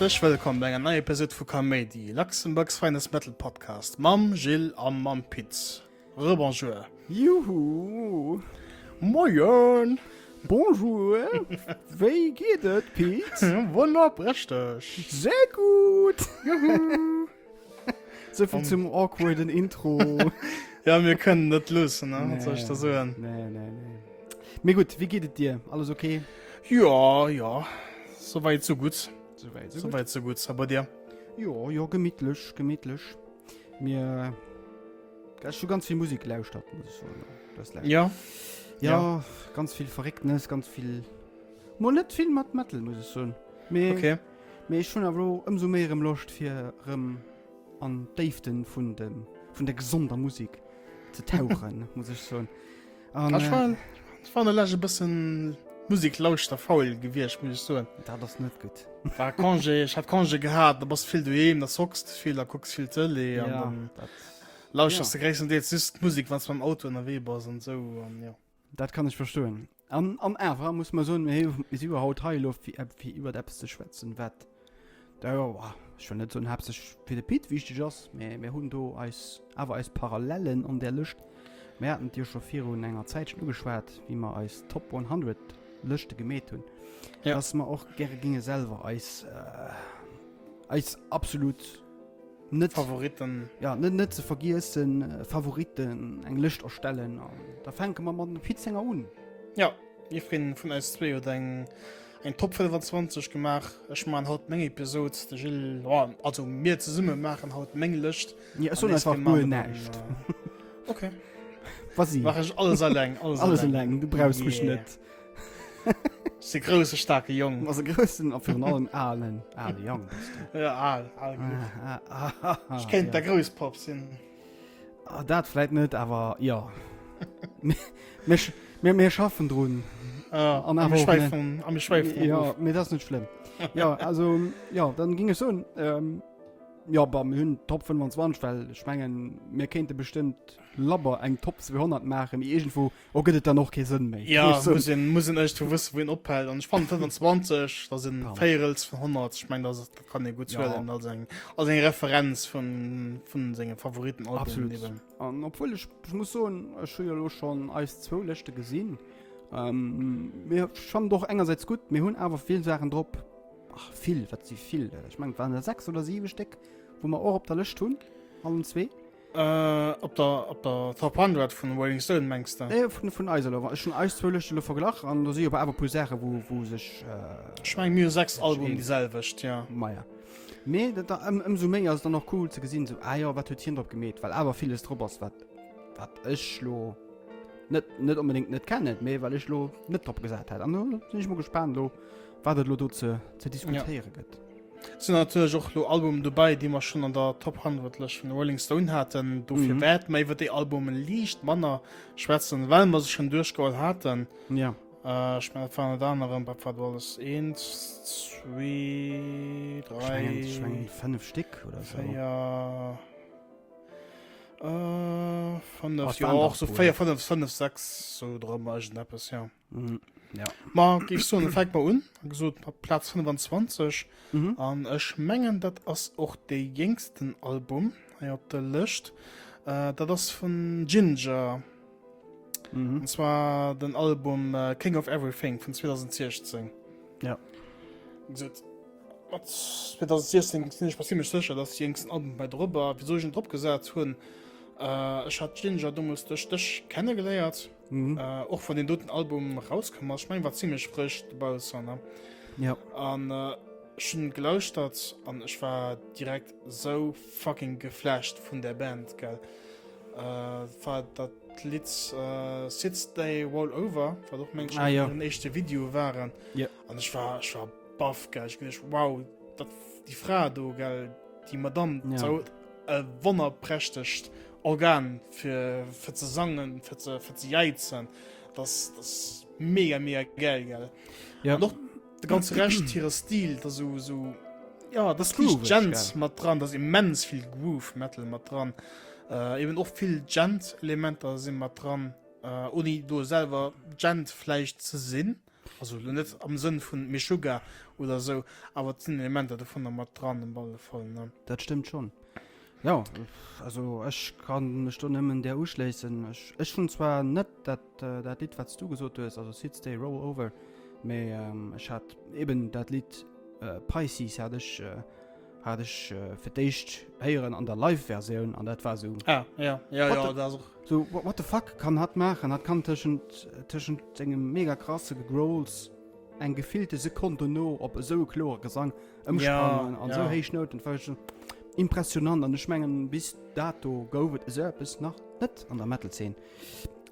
Häerzlech wëllkomm bei enger neier Episode vu Kaméidi, Luxembourg's finest metal podcast mam Gilles a mam Pit. Rebonjour. Juhu! Moien! Bonjour! Wéi geet et, Pit? Wonnerprächteg! Sehr gut! Juhu! Souvill zum awkwarden Intro. Ja, mir kënnen net loossen, ne? Wat soll ech da soen? Nee, nee, nee. Mee gutt, wéi geet et dir? Alles okay? Ja, ja. Souwäit, sou gutt. Souwäit, sou gutt. Souwäit, sou gutt. A bei dir? Jo, jo, gemittlech, gemittlech. Mir. Ech hu ganz vill Musek gelauschtert, muss ech soen. Das ja. ja. Ja, ganz vill Verrécktes, ganz vill. Mol net vill mat Metal, muss ech soen. Mee, okay. mee ech hunn awer elo ëmsou méi erëm Loscht fir erëm an d'Déiften vun dem vun der gesonder Musek ze tauchen, muss ech soen. An, ech war, ech war lech e bëssen Musiklauschterfaul gewiescht, muss ech soen. Dat ass net gutt. War Congé, ech hat Congé gehat, da bass vill doheem, da zocks de vill, da kucks vill Tëlee ja, an dann dat, lauschters ja. de gréisstendeels just d'Musek, wann s mam Auto ënnerwee bass an esou an jo. Dat kann ech verstoen. An, an awer muss mer soen, mir si jo haut hei elo fir, fir iwwer eppes ze schwätzen, wat da jo, ech wëll net soen haaptsächlech fir de Pit wichteg ass, mä mir hunn do eis awer eis Parallellen an där Lëscht. Mir haten et jo scho virun enger Zäitchen ugeschwat, wéi mer eis Top 100 Lëschte gemeet hunn, Ja. dass mer och gäre géinge selwer eis, eis absolut net Favoritten. Ja, net, net ze vergiessen, äh, Favoriten, eng Lëscht erstellen. An da fänke mer mat dem Pit senger un. Ja, jiddwereen vun eis zwee huet eng, eng Top 25 gemaach. Ech maachen haut meng Episod, de Gilles, oh, also mir zesumme maachen haut meng Lëscht. Ja, ech soen einfach guer näischt. Äh, okay. Vas-y. Mach ech alles alleng, alles, alles alleng. Du brauchst yeah. mech net. Si grousse staarke Jong. Ass e groussen a virun allem alen ale Jong. Ja al al genuch. Ah, ah, ah, ah, Ech kéint der Grousspapp sinn. Ah, dat vläit net, awer jo. Mir, mir, mir schaffen drun. Ah, an awer schwäifen, a mir schwäifen. Ja, mee dat ass net schlëmm. Ja, also ja, dann ging ech soen, ähm, ja, bah, mir hunn Top 25, well ech mengen, mir kéinte bestëmmt labber eng Top 200 maachen, mee iergendwou Oh, gëtt et dann och kee Sënn méi. Ja, muss een, muss een echt wëssen, wou een ophält. An ech fannen 25, dat sinn Véierels vun 100. Ech mengen, dat, dat kann ee gutt Ja. huelen als eng, als eng Referenz vun, vun senge Favoritenalbumen Absolut. eben. An obwuel ech, ech muss soen, ech hu jo elo schonn eis zwou Lëschte gesinn. Ähm, mir ech fannen och engersäits gutt, mir hunn awer vill Saachen drop. Ach, vill, wat si vill? Ech mengen, et waren der 6 oder 7 Stéck, wou mer och op der Lëscht hunn, allen zwee. Äh, op der, op der Top 100 vun Rolling Stone mengs de? Nee, vun, vun eis elo. Ech hunn eis zwou Lëschte elo verglach an do si jo awer e puer Saache wou, wou sech. Äh, Ech meng mir hu 6 Albumen déi selwecht, ja. Maja. Mee dat da ëm, ëmsou méi ass et dann och cool ze gesinn, sou, ah jo, wat huet hien drop gemeet, well awer villes drop ass, wat, wat ech lo net, net onbedéngt net kennen, mee well ech lo net drop gesat hat. An do sinn ech mol gespaant elo, wat et elo do ze, ze diskutéiere gëtt. Et sinn natierlech och lo Albumen dobäi, déi mer schonn an der Top 100 Lëscht vun Rolling Stone haten. Dofir mhm. wäerte mer iwwer déi Albume liicht manner schwätzen, well mer se schonn duerchgeholl haten. Ja. Äh, ech mengen, dat war ënnert anerem, wat war do alles? Eent, zwee, dräi, ich mein, fënnef Stéck oder so. Véier, äh, fënnef, Oh, jo, waren och dach so puer. véier, fënnef, fënnef, sechs, sou drëm iergendeppes, ja. Mhm. Ja. Ma géif soen, fänke mer un, gesot mat Plaz 25 mhm. an ech mengen dat ass och de jéngsten Album hei op der Lëscht. Äh, dat ass vun Ginger. Mhm. Und zwar den Album äh, King of Everything vun 2016. Ja. Gesot, mat 2016 sinn ech mer zimmlech sécher, dass de jéngsten Album bei drop war. Wieso ech en drop gesat hunn? Äh, ech hat Ginger domols duerch dech kennegeléiert. Mhm. Äh, och wann den doten Album rauskomm ass, ech meng war zimmlech frësch dobaussen, ne? Ja. An äh, ech hunn gelauschtert an ech war direkt sou fucking geflasht vun der Band, gell. Äh, war dat Lidd äh, Sits They Roll Over, wat och meng Ah, ja. den éischte Video waren. Ja. An ech war ech war baff, gell. Ech geduecht, wow, dat déi Fra do, gell, déi Madame, Ja. sou e wonnerprächtegt Organ fir fir ze sangen, fir ze fir ze jäizen. Das das mega mega geil gell. Ja. An och de ganze Rescht hire Stil, da sou sou ja das Grooveg, liicht Djent gell. mat dran, da ass immens vill Groove Metal mat dran. Äh, eben och vill Djent Elementer si mat dran, äh, ouni do selwer Djent vläicht ze sinn. Also lo net am Sënn vun Meshuggah oder esou, awer et sinn Elementer dovunner mat dran op alle Fall, ne? Dat stëmmt schonn. Jo, also ech kann mech do nëmmen där uschléissen. Ech, ech hunn zwar net dat, dat Lidd, wat s du gesot hues, also Sit Stay Roll Over, mee ech hat eben dat Lidd Pisces hat ech, hat ech fir d'éischt héieren an der Live-Versioun an dat war esou. Ah, ja, ja, ja, dat ass och. Sou, what the fuck kann hatt maachen? Hatt kann tëschent, tëschent sengem mega krasse Gegrowls eng gefillte Sekonn dono op esou e klore Gesang ëmsprangen ja, an ja. sou héich Nouten. Dat war schon impressionant an ech mengen bis dato gouf et esou eppes nach net an der Metal-Zeen.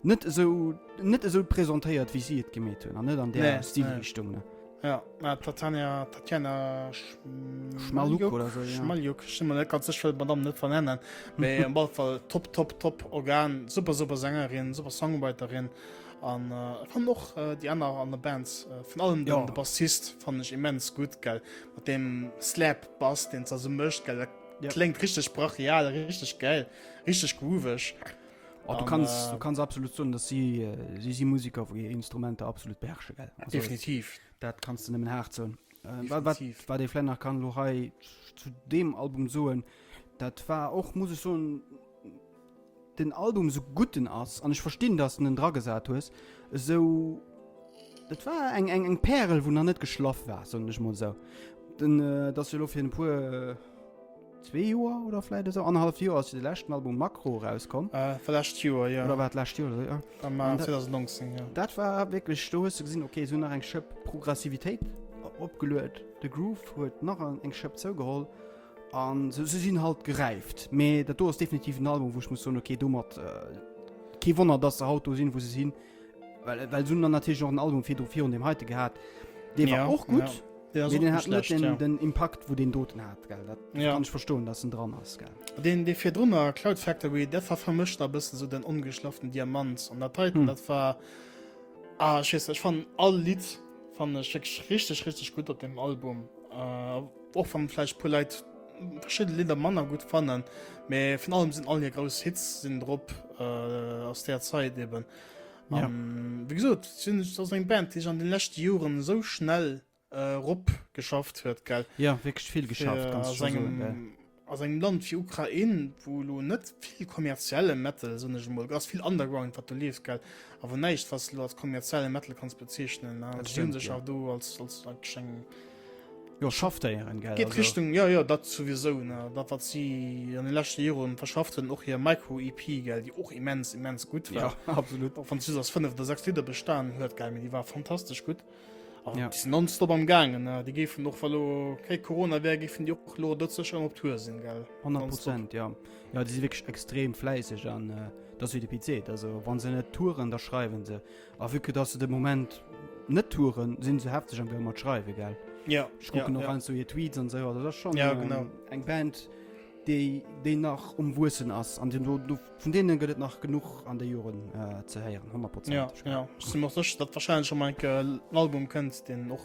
Net esou, net esou presentéiert, wéi si et gemeet hunn an net an där nee, Stilrichtung. Nee. Ja, äh, Tatjana, Tatjana Schmaljuk oder so, ja. Schmaljuk, ich bin mir net ganz sicher, Madame net vernennen. Mee am alle Fall top, top, top Organ, super, super Sängerin, super Songwriterin. An äh, fand och äh, déi aner an der Band, äh, vun allem den, ja. de Bassist fand ech immens gut, gell. Mat dem Slap-Bass, den se so mécht, gell. Dat ja. klingt richtig brachial, richtig geil, richtig groovig. Oh, du, kannst, äh, du kannst absolut soen, dass sie, äh, sie si Musiker, wou hir Instrumenter absolut beherrsche gell. Also, definitiv. Dat kannst du nëmmen haart soen. Äh, wat, wat, wat ee vläicht nach kann lo hei zu deem Album soen, dat war och, muss ech soen, den Album sou gutt en ass, an ech verstinn, dass de en dragesat hues, esou, dat war eng, eng, eng Pärel, wou nach net geschlaff war, soen ech mol esou. Den, äh, dat ass jo elo fir en puer, zwee Joer oder vläit esou, annerhalleft Joer ass jo de leschten Album Makro erauskomm. Äh, war lescht Joer, jo. Oder war et lescht Joer, jo. Am An dat- 2019, jo. Dat war wierklech, do hues de gesinn, okay, se hunn nach eng Schëpp Progressivitéit opgeluet, de Groove huet nach eng Schëpp zougeholl. An se, se sinn halt geräift. Mee dat do ass definitiv en Album, wou ech muss soen, okay, domat äh, kee Wonner, dass se haut do sinn, wou se sinn. Well, well se hunn dann natierlech och en Album virdru virun deem heite gehat. Dee war Ja, och gutt, ja. Deen ass mee och den net hat net schlecht, den, ja. den Impakt, wou deen doten hat, gell. Dat Ja. kann ech verstoen, dass en dran ass, gell. Deen, dee virdrunner, Cloud Factory, dat war fir mech nach e bëssen esou den ongeschlafften Diamant. An dat heiten, Hm. dat war, ah, ech weess net, ech fannen all Lidd fannen ech wierklech richteg, richteg gutt op deem Album. Äh, Och wann vläicht puer Leit verschidde Lidder manner gutt fannen, mee vun allem sinn all hir grouss Hits sinn drop äh, aus där Zait eben. Ja. An wéi gesot, sinn dat ass eng Band, déi sech an den leschte Joren esou schnell äh, rop geschafft huet, gell? Ja, wierklech vill geschafft, Fir kanns du aus scho soen, gell? engem aus engem Land wéi Ukrain, wou elo net vill kommerzielle Metal, soen ech emol, ass vill Underground, wat do leeft, gell? Awer näischt, wat s de elo als kommerzielle Metal kanns bezeechnen. Dat Si hunn stëmmt, sech ja. awer do als als als eng Jo, Schaffdéieren, gell? Geet Also, Richtung, jo, jo, dat souwisou, ne? Dat, wat si an de leschte Joren verschafft hunn, och hir Micro-EP, gell, déi och immens, immens gutt war. ja, absolut. Och wann se just aus 5 oder 6 Lidder bestan huet, gell, mee déi war fantastesch gutt. An Ja. déi sinn nonstop am gaangen, ne? Déi géifen och, wa lo kee Corona wär, géifen déi och lo dot sécher op Tour sinn, gell? 100 Nonstop. Prozent, ja. Ja, déi si wierklech extrem fläisseg an äh, dat ass wéi de Pit seet, also wann se net touren, da schreiwen se. A vue que dass se de Moment net touren, sinn se hefteg am Gaang mat schreiwen, gell? Ja. Ech kucken ja, och ja. heiansdo hir Tweets an esou, also dat ass schonn Ja, genau. eng Band, déi, déi nach um Wuessen ass an do, do, vun deene gëtt et nach genuch an de Joren äh, ze héieren, 100 Ja, ja. Ech sinn mer och sécher, datt wahrscheinlech och mol eng Kéier en Album kënnt, deen och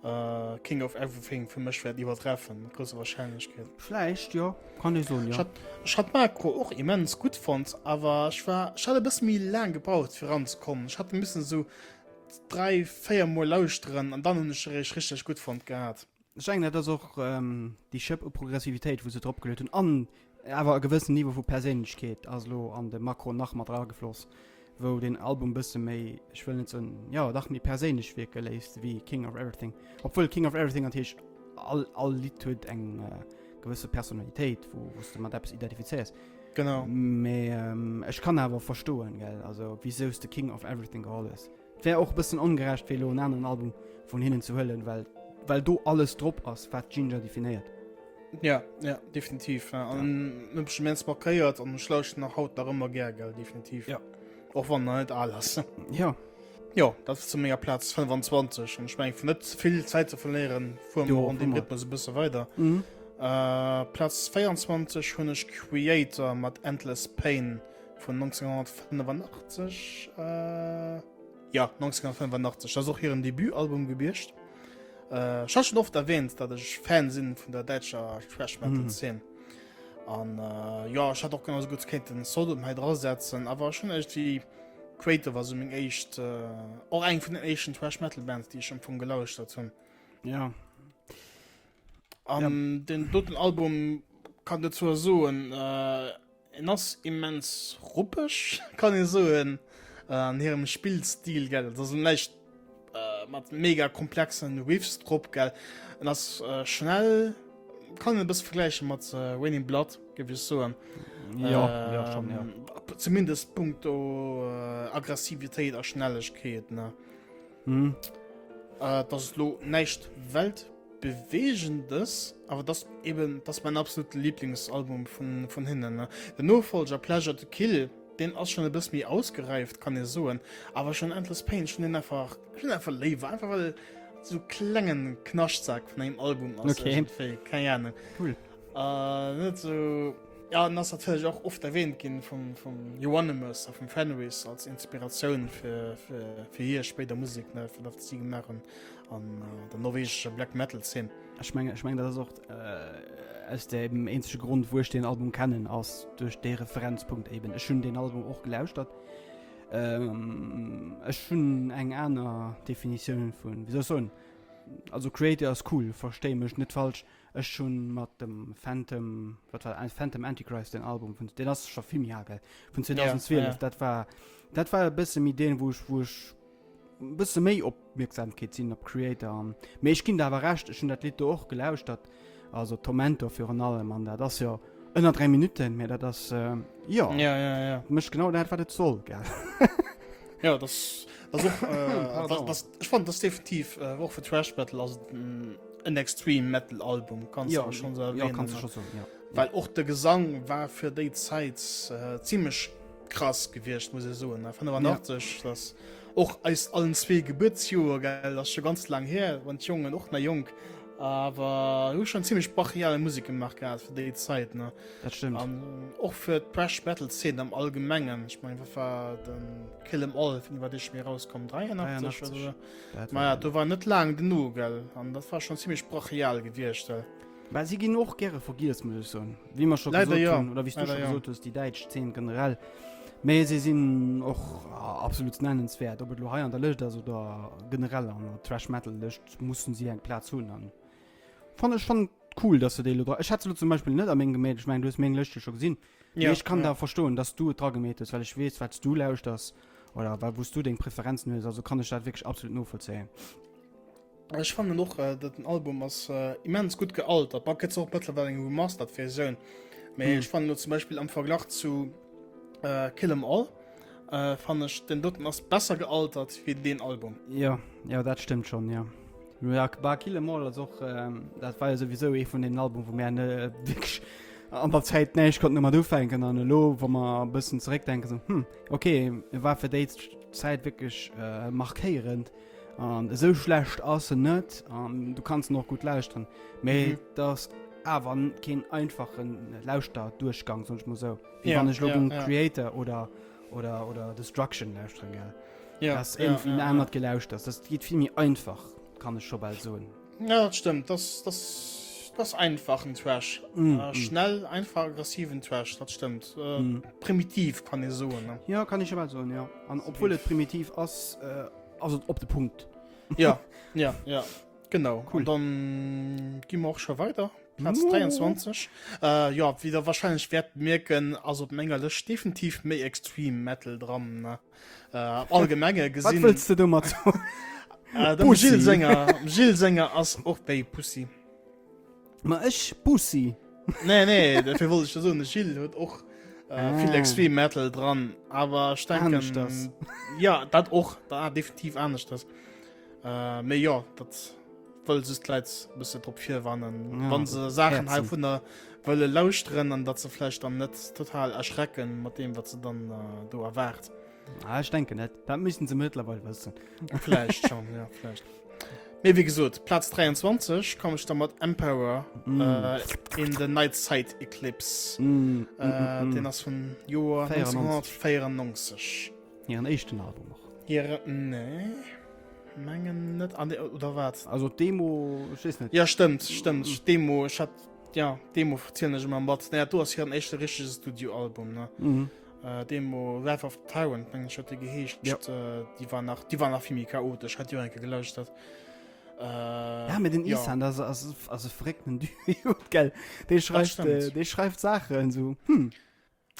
äh, King of Everything fir mech wäert iwwertreffen, mat grousser Wahrscheinlechkeet. Vläicht, jo, kann ee soen, jo. Ech hat, ech hat Macro och immens gutt fonnt, awer ech war, ech hat e bësse méi laang gebraucht fir eranzekommen. Ech hat missen esou 3, 4 mol lauschteren an dann hunn ech eréischt richteg gutt fonnt gehat. Ech mengen, dat ass och ähm, déi Schëpp u Progressivitéit, wou se drop geluet hunn an awer e gewëssen Niveau vu Perséinlechkeet ass elo an de Macro nach mat eragefloss, wou den Album bësse méi, ech wëll net soen, jo dach méi perséinlech wierke léisst wéi King of Everything. Obwuel King of Everything natierlech all, all Lidd huet eng äh, gewësse Personalitéit, wou wou s de mat eppes identifizéiers. Genau. Mee ähm, ech kann awer verstoen, gell, also wisou s de King of Everything geholl hues. Et wär och e bëssen ongerecht fir elo en aneren Album vun hinnen ze huelen, well well do alles drop ass, wat Ginger definéiert. Ja, ja, definitiv. Ja. An ja. mech immens markéiert an ech lauschten nach haut nach ëmmer gär, gell, definitiv. Ja. Och wann en net al ass. Ja. Jo, dat ass zu menger Plaz 25 an ech meng fir net ze vill Zäit ze verléieren, fuere mer an deem Rhythmus e bësse weider. Mhm. Äh, Plaz 24 hunn ech Kreator mat Endless Pain vun 1985. Äh, ja, 1985. Dat ass och hiren Debutalbum gewiescht. Äh, ech ha schon oft erwähnt, datt ech Fan sinn vun der däitscher Thrash Metal Szene. Mhm. An äh, ja, ech hat och genauso gutt kéinten Sodom hei drasetzen, awer schon irgendwie. Kreator war sou meng éischt, och eng vun den éischten Thrash Metal Bands, déi ech am Fong gelauschtert hunn. Ja. An ja. den doten Album kann dozou soen, äh, en ass immens ruppeg, kann ee soen, äh, an hirem Spillstil, gell. Dat ass näischt äh, mat mega komplexen Riffs drop, gell. En ass äh, schnell, kann een e bësse vergläiche mat äh, Raining Blood, géif ech soen. Ja, äh, ja, schon, ja. Zumindest punkto äh, Aggressivitéit a Schnellegkeet, ne. Mhm. Äh, dat ass lo näischt Weltbewegendes, awer dat eben dat ass mein absolute Lieblingsalbum vun, vun hinnen. Ne? Den Nofolger Pleasure to Kill, deen ass schon e bësse méi ausgeräift, kann ee soen, awer schon Endless Pain, ech hunn deen einfach, ech hunn einfach léiwer, einfach well sou klengen Knaschtsak vun engem Album ass. Okay. Irgendwie, keng Ahnung. Cool. Äh, net sou. Ja, en ass natierlech och oft erwähnt ginn vum, vum Euronymous a vum Fenriz als Inspiratioun fir, fir, fir hir spéider Musek, ne, fir dat si gemaach hunn an äh, der norwegescher Black Metal Zeen. Ech mengen, ech mengen, dat ass och äh, aus dem eenzege Grond, wou ech den Album kennen, ass duerch dee Referenzpunkt eben. Ech hunn den Album och gelauschtert. Ähm, ech hunn eng aner Definitioun vun, wéi soll ech soen, also Kreator ass cool, verstéi mech net falsch, Ech hunn mat dem Phantom, wat war Phantom Antichrist, den Album vun, deen ass scho vill méi al, gell, vun 2012, ja. dat war, dat war e bësse méi deen, wou ech, wou ech e bësse méi Opmierksamkeet sinn op Kreator an, mee ech ginn der awer Recht, ech hunn dat Lidd do och gelauschtert, also Tormentor virun allem, an dat ass jo ënner 3 Minutten, mee dat ass, jo, Ja, ja, ja. mécht genau dat, wat et soll, gell. Ja, das, das och, äh, Pardon. das, das, ech fand das definitiv äh, och fir Thrash Metal ass et en en Extreme Metal Album, kannst Ja, du schon so ja, erwähnen. kannst du schon soen, ja. Well och de Gesang war fir déi Zäit äh, ziemlech krass gewiescht, muss ech soen. 85, ja. das och eis allen zwee Gebuertsjoer, gell, das schon ganz lang her, wann d'Jongen och nach jonk, awer hu schon ziemlech brachiale Musik gemacht gehabt fir déi Zäit, ne. Dat stëmmt. An och fir d'Thrash Metal Szene am Allgemengen. Ech mengen, wat war den Kill 'Em All, iwwer dee mir rauskomm 83 oder so. Dat Ma ja, do war net laang genuch, gell? An dat war schon ziemlech brachial gewiescht. Gell? Mä si ginn och gäre vergiess, muss ech soen. Wéi mer scho Leider gesot ja. hunn, oder wéi s du Leider scho ja. gesot hues, déi däitsch Zeen generell. Mä si sinn och absolut nennenswäert. Ob et elo hei an der Lëscht ass oder generell an der Thrash Metal Lëscht, mussen si eng Plaz hunn. An fannen ech schonn cool, dass se déi elo dra. Ech hätt se elo zum Beispill net a meng gemeet. Ech mengen, du hues meng Lëscht jo scho gesinn. Ja, Mee ech kann ja. da verstoen, dass du et dra gemeet hues, well ech weess, wat s du lauschters oder wa wou s du deng Preferenzen hues. Also kann ech dat wierklech absolut novollzéien. Ech fannen och, äh, dat den Album ass äh, immens gutt gealtert. Bah, gëtt och mëttlerweil eng remastered Versioun. Mee Hm. ech fannen lo zum Beispill am Verglach zu äh, Kill 'Em All äh, fannen ech den doten ass besser gealtert wéi deen Album. Jo, jo, dat stëmmt schonn, jo. Ja, bah, Kill 'Em All ass och, ähm, dat war jo souwisou ee vun den Album, wou mär ne wierklech an der Zäit näischt konnten domat ufänken. An elo, wa mer e bëssen zeréckdenken, sou, hm, okay, e war fir déi Zäit wierklech äh, markéierend. An esou schlecht ass en net an du kanns en och gutt lauschteren. Mee Mhm. dat ass awer keen einfachen Lauschter-Duerchgang, soen ech mol sou. Wéi Ja, wann ech lo ja, den ja. Kreator oder, oder, oder Destruction lauschteren, gell. Ja, Dat ass ja, irgendwie ja, en ja. anert Gelauschters. Dat geet vill méi einfach, kann ech scho bal soen. Ja, dat stëmmt. Das, das, das einfachen Thrash. Mm, Äh, mm. schnell, einfach aggressiven Thrash, dat stëmmt. Äh, Mm. Primitiv kann ee soen. Ne? Ja, kann ech scho bal soen, ja. An obwuel et primitiv ass, äh, ass et op de Punkt. Ja, ja, ja. Genau. Cool. An dann gi mer och scho weider. Platz No. 23. Äh, ja, wéi der wahrscheinlech wäert mierken, ass op menger Lëscht definitiv méi Extreme Metal dran. Ne? Äh, am Allgemenge Wat gesinn. wëlls de domat soen? Äh, dem Pussy. Gilles senger, Gilles senger ass och méi Pussy. Ma ech Pussy. Nee, nee, dafür wollte ich ja soen, de Gilles huet och äh, Ah. vill Extreme Metal dran, awer ech denken, Aneschters. ja, dat och, da definitiv aneschters. Äh, mee jo, dat wëll just d'Leit e bësse drop virwarnen, Ja, wann se Saachen Häerzen. heivunner wëlle lauschteren an datt se vläicht dann net total erschrecken mat deem, wat se dann äh, do erwaart. Ah, ech denken net. Dat missten se mëttlerweil wëssen. Vläicht schon, ja, vläicht. Mee wéi gesot, Platz 23 komm ech da mat Emperor Mm. äh, in the Nightside Eclipse. Mm, mm, Äh, mm, mm. Den ass vum Joer 94. 1994. Hiren éischten Album och. Hire, nee, mengen net. Ah, nee, oder wat? Also d'Demo, ech weess net. Ja, stëmmt, stëmmt. Mm. Demo, ech hat, ja, Demo zielen ech ëmmer mat. Naja, do ass hiren éischte richtege Studioalbum, ne? Mhm. Demo Wrath of the Tyrant, mengen ech huet déi geheescht. Ja. Déi war nach, déi war nach vill méi chaotesch, hat déi och eng Kéier gelauschtert. Ja, mee den Ihsahn, dat ass, ass e verréckten Dude, gell? Dee schreift, dee schreift Saachen esou, hm.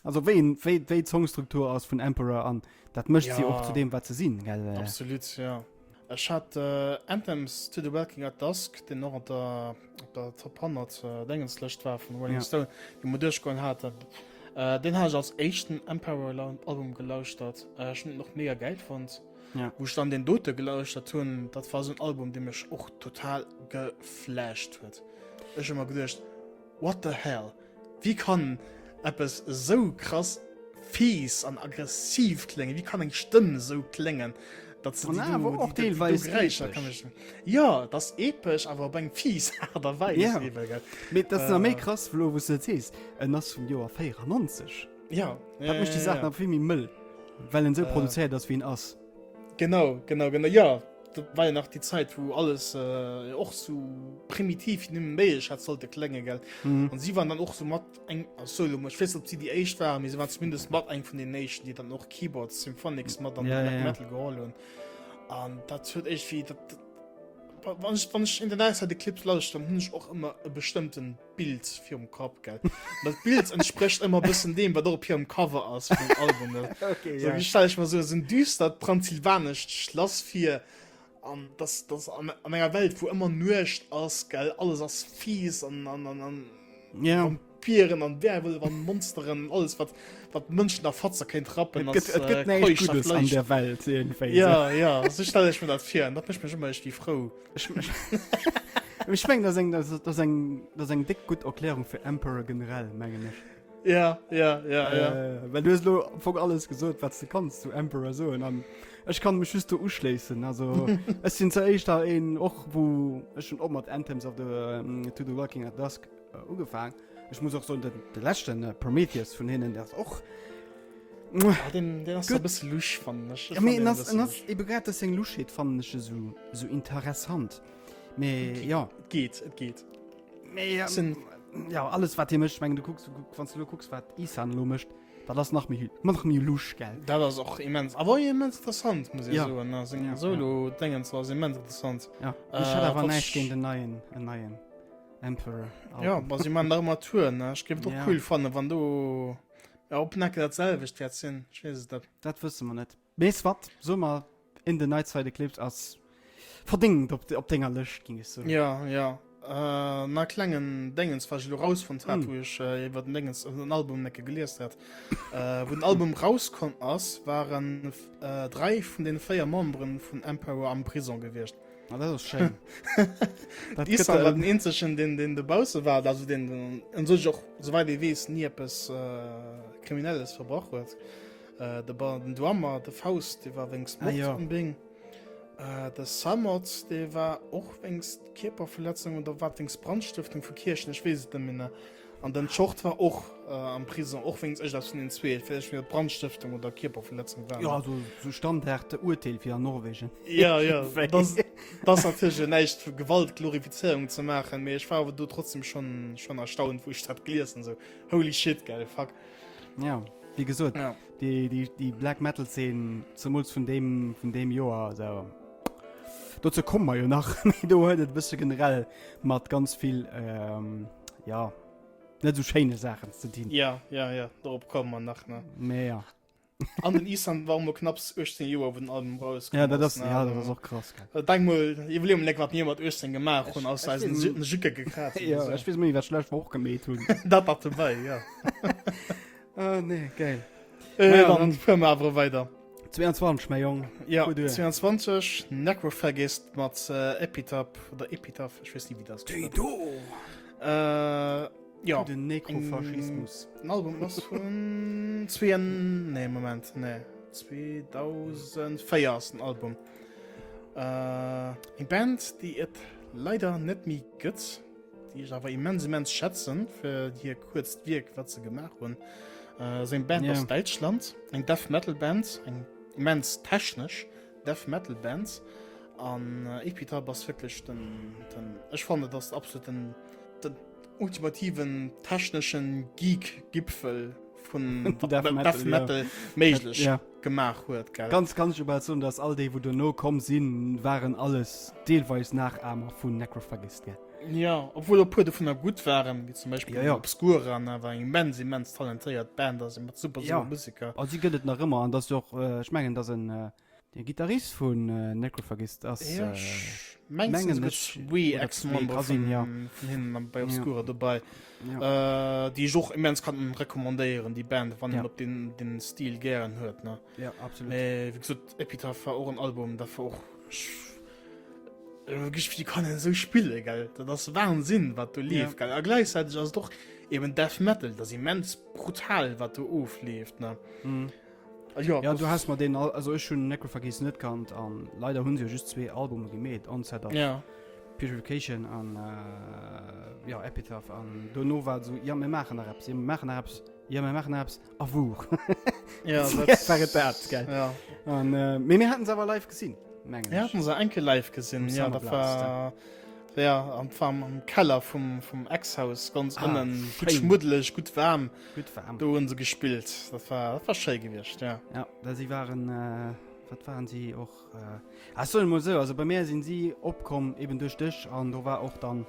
Also wéi, wéi, wéi d'Songstruktur ass vun Emperor an dat mécht ja. si och zu deem wat se sinn gell? Absolut ja. Ech hat äh, Anthems to the Welkin at Dusk, den och an der, op der Top 100 äh, Dingenslëscht war vun Rolling ja. Stone, déi mer duerchgoen haten. Äh, den hat ech als éischten Emperor Album gelauschtert. Äh, ech hunn den och mega geil fonnt. Ja. Wou ech dann den dote gelauschtert hunn, dat war so en Album, dee mech och total geflasht huet. Ech hu mer geduecht, what the hell? Wéi kann eppes esou krass fies an aggressiv kléngen? Wéi kann eng Stëmm esou kléngen, datt se déi do, och déi, déi do Geräischer kann ech. Jo, et ass epesch, awer op eng fies Aart a Weis ja. eben, gell. Mee dat ass nach méi äh. krass, elo wou s de et sees, en ass vum Joer 94. Ja. Dat mécht déi Saach nach vill méi mëll, well en esou äh. produzéiert ass, wéi en ass. Genau, genau, genau, ja. Dat war jo nach déi Zäit, wou alles äh, och sou primitiv wéi nëmme méiglech hat sollte klénge, gell? Mhm. An si waren dann och sou mat eng, also solo, ech weess net, ob si déi éischt waren, mee si waren zumindest mat eng vun den éischten, déi dann och Keyboards, Symphonics mat an Ja, de Black ja, ja. Metal geholl hunn. An dat huet éischt wéi, dat, dat, wann ech, wann ech in the Nightside Eclipse lauschteren, dann hunn ech och ëmmer e bestëmmten Bild virum Kapp, gell? An dat Bild entsprécht ëmmer e bëssen deem, wat och op hirem Cover ass vum Album. Ne? Okay, So, ja. wéi stelle ech mer so esou en düstert transsilvanescht Schlass vir an das, das an, an enger Welt, wou ëmmer Nuecht ass, gell? Alles ass fies an, an, an, an Ja. Vampiren an Werwölf an Monsteren, alles wat, wat Mënschen a Fatzer kéint rappen, Et gëtt, ass et gëtt äh, näischt keusch a Guddes an Fleisch. der Welt, iergendwéi. Ja, ja, so stelle ech mir dat vir an dat mécht mech ëmmer iergendwéi frou. Ech, ech, ech mengen, dat ass eng, dat ass eng, dat ass eng déck gutt Erklärung fir Emperor generell, mengen ech. Ja, ja, ja, ja. Äh, well du hues lo am Fong alles gesot, wat s de kanns zu Emperor soen an ech kann mech just do uschléissen. Also ech sinn zur éischter een och wou ech hunn och mat Anthems of the ähm, to the Welkin at Dusk äh, ugefaang. Ech muss och soen, den, de leschten äh, Prometheus vun hinnen, der ass och Ah, den, den ass e Gutt. bësse lusch, fannen ech. Ja, mee en ass, en ass ebe grad duerch seng Luschheet fannen ech e sou, sou interessant. Mee ja. Et geet, et geet. Mee ähm, Sinn- ja, alles wat hie mécht, ech mengen du kucks, wann s du lo kucks wat Ihsahn elo mécht, dat ass nach méi, nach méi lusch, gell? Dat ass och immens, awer immens interessant, muss ech Ja. soen. Ne? Seng Ja, Solo-Dingens ass immens interessant. Ja. Ech hat Äh, awer wat näischt ech- géint en neien, en neien Emperor. Ja, ma si man nach ëmmer Touren, ne? Ech géif et och Ja. cool fannen, wann do Ja, ob Necke dat selwecht wäert sinn, ech weess et net. Dat wësse mer net. Mee soit, soe mer, In the Nightside Eclipse ass verdéngt op, op denger Lëscht, ging ech soen. Ja, ja. Äh, na klengen Dingens, wat ech elo rausfonnt hat, Mm. wou ech äh, iwwer den Dingens, den Album necke gelies hat. Äh, wou den Album rauskomm ass, waren äh, dräi vun den véier Memberen vun Emperor am Prison gewiescht. Ah, dat ass schéin. Dat gëtt, Ihsahn war ähm, den eenzegen, den, den dobausse war, also den, den un sech och, souwäit ee weess, ni eppes äh, Kriminelles verbrach huet. Äh, de, Ba- den Drummer, de Faust, dee war wéinst Ah, Mord ja. am Bing. Äh, de Samoth, dee war och wéinst Kierperverletzung oder war wéinst Brandstëftung vu Kierchen, ech weess et net méi. Ne? An den Tjort war och äh, am Prison, och wéinst iergendeppes vun den zwee, vläicht wéinst Brandstëftung oder Kierperverletzung war. Ja, so, so Standard Urteel fir an Norwegen. Ja, ja, das, das natierlech jo näischt fir Gewaltglorifizierung ze maachen, mee ech war awer do trotzdem schon, schon erstaunt, wou ech dat gelies hunn, so holy shit, gell, fuck. Ja, wéi gesot, Ja. déi, déi, déi Black Metal Szene, zemools vun deem, vun deem Joer, so. Dozou komme mer jo nach, mee do huet et e bësse generell mat ganz vill, ähm, ja, net esou schéine Saachen ze dinn. Ja, ja, ja, dorop komme mer nach, ne. Mee ja. An den Ihsahn war mol knapps 18 Joer, wou den Album rauskomm Ja, dat ass, ne, ja, dat also ass och krass, gell. Denk mol, iwwerleeë mol eng, wat mir mat 18 gemaach hunn, ausser Ech eisen weess Jü- Jücke gekraazt Ja, oder ech sou. weess mol net, wat ech d'lescht Woch gemeet hunn. Dat nach dobäi, ja. Ah, nee, geil. Äh, Naja, dann dann- fuere mer awer weider. 22, mäi Jong. Ja, Fuer duer. 22, Necrophagist mat äh, Epitaph oder Epitaph, ech weess ni, wéi dat Déi ausgesprach do! gëtt. Äh, ja. Den Nekrofaschismus. Den Album ass vun 2, nee, Moment, nee, 2004 ass den Album. Äh, eng Band, déi et leider net méi gëtt. déi ech awer immens immens schätzen fir hir kuerzt Wierk wat se gemaach hunn. Äh, seng Band yeah. aus Däitschland, eng Death Metal Band, eng immens technesch Death Metal Band an äh, Epitaph ass wirklich den, den ech fand dat absolut den, den ultimativen techneschen Geek-Gipfel. Vun Death Metal, Death Metal ja. méiglech ja. gemaach huet. Gell? Ganz kann ech bal soen, dass all déi wou dono komm sinn, waren alles deelweis Nachahmer vun Necrophagist. Gell? Ja, obwohl e puer dovunner gutt waren, wéi zum Beispiel ja, ja. Obscura, ne, war eng immens immens talentéiert Band, also mat super ja. super Musiker. Also si gëtt et nach ëmmer an dat och äh, ech mengen, dass en äh, De Gitarrist vun Necrophagist ass ja, mengen ech zwee Ex-Member vun ja. vun hinnen bei Obscura ja. dobei. Ja. Äh, déi ech och immens kann recommandéieren, déi Band, wann ja. op den, den Stil gären huet. Ne? Ja, absolut. Mee, wéi gesot, Epitaph war och en Album, dat war och Wéi kann en esou spille gell? Dat ass Wahnsinn, wat do leeft ja. gell? A gläichzäiteg ass et och eben Death Metal, dat ass immens brutal, wat do ofleeft ne. Mm. Ja, ja du hast mal den also ech hun Necrophagist net kannt an leider hunn se just zwee Albume gemeet Onset of ja. Purification an äh, ja Epitaph an dono war so ja mir machen nach Apps ja, mir machen nach Apps ja mir machen Apps a wuch ja, war dat geil ja. an äh, mir hatten se awer live gesinn mengen ja, hatten se enke live gesinn ja, da war Ja, am, am, am Keller vum, vum Ex-Haus, ganz ah, ënnen, gutt schmuddeleg, gutt waarm. Gutt waarm. Do hunn se gespillt. Dat war, dat war schéi gewiescht, ja. Ja, da si waren, äh, wat waren si och, äh, ah, soll mol sou, also bei mir sinn si opkomm eben duerch dech an do war och dann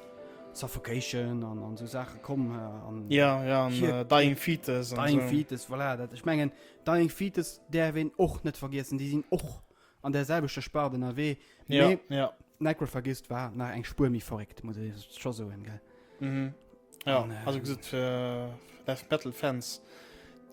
Suffocation an, an sou Saache komm. Äh, an, ja, ja, an hier, äh, Dying Fetus. Dying so. Fetus, voilà. Dat, ech mengen, Dying Fetus däerf een och net vergiessen, déi sinn och an der selwechter Spart ënnerwee. Ja, Mee ja. Necrophagist war nach eng Spuer méi verréckt, muss ech scho soen, gell? Mhm. Ja, An, äh, also gesot fir Death Metal Fans,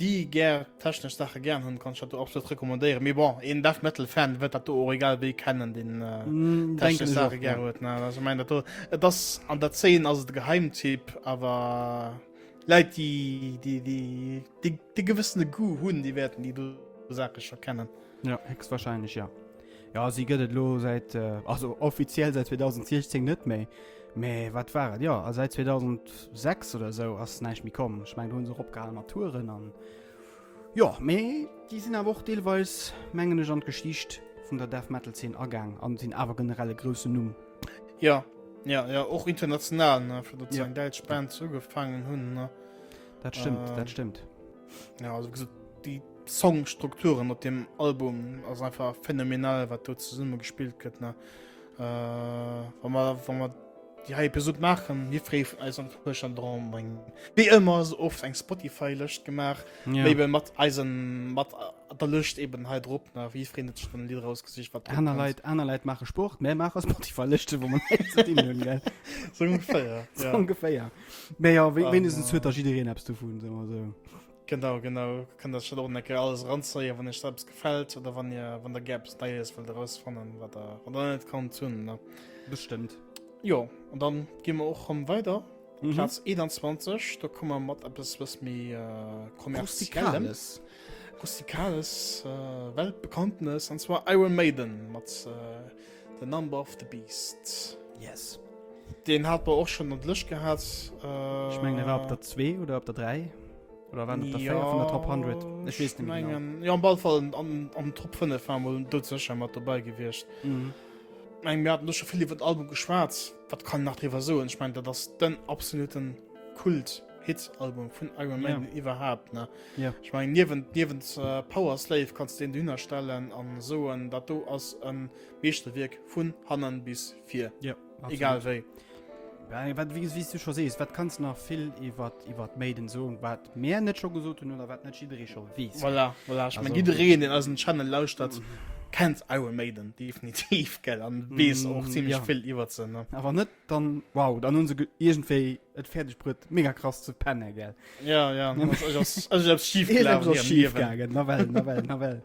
déi gär technesch Sache gär hunn, kann ech dat do absolut recommandéieren. Mee bon, een Death Metal Fan wërt dat do och egal wéi kennen, deen äh, Mm, technesch denken ech Sache och, gär ja. huet. Ne? Also mein dat do, et ass an der Zeen ass et e Geheimtipp, awer Leit déi déi déi déi déi gewëssene Goût hunn, déi wäerten déi do Sache scho kennen. Ja, héchstwahrscheinlech, ja. Ja, si gëtt et elo säit, also offiziell säit 2016 net méi. Mee wat war et? Jo, a säit 2006 oder esou ass näischt méi komm. Ech mengen, do hu se och opgehale mat Touren an jo, mee déi sinn awer och deelweis, mengen ech, an d'Geschicht vun der Death Metal Zeen agaang an sinn awer generell e groussen Numm. Ja, ja, ja, och international, ne, fir datt se eng däitsch Band ugefaangen hunn, ne. Dat stëmmt, dat stëmmt. Ja, also wéi gesot, déi Songstrukturen op dem Album ass einfach phänomenal, wat do zesumme gespillt gëtt. Ne? Äh, wa mer, wa mer déi hei Episode maachen, mir fréi vun eis an Fuerschern dran eng, wéi ëmmer so oft eng Spotify-Lëscht gemaach, Ja. eben mat eisen, mat der Lëscht eben hei drop, ne? Wéi fréi net schon Lieder rausgesicht, wat drop Aner kënnt. Leit, aner Leit maache Sport, mär maache Spotify-Lëschte, wou mer näischt ze dinn hunn, gell? So ungeféier, So ja. ongeféier. Mee ja, wéi- An, wéinstens huet da äh, jiddereen eppes dovun, soe mer sou. Genau, genau. Kënnt der dat och eng Kéier alles eranzéien, wann iech eppes gefält oder wann ihr, wann der gär eppes Neies wëllt erausfannen, wat der, wat der net kannt hunn. Ne? Bestëmmt. Jo, an dann gi mer och rëm weider. Mhm. Platz 21, do komme mer mat eppes bëss méi äh, kommerziellem. Rustikales. Rustikales, äh, weltbekanntenes, an zwar Iron Maiden mat äh, The Number of the Beast. Yes. Deen hat mer och schonn an der Lëscht gehat. Ech mengen, e war op der 2 oder op der 3. Oder war en op der 4 vun der Top 100? Ech weess net méi genau. Mengen, jo, op alle Fall an, an Top 5 war mol doudsécher mat dobäi gewiescht. Mhm. Ech mengen, mir haten do scho vill iwwer den Album geschwat. Wat kann een nach driwwer soen? Ech mengen, dat ass den absoluten Kult-Hit-Album vun Iron Maiden Ja. iwwerhaapt, ne? Ja. Ech mengen, niewent, niewent Powerslave kanns de deen dohinner stellen an soen, dat do ass e Meeschterwierk vun hannen bis vir. Ja, Egal wéi. Ja, wat, wéi, wéi s du scho sees, wat kanns nach vill iwwer iwwer Maiden soen, wat mär net scho gesot hunn oder wat net jidderee scho weess. Voilà, voilà. Ech Also- meng, jiddereen, deen eisen Channel lauschtert, kennt Iron Maiden, definitiv, gell, an weess och Mm, zimmlech ja. vill iwwer se, ne? Awer net, dann, wow, dann hunn se ge- iergendwéi et fäerdeg bruet, mega krass ze pennen, gell. Ja, ja, ass, ass, ass eppes schief Iergendepps gelaf ass schief gaangen, nawell, nawell, nawell.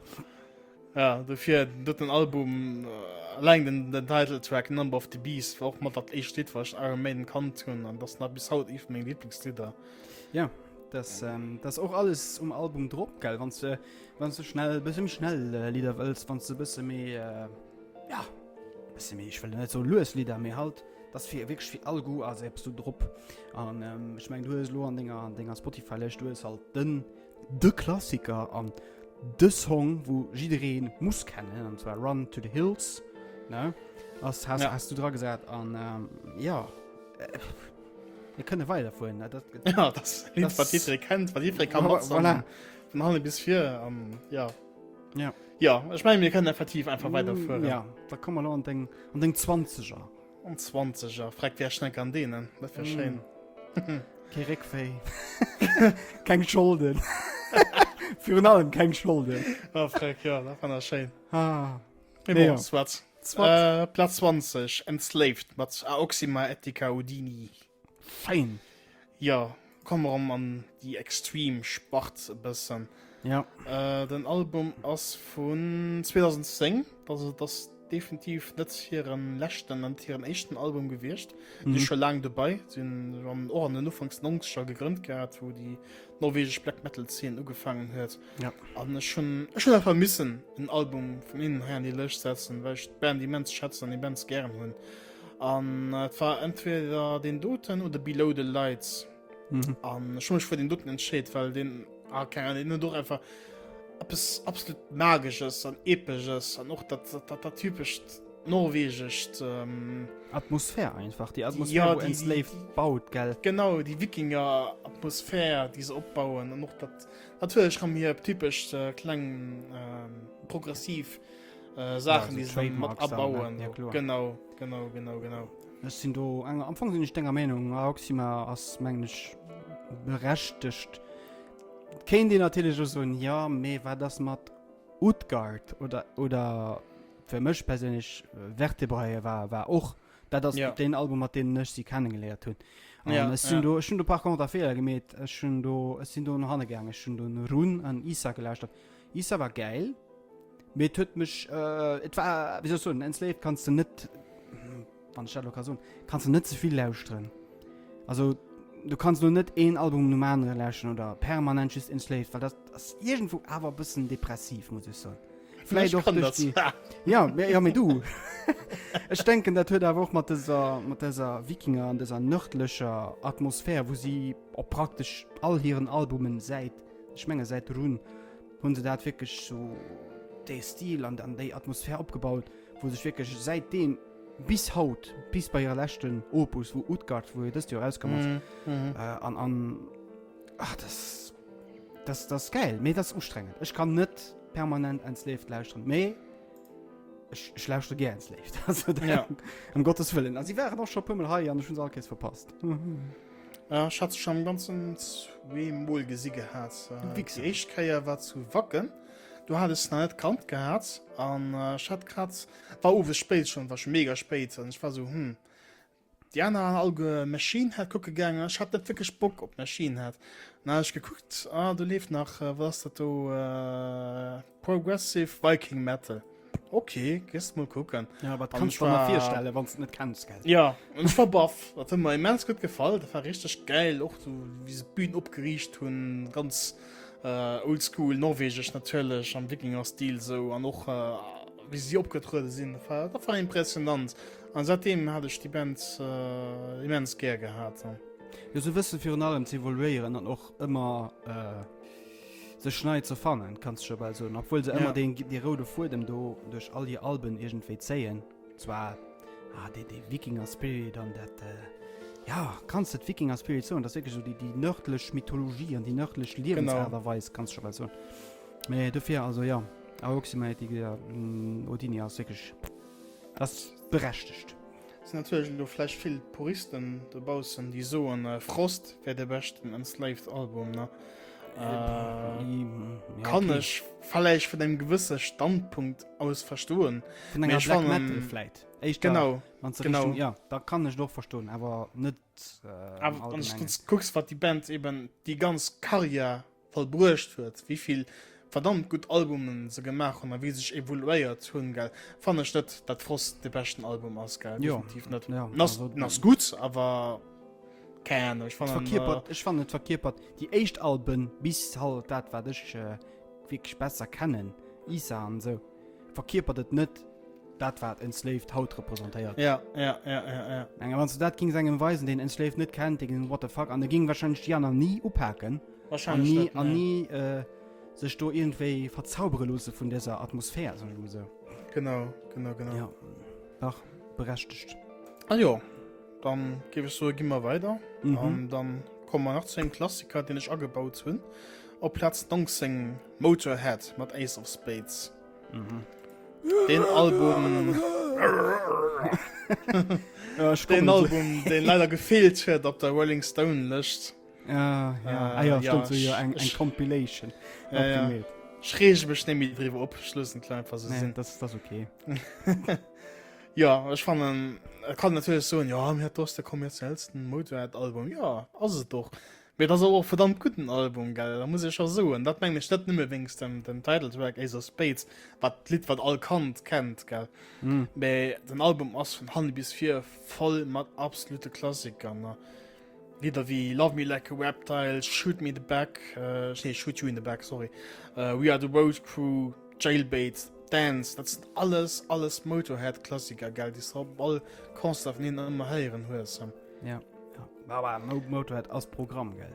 Ja, dofir dot den Album äh, alleng den, den Titeltrack Number of the Beast war och mat dat éischt Lidd, wat ech Iron Maiden kannt hunn an das nach bis haut ee vu menge Lieblingslidder. Ja, das, ähm, das och alles um Album drop, gell? Wann du, wann du schnell, bësse méi schnell äh, Lidder wëlls, wann du bësse méi, äh, ja, bësse méi, ech wëll net so lues Lidder, mee halt, das fir wierklech fir all Goût ass eppes do drop. An ähm, ech meng, du hues lo an denger, an denger Spotify-Lëscht, du hues halt den, de Klassiker an de Song wou jiddereen muss kennen an zwar Run to the Hills ne ass has, Ja. has du dra gesat an ähm, ja äh, Mir kënne weiderfueren. Dat, ja, dat ass e Lidd, wat jidderee kennt, wat jidderee ka matsangen. Voilà. Vun hanne bis vir. An, ja. Ja. Ja, ech mengen, mir kënnen effektiv einfach mm, weiderfueren. Ja, da komme mer lo an deng, an deng 20er. An 20er. Freck, wär ech net an deenen. Dat wär mm. schéin. Kee Réckwéi. Keng Scholden. Virun allem keng Scholden. Oh, Freck, ja, dat war schéin. Ah. Nee, bon, ja. Soit. Äh, Platz 20, Enslaved mat Aoxima Ethica Udini. Fein. Ja, komme mer erëm an déi extreme Spart e bëssen. Ja. Äh, den Album ass vun 2010, also et ass definitiv net hiren leschten an hiren éischten Album gewiescht. Mhm. Si scho laang dobei, sinn och an den Ufanks 90er gegrënnt gehat, wou déi norwegesch Black Metal Zeen ugefaangen huet. Ja. An ech hunn ech hunn einfach missen en Album vun hinnen hei an déi Lëscht setzen, well ech d'Band immens schätzen an immens gären hunn. An äh, et war entweder den doten oder Below the Lights. Mhm. An ech hu mech fir den doten entscheet, well den ah, keine Ahnung, den huet och einfach eppes absolut Magesches an Episches an och dat, dat, dat, dat typescht norwegescht ähm, Atmosphär einfach, déi Atmosphär, Ja, wou die- Enslaved die- baut, gell? genau, déi Wikinger-Atmosphär, déi se opbauen an och dat Natierlech rem hir typesch kleng progressiv Saachen, déi se mat abauen. Genau, genau, genau, genau. Ech sinn do enger, am Fong sinn ech denger Meenung. Aoxima ass, mengen ech, berechtegt. Kéint een natierlech och soen, jo, mee wat ass mat Utgard oder, oder fir mech perséinlech Vertebrae war, war och Dat ass Ja. den Album mat deenen ech si kennengeléiert hunn. An Ja, ech sinn ja. do, ech hunn do par contre Feeler gemeet. Ech hunn do, ech sinn do no hanne gaangen. Ech hunn do no Run an Isa gelauschtert. Isa war gäil, mee et huet mech, äh, et war, wéi soll ech soen, Enslaved kanns de net, wann ech dat elo ka soen, kanns de net ze vill lauschteren. Also du kanns lo net een Album nom anere lauschteren oder permanent just Enslaved, well dat ass iergendwou awer e bëssen depressiv, muss ech soen. Vläicht och kann duerch dat. déi. Ja, mä, ja, mee du. Ech denken, dat huet awer och mat dëser, mat dëser Wikinger an dëser nërdlecher Atmosphär, wou si op praktesch all hiren Albumen säit, ech menge säit Run, hunn se dat wierklech sou dee Stil an, an déi Atmosphär opgebaut, wou sech wierklech säitdeem bis haut, bis bei hire leschten Opus, wou Utgard, wou jo dëst Joer erauskomm ass, Mhm. äh, an, an, ach, das, das, das ass gäil, mee dat ass ustrengend. Ech kann net permanent Enslaved lauschteren, mee ech, ech lauschtere gär Enslaved. Also, da, Ja. um Gottes Wëllen. A si waren och scho puermol hei an ech hunn se all Kéiers verpasst. Ja, ech hat se schon am ganzen zweemol gesi gehat. Du Wichser. Déi éischt Kéier war zu Wacken. Do hat ech se nach net kannt gehat an ech hat grad, war owes spéit schon, war schon mega spéit an ech war sou, hm, Déi aner waren alleguer Machine Head kucke gaangen. Ech hat net wierklech Bock op Machine Head. Dann hat ech gekuckt, ah, do leeft nach, äh, wat ass dat do, äh, Progressive Viking Metal. Okay, gehst mol kucken. Ja, aber An kannst ech du dir war- virstellen, wann du net kennst, gell? Ja, an ech war baff. Dat huet mer immens gutt gefall. Dat war richteg gäil, och so, wéi se d'Bühn opgeriicht hunn, ganz äh, oldschool norwegesch natierlech am Wikinger-Stil sou an och äh, wéi si opgetruede sinn. Dat war, dat war impressionant. An säitdeem hat ech déi Band immens gär gehat. Jo, se wësse virun allem ze evoluéieren an och ëmmer sech nei ze fannen, kanns de scho bal soen. Obwuel se ëmmer deen, dee roude Fuedem do duerch all hir Alben iergendwéi zéien. Zwar, ah, dee, dee Wikinger-Spirit an dat, ja, kanns de et Wikinger-Spirit soen? Dat ass wierklech esou déi, déi nërdlech Mythologie an déi nërdlech Liewensaart a Weis, kanns de scho bal soen. Mee dofir, also jo, Aoximaeti Odini ass wierklech. Ass berechtegt. Sinn natierlech elo vläicht vill Puristen dobaussen, déi soen, Frost wär de beschten Enslaved Album, ne? Kann ech vläicht vun engem gewësse Standpunkt aus verstoen. Vun enger Black Metal vläit éischter. Genau, genau. Ja, da kann ech et och verstoen, awer net am Allgemengen. Wann s du kucks, wat déi Band eben déi ganz Karriär vollbruecht huet, wéi vill verdammt gutt Albumen se gemaach hunn a wéi se sech evoluéiert hunn, gell, fannen ech net, dat Frost de beschten Album ass, gell, Jo, definitiv net. ja, En ass, also- en ass gutt, awer keng Ahnung, ech fannen, Verkierpert, ech fannen et verkierpert déi éischt Alben bis halt dat wat ech äh, wierklech besser kennen, Isa an esou, verkierpert et net dat wat Enslaved haut representéiert. Ja, ja, ja, ja, ja. Eng, wann du dat gings engem weisen, deen Enslaved net kennt, dee ging what the fuck an de ging wahrscheinlech déi aner ni upaken. Wahrscheinlech An ni, net, an nee. ni äh, sech do iergendwéi verzaubere loosse vun dëser Atmosphär, soen ech mol sou. Genau, genau, genau. Ja, dach, berechtegt. Ah jo. Dann géif ech soe gi mer weider. Mhm. An dann komme mer nach zu engem Klassiker, deen ech agebaut hunn. Op Platz 19 Motorhead mat Ace of Spades. Mhm. Den Album ja, ich den Album den leider gefehlt huet op der Rolling Stone Lëscht. Ja, ja. Äh, ah, ja, stimmt, ja, so, ja, eng, eng Compilation. Ja, ja. Ech reege mech net méi driwwer op, ech loossen et einfach sou nee, sinn. Das, das okay. Ja, ech fannen, et kann natierlech soen, jo, mee dat ass de kommerziellsten Motörhead-Album. Jo, ass et och. Mee et ass awer och e verdammt gudden Album, gell, dat muss ech scho soen. Dat mengen ech net nëmme wéinst dem, dem Titeltrack Ace of Spades, wat d'Lidd, wat all Kand kennt, gell. Mm. Mee den Album ass vun hanne bis vir voll mat absolute Klassiker, ne. Lidder wéi Love Me Like a Reptile, Shoot Me in the Back, äh, nee, Shoot You in the Back, sorry, äh, We Are the Road Crew, Jailbait, Dance, dat sinn alles, alles Motorhead-Klassiker, gell, déi s de op all Concert vun hinnen ëmmer héieren hues. Ja, ja. Aber Motorhead ass Programm, gell?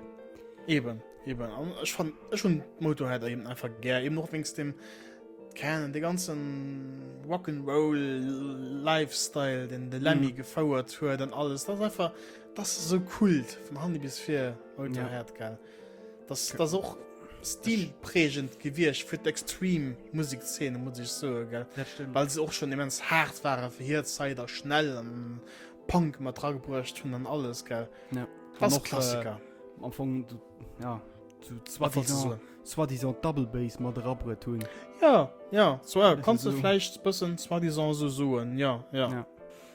Eben, eben. An ech fan, ech hunn Motorhead eben einfach gär, eben och wéinst dem, Keine Ahnung, de ganzen Rock'n'Roll Lifestyle, den de Lemmy mm. gefouert huet an alles, dat ass einfach, dat ass esou Kult vun hanne bis vir Motorhead, ja. gell. Das, das ass och stilprägend gewiescht fir d'Extreme Musikszene, muss ich soen, gell. Dat stimmt. Well se och schon immens hart waren fir hir Zait a schnell an Punk mat dragebruecht hunn an alles, gell. Ja. Das An och, Klassiker. Äh, am Fong, ja, zu soi-disant soi-disant Double Bass mat erabruet hunn. Ja, ja, so, ja, kannst du so. vläicht bëssen soi-disant so soen, ja, ja. Ja.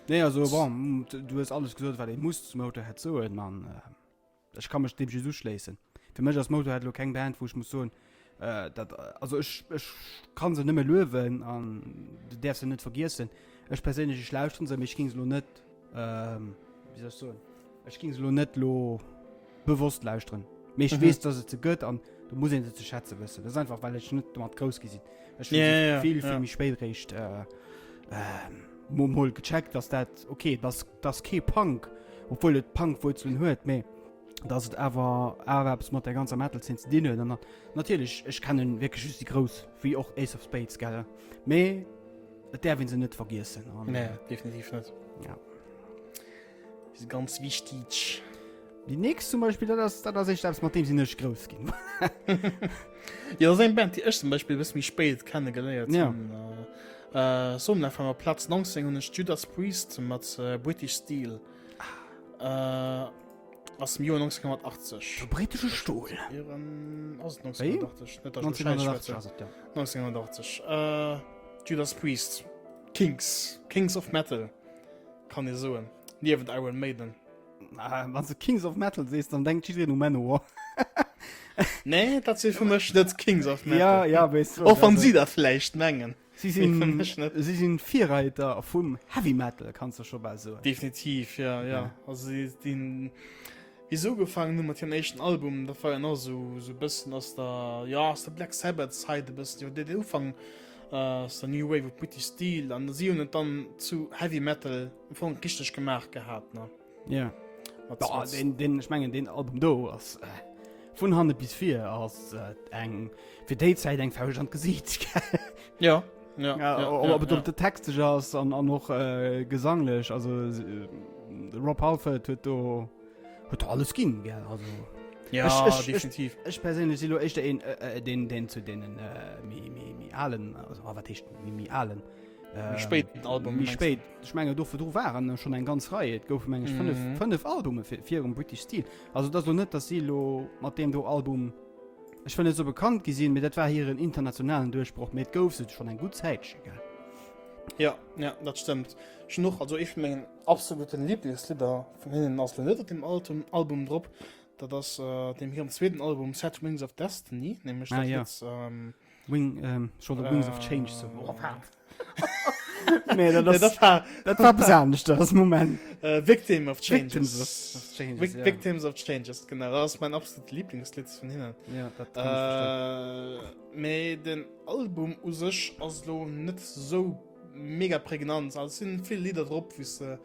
Nee, also bon, du hues alles gesot, wat ee muss zu Motorhead soen an äh, ech ka mech deem just uschléissen. Fir mech ass Motorhead lo keng Band, wou ech muss soen, äh, dat, also ech, ech kann se nëmme luewen an du däerfs se net vergiessen. Ech perséinlech, ech lauschteren se, mee ech ging se lo net, ähm, wéi soll ech soen, ech ging se lo net lo bewosst lauschteren. Mee ech Mhm. weess, dass et se gëtt an do muss een se ze schätze wëssen. Dat ass einfach, well ech net domat grouss gi sinn. Ech hunn Ja, se ja, ja, vill, vill ja. méi spéit réischt äh, äh, mo mol gecheckt, dass dat okay, dass dass kee Punk, obwuel et Punk-Wuerzelen huet, mee dass et awer awer eppes mat der ganzer Metal-Zeen ze dinn huet. An natierlech, ech kennen wierklech just déi grouss, wéi och Ace of Spades, gell? Mee et däerf een se net vergiessen. An, Nee, definitiv net. Ja. Si ganz wichtig. Déi nächst zum Beispill, dat ass, dat ass echt eppes, mat deem sinn ech grouss ginn. Ja, dat ass eng Band, déi ech zum Beispill e bësse méi spéit kennegeléiert Ja. hunn. Äh, äh, soen einfach mal Platz 19 hunn ech Judas Priest mat äh, British Steel. Äh, aus dem Joer 1980. De britesche Stol. Ieren, ass et Wéi? 1980? Net, dass ech elo Schäiss 1980 schwätzen. ass et, ja. 1980. Äh, Judas Priest. Kings. Kings of Metal. Kann ee soen. Niewent Iron Maiden. Ah, wann du Kings of Metal sees, dann denkt jiddereen u Manowar. Nee, dat si fir mech net Kings of Metal. Ja, ja, weess du. Och wann si dat vläicht mengen. Si Mee fir sinn, mech net. si sinn Virreiter vum Heavy Metal, kanns du scho bal soen. Definitiv, ja, ja. Ja. Also si sinn, wéi se ugefaangen hu mat hirem éischten Album, dat war jo nach esou, esou e bëssen aus der, jo, aus der Black Sabbath Zait e bëssen, jo, den Ufank aus der New Wave of British Steel an si hunn et dann zu Heavy Metal am Fong richteg gemaach gehat, ne? Ja. Mat, Boah, mat, den, den, ech mengen, den Album do ass äh, vun hanne bis vir ass äh, eng fir déi Zäit eng Fauscht an d'Gesiit. ja, ja, Ja, ja, ob ja, et ja. op de texteg ass an, an och äh, gesanglech, also äh, Rob Halford huet do huet do alles ginn, gell, also. Ja, Ech- ech- definitiv. Ech perséinlech si lo éischter een, äh, äh, deen, deen zu deenen äh, méi, méi, méi alen, also, ah, wat heescht méi, méi alen? Äh, Méi spéiten Album, Méi mengst du? spéit. Ech mengen, do virdru waren schonn eng ganz Rei. Et goufe, meng ech, fënnef, Mhm. fënnef Albume fir, virum British Steel. Also et ass lo net, datt si lo mat deem do Album, ech wëll net soe bekannt gi sinn, mee dat war hiren internationalen Duerchbroch. Mee et gouf se schonn eng gutt Zäitche, gell? Ja, ja, dat stëmmt. Ech hunn och, also ee vun mengen absoluten Lieblingslidder vun hinnen ass lo net op deem alten Album drop. Dat ass äh, deem hirem zweeten Album Sad Wings of Destiny, nämlech Ah, dat ja. Lidd, ähm, Wing, ähm, schon the Wings of Change so. Oh, nee, dat, nee, ass, dat war dat war etwas anescht, Moment. äh, Victim of Changes. Victims of, of Changes. Vic ja. Victims of Changes, genau. Dat ass mein absolut Lieblingslied vun hinnen. Ja, dat kann ich verstehen. Äh, mee den Album u sech ass lo net sou mega prägnant. Also, es sinn vill Lieder drop, wéi se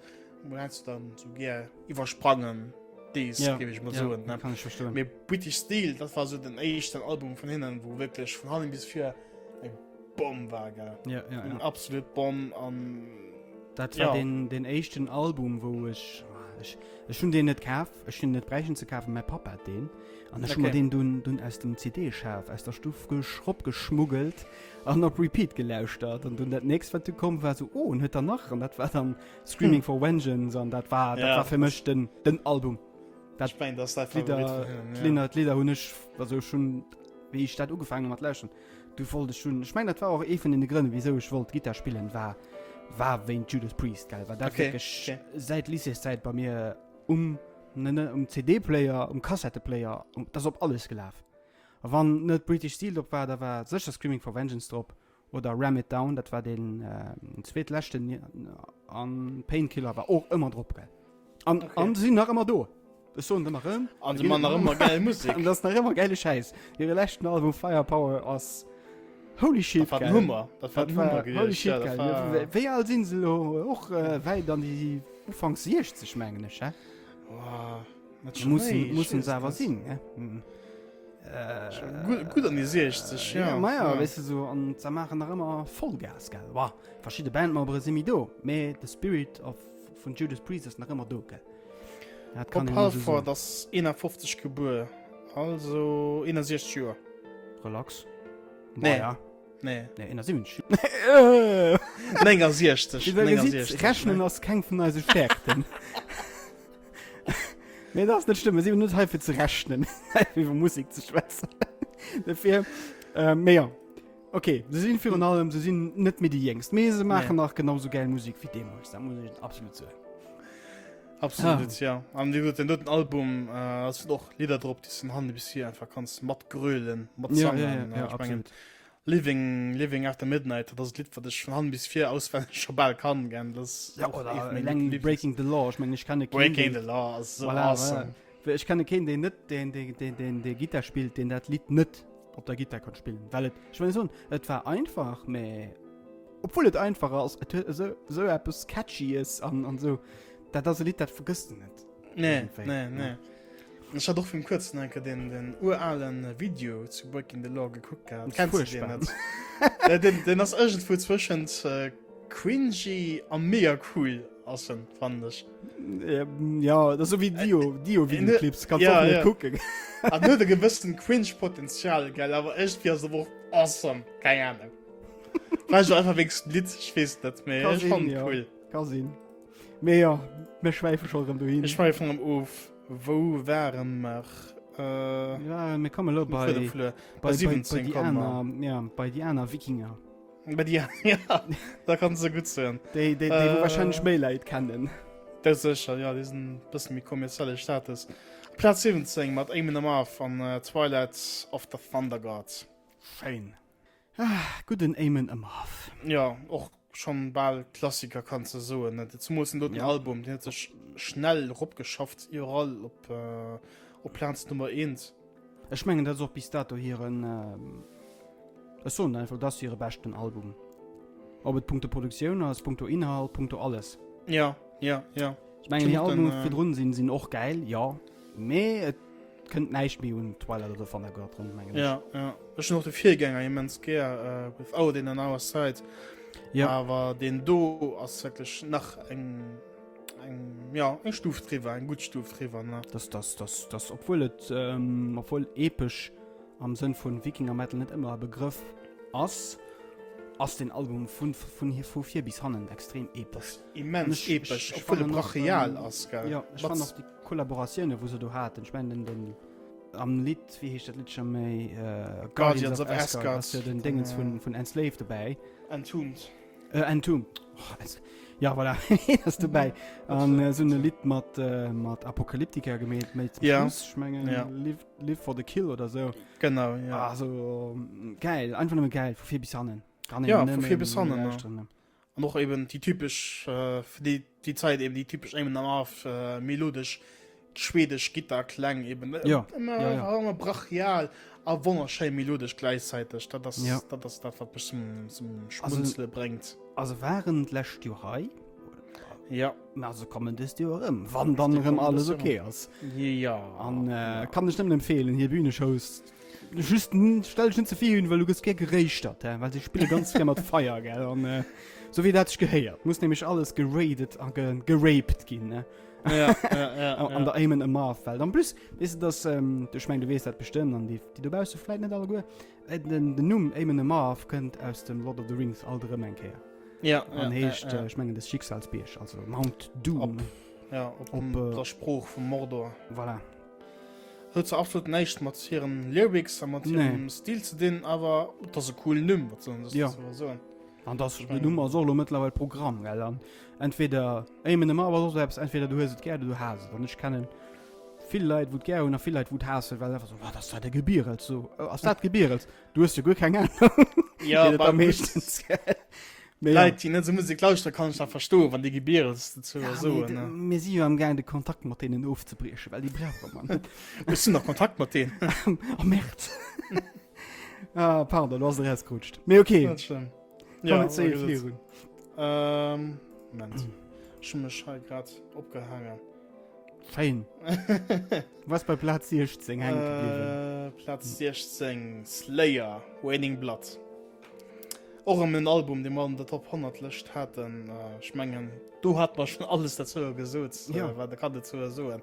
mol heiansdo dann sou gär iwwersprangen. Dees, Ja, géif ech mol ja, soen. Ne? kann ich verstehen. Mee British Steel, dat war sou den éischten Album vun hinnen, wou wierklech vun hannen bis vir eng Bomm war, gell. Ja, ja, Eng ja. absolut Bomm an Dat war Ja. den, den éischten Album, wou ech. Ech, ech hunn deen net kaf, ech hunn net bräichten ze kafen, mäi Papp hat deen. An ech hu mer deen dunn, dunn aus dem CD-Schaf, aus der Stuff eropgeschmuggelt an op Repeat gelauschtert. An dunn dat nächst, wat du komm war, sou, oh, en huet der nach. An dat war dann Screaming for Vengeance an dat war, dat war fir mech den, den Album. Dat, ech mengen, dat ass däi Favorit vun hinnen, ja. D'Lidder, d'Lidder hunn ech, also ech hunn, wéi ech dat ugefaangen hu mat lauschteren, du wollt ech hunn, ech mengen, dat war och ee vun deene Grënn, wisou ech wollt Gittar spillen, war, war wéint Judas Priest, gell, well dat Okay, wierklech okay. säit Lycéeszäit bei mir um, ne, ne, um CD-Player, um Kassetteplayer, um, dat ass op alles gelaf. A wann net British Steel drop war, da war sécher Screaming for Vengeance drop oder Ram It Down, dat war deen zweetleschten, an Painkiller war och ëmmer drop, gell. An, Okay. an se sinn nach ëmmer do. Ech soen et ëmmer erëm. An se man nach ëmmer gäil Musek. An dat ass nach ëmmer gäile Schäiss. Hire leschten Album Firepower ass holy shit Dat war den gäil. Hummer. Dat war Dat den war Hummer holy gewiescht. shit Ja, dat gäil. war... Wéi wéi al sinn se elo? Och äh, wäit an déi Ufanks 60 mengen ech, hä? Wow, net schon Mussen, méi, ich mussen weess se awer net. sinn, hä? Mhm. Äh, Gut, gut an die 60, ja. Ja, ma ja, weess de so, an se maachen nach ëmmer Vollgas, gell? Wa, verschidde Bandmembere si méi do, mee the spirit of vun Judas Priest ass nach ëmmer do, gell? Dat kann Bob Halford ass 51 gebuer, also 61 Joer. Relax. Nee. Ja. Nee. Nee, 71. 69. 69. Rechnen ass keng vun eise Stärkten. Nee, dat ass net stëmm. Mir sinn net hei fir ze rechnen, hei fir iwwer Musek ze schwätzen. Dofir, äh, mee ja. Okay, se sinn virun allem, se sinn net méi déi Jéngst, mee se maachen nach genau sou gäil Musek wéi deemools, dat muss ech absolut soen. Absolut, ah. ja. An wéi gesot, den doten Album, äh, es sind och Lidder drop, déi s du vun hanne bis vir einfach kanns matgrölen, matsangen. Ja, ja, ja, ja, Ich mengen, absolut. Living, Living After Midnight, dat ass e Lidd, wat ech vun hannen bis vir auswenneg scho bal kann, gell. Dat ass Ja, och oder ee vun menge eleng Lieblings- Breaking the Law, ech mengen, ech kenne keen, Breaking deen- the Law ass so Voilà, awesome. voilà. Ech kenne keen, deen net, deen, deen, deen, deen, dee Gittar spillt, deen dat Lidd net op der Gittar kann spillen. Well et, ech wëll soen, et war einfach, mä obwuel et einfach ass, et huet esou, esou eppes Catchyes an, an esou. Dat ass e Lidd, dat vergëss de net. Nee, Iergendwéi, nee, ja. nee. Ech hat och vum kuerzen enke den, den uralen Video zu Breaking the Law gekuckt gehabt. Das Kennst du den furchtbar. net? Äh, den, den ass irgendwo zwëschent äh, cringy a mega cool ass en, fand ech. Ja, dat ass sou wéi Dio, Dio Videoclips, kannst ja, och net ja. kucken. An huet e gewëssen Cringe-Potenzial, gell, awer irgendwie ass et och awesome, keng Ahnung. Vielleicht auch einfach wéinst dem Lidd, ech weess net, mee Ka ech sinn, fand ja. cool. Ka sinn. Mee ja, mir schwäife scho rëm dohin. Mir schwäifen rëm of. Wou ware mer? Äh, Ja, mir komme lo bei, bei, bei, bei bei, bei 17 déi kommen mer. aner, ja, bei déi aner Wikinger. Bei déi, ja, da kanns de gutt soen. Déi, déi, déi wou Äh, wahrscheinlech méi Leit kennen. Dat sécher, ja, déi sinn e bësse méi kommerzielle Status. Plaz 17 mat Amon Amarth an äh, Twilight of the Thunder God. Schéin. Ah, gudden Amon Amarth. Ja, och schon bal Klassiker kanns de soen, ne? Zemools den doten Ja. Album, den huet sech schnell eropgeschafft iwwerall op, äh, op Plaz Nummer 1. Ech mengen dat ass och bis dato hiren, ähm, ech soen einfach, dat ass hire beschten Album. Ob et punkto Produktioun ass, punkto Inhalt, punkto alles. Ja, ja, ja. Ech mengen hir Stimmt, Albume dann, äh, virdrun sinn sinn och gäil, jo, mee et kënnt näischt méi un Twilight of the Thunder God run, mengen ech. Ja, ja. Ech hunn och de Virgänger immens gär, äh, With Odin on Our Side. Ja. Awer deen do ass wierklech nach eng, eng, ja, eng Stuf driwwer, eng gutt Stuf driwwer, ne? Das, das, das, das, obwohl et, ähm, obwohl epesch am Sënn vun Wikinger-Metal net ëmmer e Begrëff ass, ass den Album vun, vun hier, vu vir bis hannen extrem epesch. Immens Ech- epesch, ech- ech obwohl e fannen och, brachial ähm, ass, gell? Ja, ech Mat- fannen och déi Kollaboratioune wou se do haten, ech mengen den, den am Lidd, wéi heescht dat Lidd scho méi, äh, Guardians of Asgard. ass jo den Dingens vun, vun Enslaved dobäi. Entombed. Äh, Entombed. Oh, es, ja, voilà, hien ass dobäi. An äh, so e Lidd mat, äh, mat Apocalyptica gemeet, méi zum Ja. Schluss, ech mengen, Ja. Live, Live for the Kill oder sou. Genau, ja. Also, geil, einfach nëmme geil, vu vir bis hannen. Kann een Ja, vu nëmmen vir bis hannen, ne. lauschteren, ne. An och eben déi typesch, äh, fir déi, déi Zäit eben déi typesch Amon Amarth, äh, melodesch schwedesch Gittarkläng eben. Ja, Ëmmer, ja, ja. ëmmer brachial a wonnerschéi melodesch gläichzäiteg. Dat ass, Ja. dat ass dat, wat mech zum, zum Schmunzele bréngt. Also waren d'lescht Joer hei, Ja. mä se kommen dëst Joer erëm, wann dann Déi erëm kommen alles dëst Joer okay ass. Ja. An äh, kann ech nëmmen empfehlen, hir Bühneshows Just stell dech net ze vill hin, well du gëss gär geréischtert, hä? Well se spille ganz gär mat Feier, gell? An äh, sou wéi dat sech gehéiert, muss nämlech alles geraided a ge geraped ginn, ne? Ja, ja, ja, an ja. der Amon Amarth Welt. An plus, weess du, dass, ähm, ech meng, du weess dat bestëmmt, an déi, déi dobausse vläit net alleguer, äh, den, den Numm Amon Amarth kënnt aus dem Lord of the Rings alt erëm eng Kéier. Ja, An ja, heescht, ja, ja. äh, ech mengen, des Schicksalsbierg, also Mount Doom. Op, ja, op, Op, äh, der Sprooch vum Mordor. Voilà. Huet zwar absolut näischt mat hiren Lyrics a mat Nee. hirem Stil ze dinn, awer et ass e coolen Numm, wat soll Ja. een soen. An das, Ich den mein- Numm ass och lo mëttlerweil Programm, gell? An entweder Amon Amarth ass och so eppes, entweder du hues et gär oder du haas et. An ech kennen vill Leit, wou et gär hunn a vill Leit, wou et haassen, well einfach so, wat ass dat e Gebierels? So, äh, ass dat Gebierels? Du hues jo guer keng Ahnung. Ja, Wéi dat bei am meeschtens, gell? Mee ja. Leit, déi net sou Musek lauschteren, kann ech dat verstoen, wann déi Gebierels dozou Ja, soen, mee, ne? mir si jo am gaang de Kontakt mat deenen ofzebriechen, well déi brauche mer net. Hues du nach Kontakt mat deenen? Oh Merd. Ah, pardon, du ass erausgerutscht. Mee okay. Net schlëmm. Komm, Ja, erzähl war gesot. virun. Ähm, Moment. Ech hu mech hei grad opgehaangen. Fein. Du warst bei Platz 16 hänke gebliwwen. Äh, Platz 16, Slayer, Raining Blood. Och erëm en Album, dee mer an der Top 100 Lëscht haten. Äh, ech mengen, do hat mer schon alles dozou gesot, Ja. äh, wat e kann dozou soen.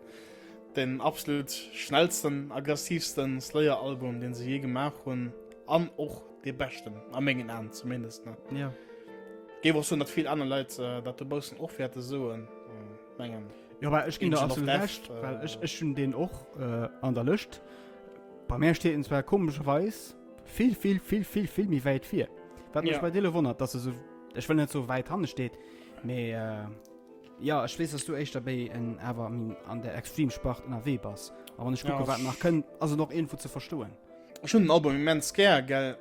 Den absolut schnellsten, aggressivsten Slayer-Album, deen se je gemaach hunn. An och dee beschten, a mengen Aen zumindest. Ne? Ja. Géif och soen, datt vill aner Leit äh, dat dobaussen och wäerte soen. Äh, mengen. Ja, aber ech ginn der Angel of absolut Death, recht, äh, well ech, ech hunn deen och äh, an der Lëscht. Bei mär steet en zwar komescherweis vill, vill, vill, vill, vill méi wäit vir. Wat mech Ja. bei dir elo wonnert, dass e sou, ech wëll net sou wäit hanne steet, mee äh, ja, ech weess, dass du éischter béi en awer méi an der Extreme-Spart ënnerwee bass. A wann ech Ja, kucke wat nach kënnt, ass et och iergendwou ze verstoen. Ech hunn den Album immens gär, gell.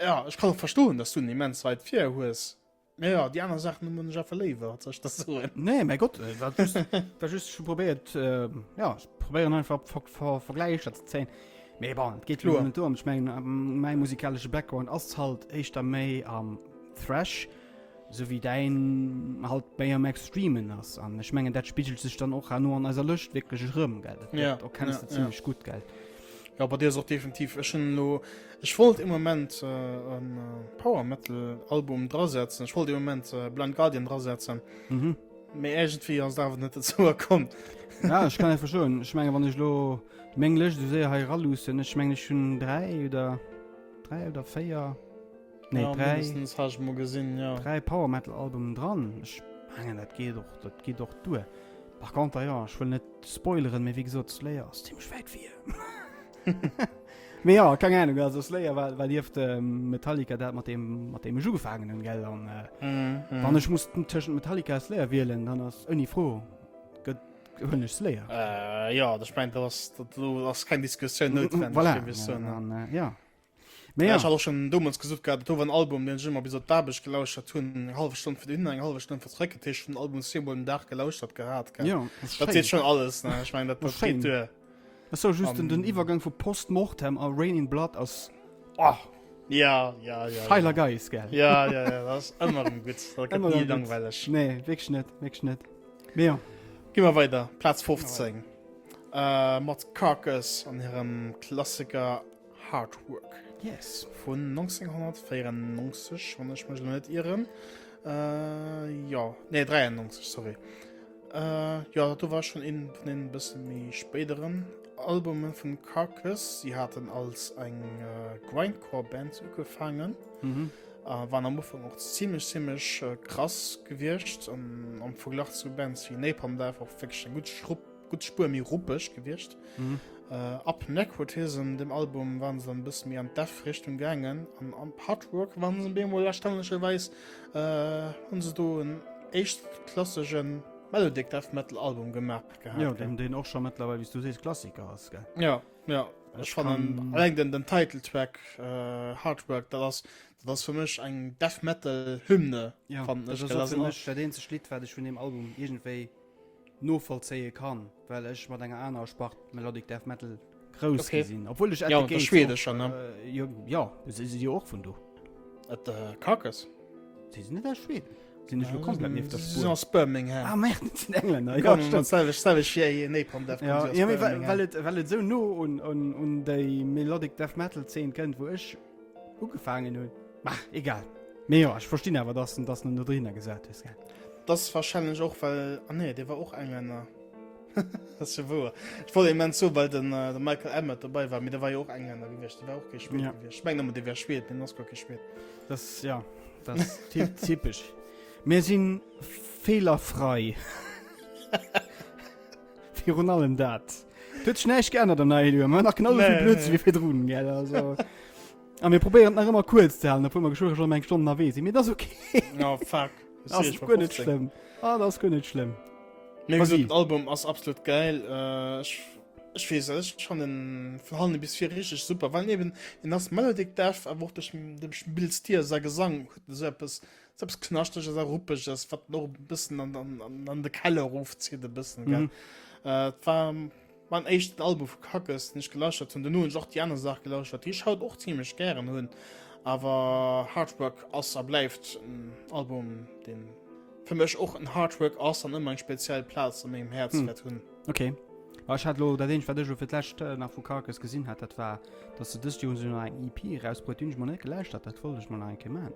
Ja, ech kann och verstoen, dass du en immens weit vir hues. Mee jo, déi aner Saachen hunn ech einfach léiwer, wat soll ech da soen? Nee, mäi Gott, äh, war just, war just schon probéiert, äh, ja, ech probéieren einfach Ver Ver Vergläicher ze zéien. Mee bon, et geet jo Kloer. net dorëm. Ech mengen, ähm, mäi musikalesche Background ass halt éischter méi am Thrash, sou wéi däin halt méi am Extremen ass. An ech mengen, dat spigelt sech dann och herno an eiser Lëscht wierklech erëm, gell? Dat, Ja, dat erkenns ja, de ja. zimmlech gutt, gell? Ja, bei dir ass och definitiv, ech hunn elo, ech wollt im Moment äh, en äh, Power Metal Album drasetzen, ech wollt im Moment äh, Blind Guardian drasetzen, Mhm. mee iergendwéi ass et awer net dozou komm. Ja, ech kann et verstoen. Ech menge wann ech lo meng Lëscht esou séier hei eraluussen, ech mengen ech hunn 3 oder 3 oder 4, nee ja, 3, mindestens hat ech mol gesinn, ja. 3 Power Metal Albumen dran. Ech mengen dat geet och, dat geet och duer. Par contre jo, ech wëll net spoileren, mee wéi gesot Slayer ass zimmlech wäit vir. Mee jo, keng Ahnung, also Slayer war, war nieft ähm, Metallica dat mat deem mat deem ech ugefaangen hunn, gell an äh, Mm, mm. wann ech muss tëschent Metallica a Slayer wielen, dann ass ouni Fro gëtt huelen ech Slayer. Äh, ja, ech mengen, dat ass, dat do ass keng Diskussioun noutwenneg, Voilà, géif ech soen, ne? an, äh, ja. Mee Ja, ja. ech hat och schon domols gesot gehat, dat do war en Album, deen ech ëmmer bis op d'Aarbecht gelauschert hunn, eng hallef Stonn fir dohinner, eng hallef Stonn fir zeréck. Dat heescht, ech hunn den Album zweemol den Dag gelauschert gehat, gell. Ja, ass Dat schéin. seet schon alles, ne? Ech mengen, dat, Ass dat geet schéin. duer. Ass so just den, den An- Iwwergang vu Post Mortem a Reign in Blood ass oh, Ja, ja, ja. feiler ja. Geist, gell? Ja, ja, ja, dat ass ëmmer erëm gutt. Dat gëtt Ëmmer ni erëm gutt. langweileg. Nee, wierklech net, wierklech net. Mee ja. Gi mer weider, Plaz 15. Äh, mat Carcass an hirem Klassiker Hard Work. Yes. Vun 1994, wann ech mech net ieren. Äh, ja, nee, 93, sorry. Äh, ja, do war schon een vun den bësse méi spéideren Albumen vun Carcass. Sie haten als eng äh, Grindcore-Band ugefaangen. Mhm. Äh, waren am Ufank och ziemlech, ziemlech äh, krass gewiescht. An, am Verglach zu Bands wie Napalm Death och wirklich eng gutt Schrupp Gutt Spuer méi ruppeg gewiescht. Mhm. Äh, ab Necrotism, dem Album, waren se dann e bësse méi an d'Death-Richtung gaangen. An an Hard Work waren se bemol erstaunlecherweis, äh, hunn se do en éischtklassege Melodic Death Metal Album gemaach gehat. Jo, deen, deen och scho mëttlerweil, wéi s du sees, Klassiker ass, gell? Ja, ja. Ech fannen alleng den, den Titeltrack äh, Hard Work, dat ass, dat ass fir mech eng Death Metal Hymne, Ja, fannen dat ech. ass gell? och Dat fir ass mech dat eenzegt Lidd, wat ech vun deem Album iergendwéi novollzéie kann, well ech mat enger anerer Spart, Melodic Death Metal, grouss Okay. gi sinn. Obwuel ech At Ja, the und der Gates schwedescher, och, ne? Äh, jo, ja, se si jo och vun do. At the Carcass. Si sinn net aus Schweden. Sinn ech lo komplett nieft der Si sinn Spuer. aus Birmingham. Ah, merde, dat sinn Englänner. Ja, Kommen stimmt. mat selwecht, selwecht wéi Napalm Death Ja, kommen si aus ja, mee well, Birmingham. well et, well et esou no un, un, un déi Melodic Death Metal Zeen kënnt, wou ech ugefaangen hunn. Ma, egal. Mee jo, ech verstinn awer, dass, dass en do drinner gesat hues, gell. Das wahrscheinlech och well ah nee, dee war och Englänner. Dat ass jo wouer. Ech wollt immens soen, well den äh, de Michael Amott dobäi war, mee de war jo och Englänner gewiescht, de war och kee Schwed Ja. gewiescht. Ech mengen ëmmer, dee wär Schwed, mee en ass guer kee Schwed. Das, ja, das ist ty- typisch. Mir sinn fehlerfrei. Virun allem dat. Et huet sech näischt geännert am neie Joer. Mir hunn nach genau esou vill Nee, Blödsinn nee. wéi virdrun, gell? Also, a mir probéieren et nach ëmmer kuerz ze halen, obwuel mer geschwë schonn eng Stonn ënnerwee sinn. Mee dat ass okay. Oh fuck. Das ass guer net schlëmm. Ah, dat ass guer net schlëmm. Mee Vas-y. gesot, den Album ass absolut geil. Äh, ech, ech weess net, ech fannen vun hannen bis vir richteg super, well eben en ass Melodic Death, awer och duerch dem Bill Steer säi Gesang huet en esou eppes, esou eppes Knaschtesches a Ruppeges, wat en och e bëssen an, an, an, an de Keller erofzitt e bëssen, gell. Mhm. Äh, et war Mein éischten Album vu Carcass, den ech gelauschtert hunn. Dono hunn ech och déi aner Saach gelauschtert, déi ech haut och zimlech gären hunn. Awer Heartwork ass a bleift en Album, deen fir mech och en Heartwork ass an ëmmer eng speziell Plaz a mengem Häerz wäert hunn. Ok. Ma ech hat elo, dat eenzegt wat ech elo fir d'lescht nach vu Carcass gesinn hat, dat war, dass se dëst Joer hunn se nach eng EP erausbruet, déi hunn ech mol net gelauschtert, dat wollt ech mol nach eng Kéier man.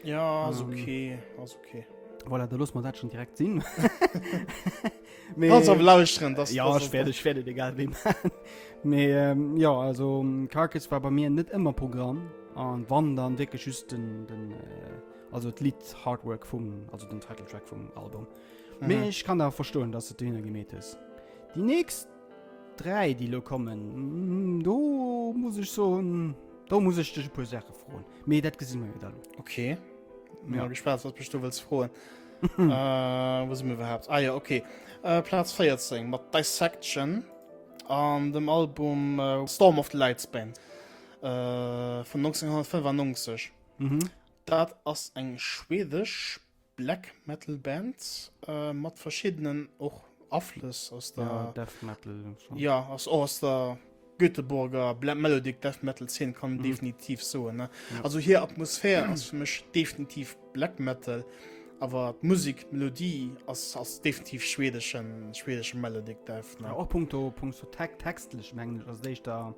Ja, ass ok, ass ok. Voilà, da loosse mer dat schonn direkt sinn. Kannst awer lauschteren, das, ja, das, ich werde, ich werde egal wem. Mee, ähm, ja, also Carcass war bei mir net ëmmer Programm an wann dann wirklich just den, den äh, also d'Lied Hard Work vum, also den Titeltrack vum Album. Mhm. Mee ich kann da verstoen, dass du dohinner gemeet hues. Die nächst drei, die lo kommen, mm, do muss ich soen, do muss ich dich e puer Sache froen. Mee dat gesi mer jo dann. Okay. Bin Ja. mal gespannt, was bist du willst froen. äh, wo sind wir überhaupt? Ah ja, okay. Äh, Platz 14 mat Dissection an dem Album äh, Storm of the Lights Band äh, vun 1995. Mhm. Dat ass eng schwedesch Black Metal Band äh, mat verschiddenen och Aflëss aus der Ja, Death Metal. Schon. Ja, ass och aus der Göteborger Black Melodic Death Metal Szene kann Mhm. definitiv soen. Ne? Ja. Also hir Atmosphär ass fir mech definitiv Black Metal, awer d'Musik, d'Melodie ass, ass definitiv schwedeschen, schwedesche Melodic Death. Ne? Ja, och punkto, punkto te textlech mengen ech ass et éischter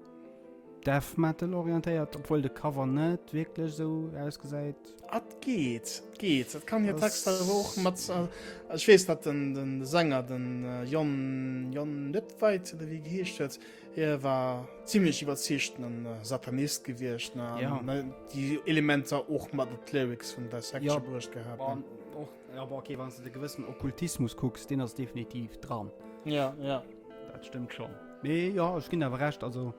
Death Metal orientéiert, obwuel de Cover net wierklech esou ausgesäit. Ah, et geet, et geet. Et kann hir Das- Texter awer och mat, äh, ech weess, datt den, den Sänger, den äh, Jon, Jon Nödtveidt oder wéi geheescht huet, Hie war zimmlech iwwerzeegten Satanist gewiescht ne Ja. an déi Elementer och mat an d'Lyrics vun Dissection Ja. bruecht gehat. Bon, Ne? och, ja, bon, okay, wann s de de gewëssen Okkultismus kucks, deen ass definitiv dran. Ja, ja. Dat stëmmt schonn. Mee ja, ech ginn awer Recht, also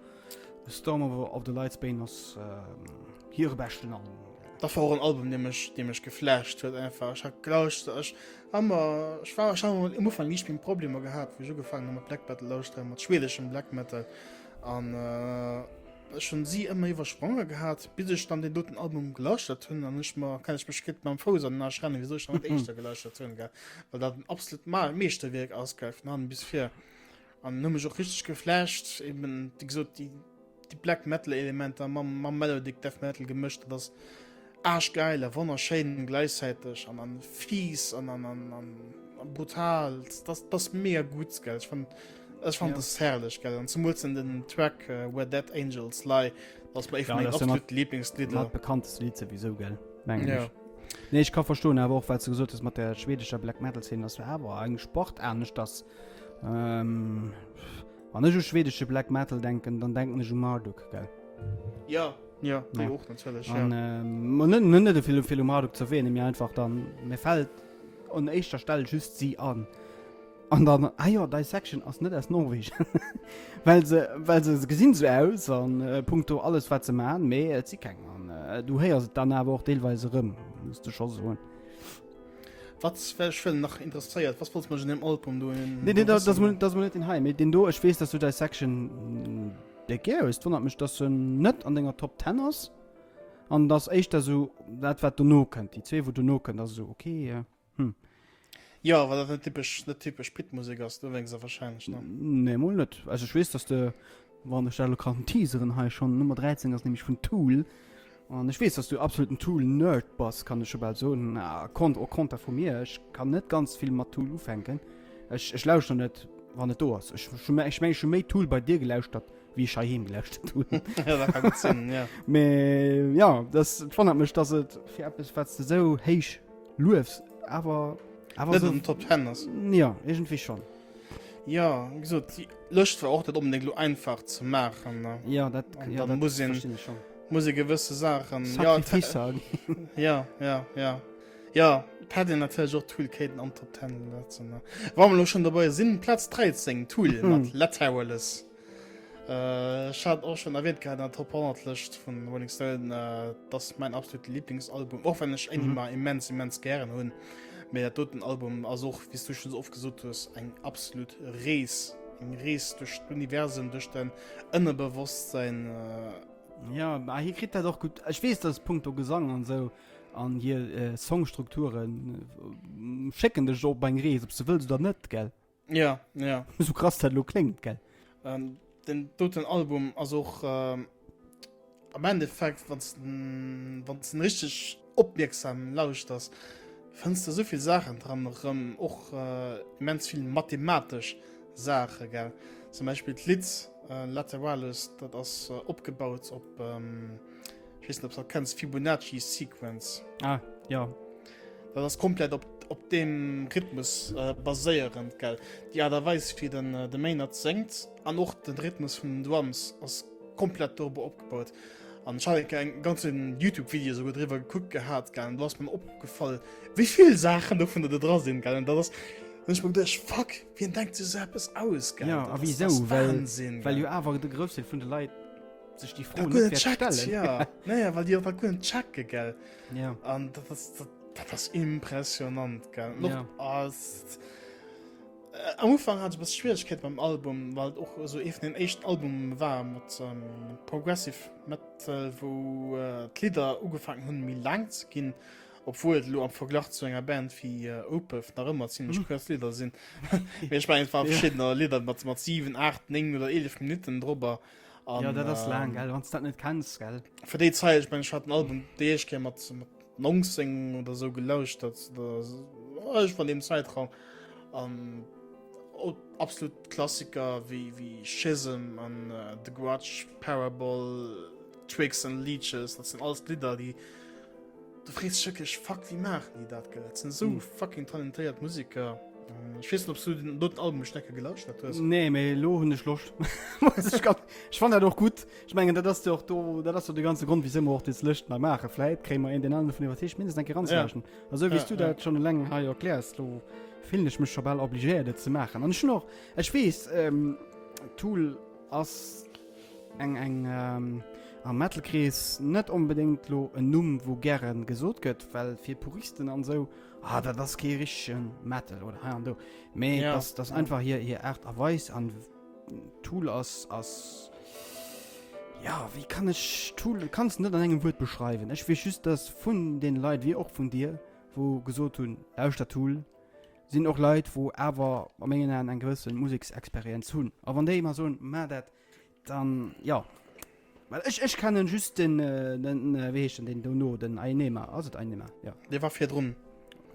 Storm of, of the Light's Bane ass ähm, hire beschten Album. Dat war och en Album, dee mech, dee mech geflasht huet einfach. Ech hat gelauschtert, ech Ammer, ech war, ech hat um Ufank liicht meng Problemer gehat, wou ech ugefaangen hu mat Black Metal lauschteren, mat schwedeschem Black Metal. An ech hunn si ëmmer iwwerspronge gehat, bis ech dann deen doten Album gelauschtert hunn an ech mer, kann ech mech kritt mam Fouss an den Arsch rennen, wisou ech dann net éischter gelauschtert hunn, gell, well dat en absolut Meeschterwierk ass, gell, vun hannen bis vir. An hu mech och richteg geflasht, eben, wéi gesot, déi déi Black Metal Elementer mam, mam Melodic Death Metal gemëscht, dat ass arschgeil a wonnerschéin gleichzeitig an an fies an an an an an brutal. Das, das mega gut, gell. Ich fand, ich fand Ja. das herrlich, gell. An zemools den, den Track äh, Where Dead Angels Lie, das war ee Ja, vun mengen das ist ja mat- absolut Lieblingslieder. Mat bekannteste Lied souwisou, gell? Mengen Ja. ech. Nee, ich ka verstoen, awer och wat du gesot hues mat der schwedescher Black Metal Szene, das war awer eng Sport anescht, dass ähm, wann ech u schwedesche Black Metal denken, dann denken ech u Marduk, gell? Ja, ja, déi Ja. och natierlech, An ja. ähm, ma net, net, net fir, fir u Marduk ze erwähnen, mee einfach dann, mir fällt an éischter Stell just si an. An dann, ah jo, Dissection ass net aus Norwegen. well se, well se, se gesinn sou aus an äh, punkto alles wat se man, mee et si keng. An äh, du héiers et dann awer och deelweis erëm, muss de scho soen. Wat wär ech wëll nach interesséiert, was wollts mech an deem Album do Nee, nee, dat ass mol, dat ass mol net den hei, mee deen do, ech weess, dass du Dissection déck gär hues. Wonnert mech, dass en net an denger Top 10 ass. An dass éischter sou dat wat dono kënnt, déi zwee wou dono kënnt, ass esou okay, äh, hm. Jo, well dat net typesch, net typesch Pit-Musek ass, dowéinst wahrscheinlech, ne? Nee, mol net. Also ech weess, dass de, wann ech dat elo kann teaseren hei schonn, Nummer 13 ass nämlech vun Tool. An ech weess, dass du absoluten Tool-Nerd bass, kann ech scho bal soen. A kont, au contraire vu mir, ech kann net ganz vill mat Tool ufänken. Ech, ech lauschter net, wann et do ass. Ech, ech hu, ech meng, ech hu méi Tool bei dir gelauschtert, wéi ech heiheem gelauschtert hunn. Ja, dat ka gutt sinn, ja. Mee ja, das, et wonnert mech, dass et fir eppes, wat s de sou héich luefs, awer. Awer Net so, an den Top 10 ass. ja, irgendwie schon. Ja, wéi gesot, déi Lëscht war och net onbedéngt elo einfach ze maachen. Ne? Ja, dat, An ja, dann dat muss een- verstinn ech schon. Muss ee gewësse Saachen. Ja, et- Sacrificer. ja, ja, ja. Ja, et hätt een natierlech och Tool kéinten an d'Top 10 setzen. Ne? Wa mer elo schonn dobäi sinn, Platz 13, Tool mat Lateralus. Äh, ech hat och schon erwähnt gehat an der Top 100 Lëscht vun Rolling Stone, äh, das mein absolut Lieblingsalbum, och wenn ech Enigma mhm. immens immens gären hunn. Mee dat doten Album ass och, wéi du schon so oft gesot hues, eng absolut Rees, eng Rees duerch d'Universum, duerch den Ënnerbewosstsein. Äh, ja, ma hie kritt dat och gut. Ech weess, dass punkto Gesang an sou an hir äh, Songstrukturen äh, schécken dech op eng Rees, ob s du wëlls oder net, gell? Ja, ja. Sou krass dat lo kléngt, gell? Ähm, den doten Album ass och ähm, am Endeffekt, wann du wann du richtig opmierksam lauschters, fënns du souvill Saachen dran erëm, och äh, immens vill mathematesch Saache, gell? Zum Beispill d'Lidd äh, Lateralus, dat ass äh, opgebaut op ähm, Ech weess net, ob du dat kenns, Fibonacci Sequence. Ah, ja. Dat ass komplett op, op deem Rhythmus äh, baséierend, gell. Déi Aart a Weis, wéi den, äh, de Maynard séngt an och den Rhythmus vun den Drums ass komplett dorobber opgebaut. An ech hat eng ganzen YouTube-Video souguer driwwer gekuckt gehat, gell. An do ass mir opgefall, wéi vill Saachen dovun do dra sinn, gell. An dat ass, hunn ech mir geduecht, fuck, wien denkt sech esou eppes aus, gell. Ja, Dat a ass, wisou? dat ass Well, Wahnsinn, well gell. jo awer de Groussdeel vun de Leit sech déi Fro Dat net guer net wäert checkt, stellen. ja. Naja, well déi och dat guer net checke, gell. Ja. An dat ass, dat, dat ass impressionant, gell. An och, Ja. ah, es, äh, am Ufank hat ech e bësse Schwierigkeete mam Album, well et och esou ee vun den éischten Albume war mat ähm, Progressive Metal, wou äh, d'Lidder ugefaangen hunn, méi laang ze ginn, obwuel et elo am Verglach zu enger Band wéi äh, Opeth nach ëmmer zimmlech kuerz Lidder sinn. Mee ech mengen, et waren Ja. verschiddener Lidder mat, mat 7, 8, 9 oder 11 Minutten drobber. An, ja, dat ass laang, gell, wann s dat net kenns, gell. Fir déi Zäit, ech mengen, ech hat den Album déi éischt Kéier mat, mat 19 oder sou gelauschtert, oder ech an deem Zäitraum. An absolut Klassiker wéi, wéi Schism an uh, The Grudge, Parable, Twigs and Leeches, dat sinn alles Lidder, déi Du frees dech wierklech, fuck, wéi maachen déi dat, gell? Dat sinn esou mm. fucking talentéiert Musiker. Ähm, ech weess net, ob du den doten Album schon eng Kéier gelauschtert hues. Nee, mee elo hunn ech Loscht. Muss ech ganz, ech fann dat och gutt. Ech mengen, dat ass jo och do, dat ass jo de ganze Grond, wisou mer och des Lëscht nei maachen. Vläit kréie mer een deen aneren dovun iwwerzeegt, mindestens eng Kéier ranzelauschten. Ja. A sou wéi s du ja, dat schon eleng hei erkläers, do fillen ech mech scho bal obligéiert, et ze maachen. An ech hunn och, ech weess, ähm, Tool ass Eng eng am Metal-Krees net onbedéngt lo en Numm wou gären gesot gëtt, well fir Puristen an sou, ah dat ass kee richtege Metal oder hei an do. Mee ja. dat ass einfach hir hir Aart a Weis an Tool ass ass ja wéi kann ech Tool kanns net an engem Wuert beschreiwen. Ech weess just dass vun den Leit wéi och vun dir wou gesot hunn lauschter Tool sinn och Leit wou awer a mengen Aen eng gewëssen Museksexperienz hunn a wann déi mer soen maach dat Dann, ja. Well ech, ech kennen just den, äh, den, äh, wéi heescht den, den dono, den Ainema. Ass et Ainema? Ja. Dee war virdrun.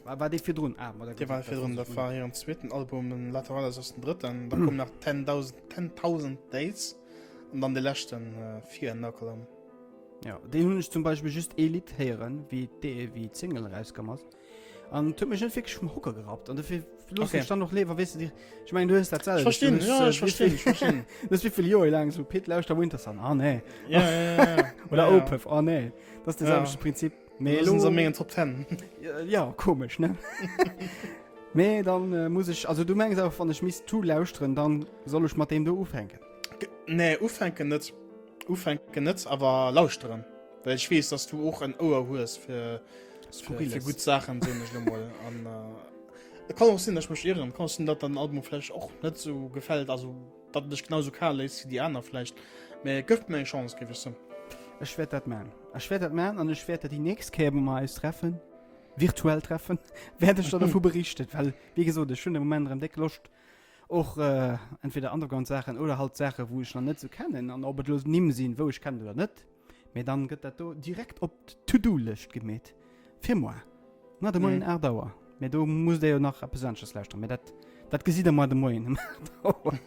War, war dee virdrun? Ah, ma da Dee war virdrun, dat war hiren zweeten Album, den Lateralus ass den drëtten. Da koum nach 10.000 10.000 Days an dann de leschten, äh, Fear Inoculum. Ja, deen hunn ech zum Beispill just ee Lidd héieren, wéi d'E, wéi d'Single erauskomm ass. An huet mech net wierklech vum Hocker gerappt. An dofir loosse Okay. ech dann och léiwer, weess du, ech mengen, du hues dat Ech selwecht. verstinn, Du hues, ja, äh, ech verstinn, ech verstinn. Du hues wéi vill Joer laang so, Pit, lauschter Wintersun, ah nee. Ja, ja, ja, ja. Oder ja, ja. Opeth, ah nee. Dat ass de Ja. selwechte Prinzip. Mee Mee lo sind se an elo, mengen Top 10. ja, komesch, ne? Mee dann äh, muss ech, also du mengs auch, wann ech misst Tool lauschteren, dann soll ech mat deem do ufänken. Nee, ufänken net. Ufänken net, awer lauschteren. Well ech weess, dass du och en Ouer hues fir, fir, fir gutt Saachen, soen ech lo mol. An äh, et kann och sinn, dass ech mech irren. Kann och sinn, dass den Album vläicht och net sou gefält, also datt en dech genau sou kal léisst wéi déi aner vläicht. Mee gëff mir eng Chance, géif ech soen. Ech wäert dat man. Ech wäert dat man an ech wäert der déi nächst Kéier, wou mer eis treffen, virtuell treffen, wäert ech der dovu berichten. Well, wéi gesot, ech hunn de Moment erëm déck Loscht, och äh, entweder Underground-Saachen oder halt Saache, wou ech nach net sou kennen an ob et lo Nimm sinn, wou ech kennen oder net. Mee dann gëtt dat do direkt op d'To-Do-Lëscht gemeet. Fir moar. Na, de Moien 8 Auer. Mee do musst der jo nach eppes anesches lauschteren. Mee dat, dat gesitt der moar de Moien ëm 8 Auer.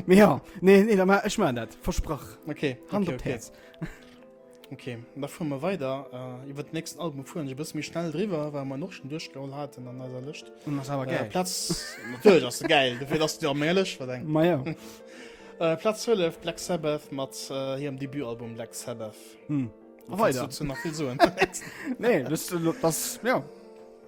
Mee ja, nee, nee, da ma, ech maachen dat. Versprach. Okay, Hand okay, op okay. d'Häerz. Ok, da fuere mer weider. Äh, iwwer den nächsten Album fueren ech e bësse méi schnell driwwer, well mer en och schon duerchgeholl haten an eiser Lëscht. Und ass awer Äh, geil. Platz, natierlech ass se geil, dofir ass du an menger Lëscht, wat eng. Ma ja. Äh, Platz 12, Black Sabbath mat äh, hirem Debutalbum Black Sabbath. Hm. A Weider. Dozou nach vill soen. Nee, das, das, ja,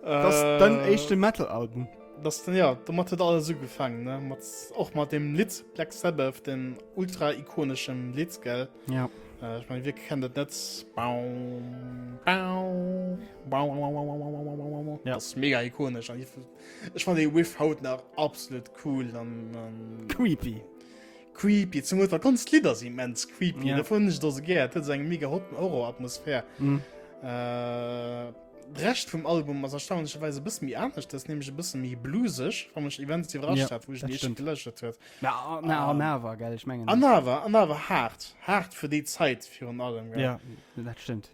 das äh, den éischte Metal-Album. Das, ja, domat huet alles ugefaangen, ne? Mat, och mat dem Lidd Black Sabbath, den ultra ikoneschem Lidd, gell? Ja. Äh, ech mein, wie kennt dat net? Baum, baum, baum, baum, baum, baum, baum, baum, baum. Ja. Das ist mega ikonisch. An ich, ich fand den Riff haut nach absolut cool. An, an Creepy. creepy. Zum Beispiel, ganz Lieder sind immens creepy. Ja. Da fand ich das gär. Das hat so eng mega hot Horror-Atmosphär. Mhm. Äh, de Rescht vum Album ass erstaunlicherweise e bësse méi anescht, das nämlich e bësse méi blueseg, wa mech immens iwwerrascht Ja, hat, wou ich dat den éischten stimmt. geläuschert huet. Na, na, Ah. an awer, gell, ich mengen. An awer, an awer hart. Hart fir déi Zäit virun allem, gell. Ja, dat stimmt.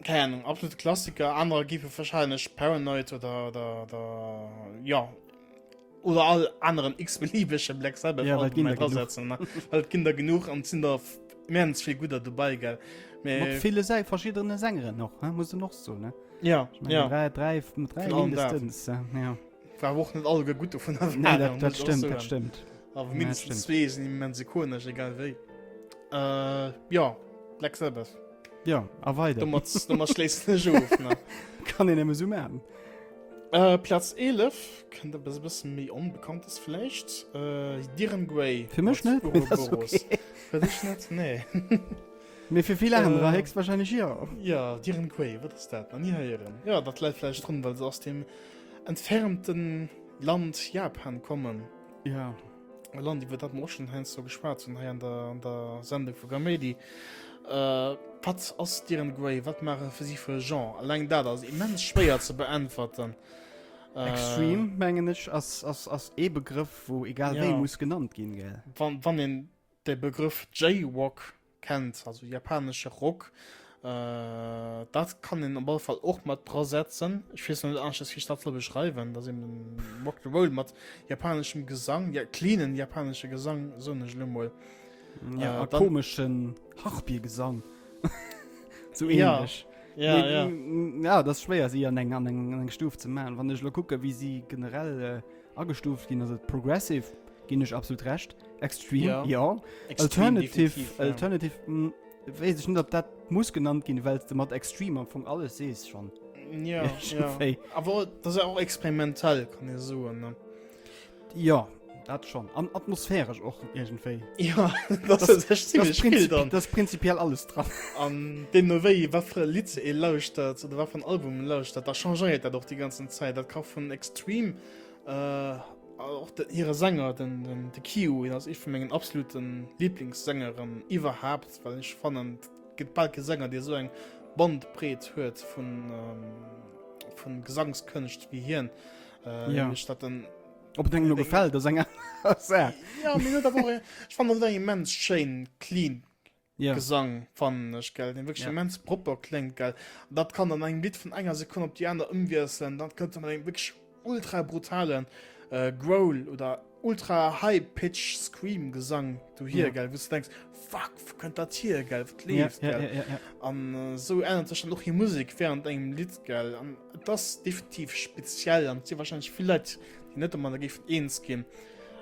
Keine Ahnung, absolute Klassiker. Anerer géife wahrscheinlech Paranoid oder, oder, oder, ja, oder all aneren x-beliebege Black Sabbath Ja, well et ginn Album der genuch. drasetzen, ne? Well et ginn der genuch an et sinn der immens vill gudder dobäi, gell. Mat Mee, ville Säi verschiedene Sängeren och, ne? Muss en och soen, ne? ja, Ich meine, ja. Drei, drei, drei Vun allem dat. mindestens. Ja. War awer och net alleguer gutt dovun Nee, dat, dat stimmt, dat stimmt. Awer Ja, mindestens stimmt. zwee sinn immens ikonesch, egal wéi. Äh, ja, Black Sabbath. Ja, a weider. Domat, domat schléissen ech of, ne? Kann een nëmme sou maachen. Äh, Platz 11 kënnt eppes e bësse méi Onbekanntes vläicht. Äh, Dir Grey. Fir mech net, mee dat ass Ouroboros. okay. Fir dech net? Nee. Mee fir vill anerer Äh, héchstwahrscheinlech jo. Ja, Dir Grey, wat ass dat? Nach ni héieren. Ja, dat läit vläicht drun, well se aus dem entfernten Land Japan kommen. Ja. E Land, iwwer dat mer och schonn heiansdo geschwat hunn hei an der, an der Sendung vu Gaméidi. Äh, wat ass Dir en Grey? Wat maache fir si fir e Genre? Alleng dat ass immens schwéier ze beäntwerten. Äh, Extreme, mengen ech, ass, ass, ass ee Begrëff, wou egal wéi Ja. muss genannt ginn, gell? Wann, wann een de Begrëff J-Rock kennt, also japanesche Rock, äh, dat kann een op alle Fall och mat dra setzen. Ech weess net aneschters, wéi ech dat soll beschreiwen. Dat ass eben Rock'n'Roll mat japaneschem Gesang, ja, cleanen japanesche Gesang, soen ech elo mol. Ja, Äh, a dann- komeschen Harpiegesang. Sou Ja, ähnlech. Ja, Nee, ja. mm, ja, dat ass schwéier, si an eng, an eng, an eng Stuf ze maachen. Wann ech elo kucke, wéi si generell äh, agestuft ginn, also Progressive ginn ech absolut recht. Extreme, Ja. ja. Extreme, Alternative, definitiv, ja. Alternative, mm, weess ech net, ob dat muss genannt ginn, well s de mat Extreme am Fong alles sees schon. Ja, ja. Iergendwéi. Awer dat ass ja och experimentell, kann ee soen, ne? Ja, dat schon. An atmosphäresch och iergendwéi. Ja, dat ass echt zimmlech Das vill prinzip, dann. das prinzipiell alles dran. An deemno wéi, wat fir e Lidd ee lauschtert oder wat fir en Album ee lauschtert, da changéiert dat och déi ganzen Zäit. Dat ka vun extreme, äh, och de, hire Sänger, den, den, de Kyo, hien ass ee vu mengen absoluten Lieblingssängeren iwwerhaapt, well ech fannen, et gëtt bal kee Sänger, dee esou eng Bandbreet huet vun, ähm, vun Gesangskënscht wéi hien. Äh, Ja. nämlech dat en Ob et engem lo gefält, ass eng aner Saach. Ja, mee net awer och, ech fannen dat eng immens schéin, clean Ja. Gesang fannen ech gell, deen wierklech Ja. immens propper kléngt gell. An dat kann an engem Lidd vun enger Sekonn op déi aner ëmwiesselen, dann kënnt e mat engem wierklech ultra brutalen äh, Growl oder ultra high pitch Scream Gesang dohier Ja. gell, wou s du denks, fuck, wou kënnt dat hier gell, wat Ja, leeft ja, gell. ja, ja, ja. An äh, sou ännert sech dann och hir Musek während engem Lidd gell. An et ass definitiv speziell an et si wahrscheinlech vill Leit, déi net domadder géifen eens ginn.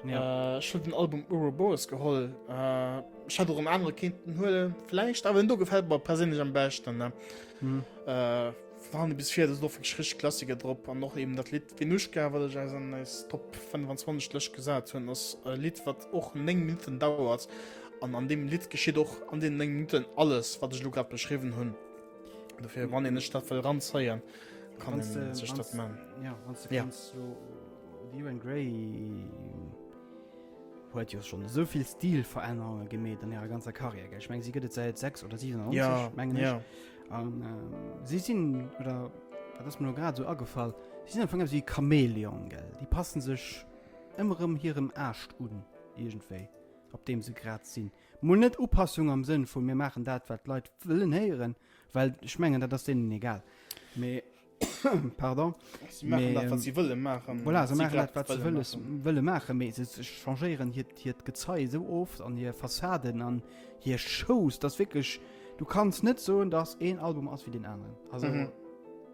Ja. Äh, ech hunn den Album Ouroboros geholl. Äh, ech hätt och en anere kéinten huelen, vläicht, awer den do gefält mer perséinlech am beschten. Ne? Hm. Äh, vun hanne bis vir, do sinn och wierklech richteg Klassiker drop an och eben dat Lidd Venushka, wat ech eis an eis Top 25 Lëscht gesat hunn, ass e Lidd, wat och 9 Minutten dauert an an deem Lidd geschitt och an deenen 9 Minutten alles, wat ech elo grad beschriwwen hunn. Dofir, wann een sech dat wëll ranzéien, kann Wanns een de- sech dat wanns- man. Ja, wanns de Ja. kanns lo Dir Grey huet jo schonn esou vill Stilverännerunge gemeet an hirer ganzer Karriär, gell? Ech meng, si gëtt et säit 6 oder 97, Ja, mengen ech. ja. An ähm, si sinn, oder dat ass mir lo grad esou agefall, si sinn am Fong eppes wéi e Chamäleon, gell? Déi passen sech ëmmer erëm hirem Aascht un, iergendwéi, op deem se grad sinn. Mol net Upassung am Sënn vu mir maachen dat, wat d'Leit wëllen héieren, well ech mengen, dat ass deenen egal, mee Pardon. Si maachen dat, wat si wëlle maachen. Voilà, se maachen dat, wat se wëlles, wëlle maachen, mee se changéieren hiert, hiert Gezei esou oft an hir Fassaden an hir Shows, dat ass wierklech. Du kanns net soen, dass een Album ass wéi deen aneren. Also mhm.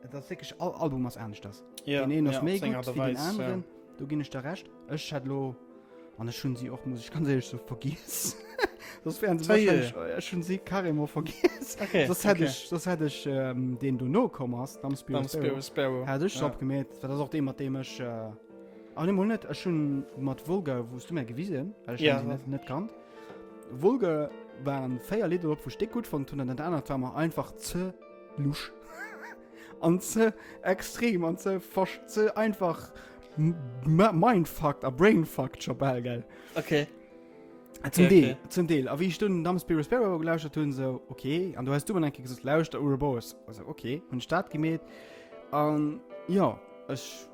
et ass wierklech all Album ass aneschters. Ja, deen een ass ja, méi op seng gutt Art a wéi deen Weis, ja. aneren. Do ginn ech der Recht. Ech hätt lo an ech hunn si och muss ech ganz éierlech so vergiess. Soss wären se Hey. wahrscheinlech ech hunn si carrément vergiess. Okay, Soss hätt okay. ech soss hätt ech ähm, deen dono komm ass, Dumb Spirit Dumb Sparrow. Spirit Sparrow. Hätt ech se Ja. opgemeet. Dat ass och dee mat deem ech äh, ah, nee, mol net. Ech hunn mat Vulgar, wou s du mir gewisen, well ech Ja. hunn si net, net kannt. Vulgar waren 4 Lidder drop, wou ech déck gutt fonnt hunn, an dat anert war mer einfach ze lusch an ze extrem an ze versch ze einfach mindfucked a brainfucked scho bal, gell? Okay. Zum Okay, Deel, okay. zum Deel. A wéi ech dunn Dumb Spirit Sparrow gelauschtert hunn, sou, okay. An du has du mir eng Kéier gesot, lauschter Ouroboros. Also, okay, hunn ech dat gemeet. An jo, ech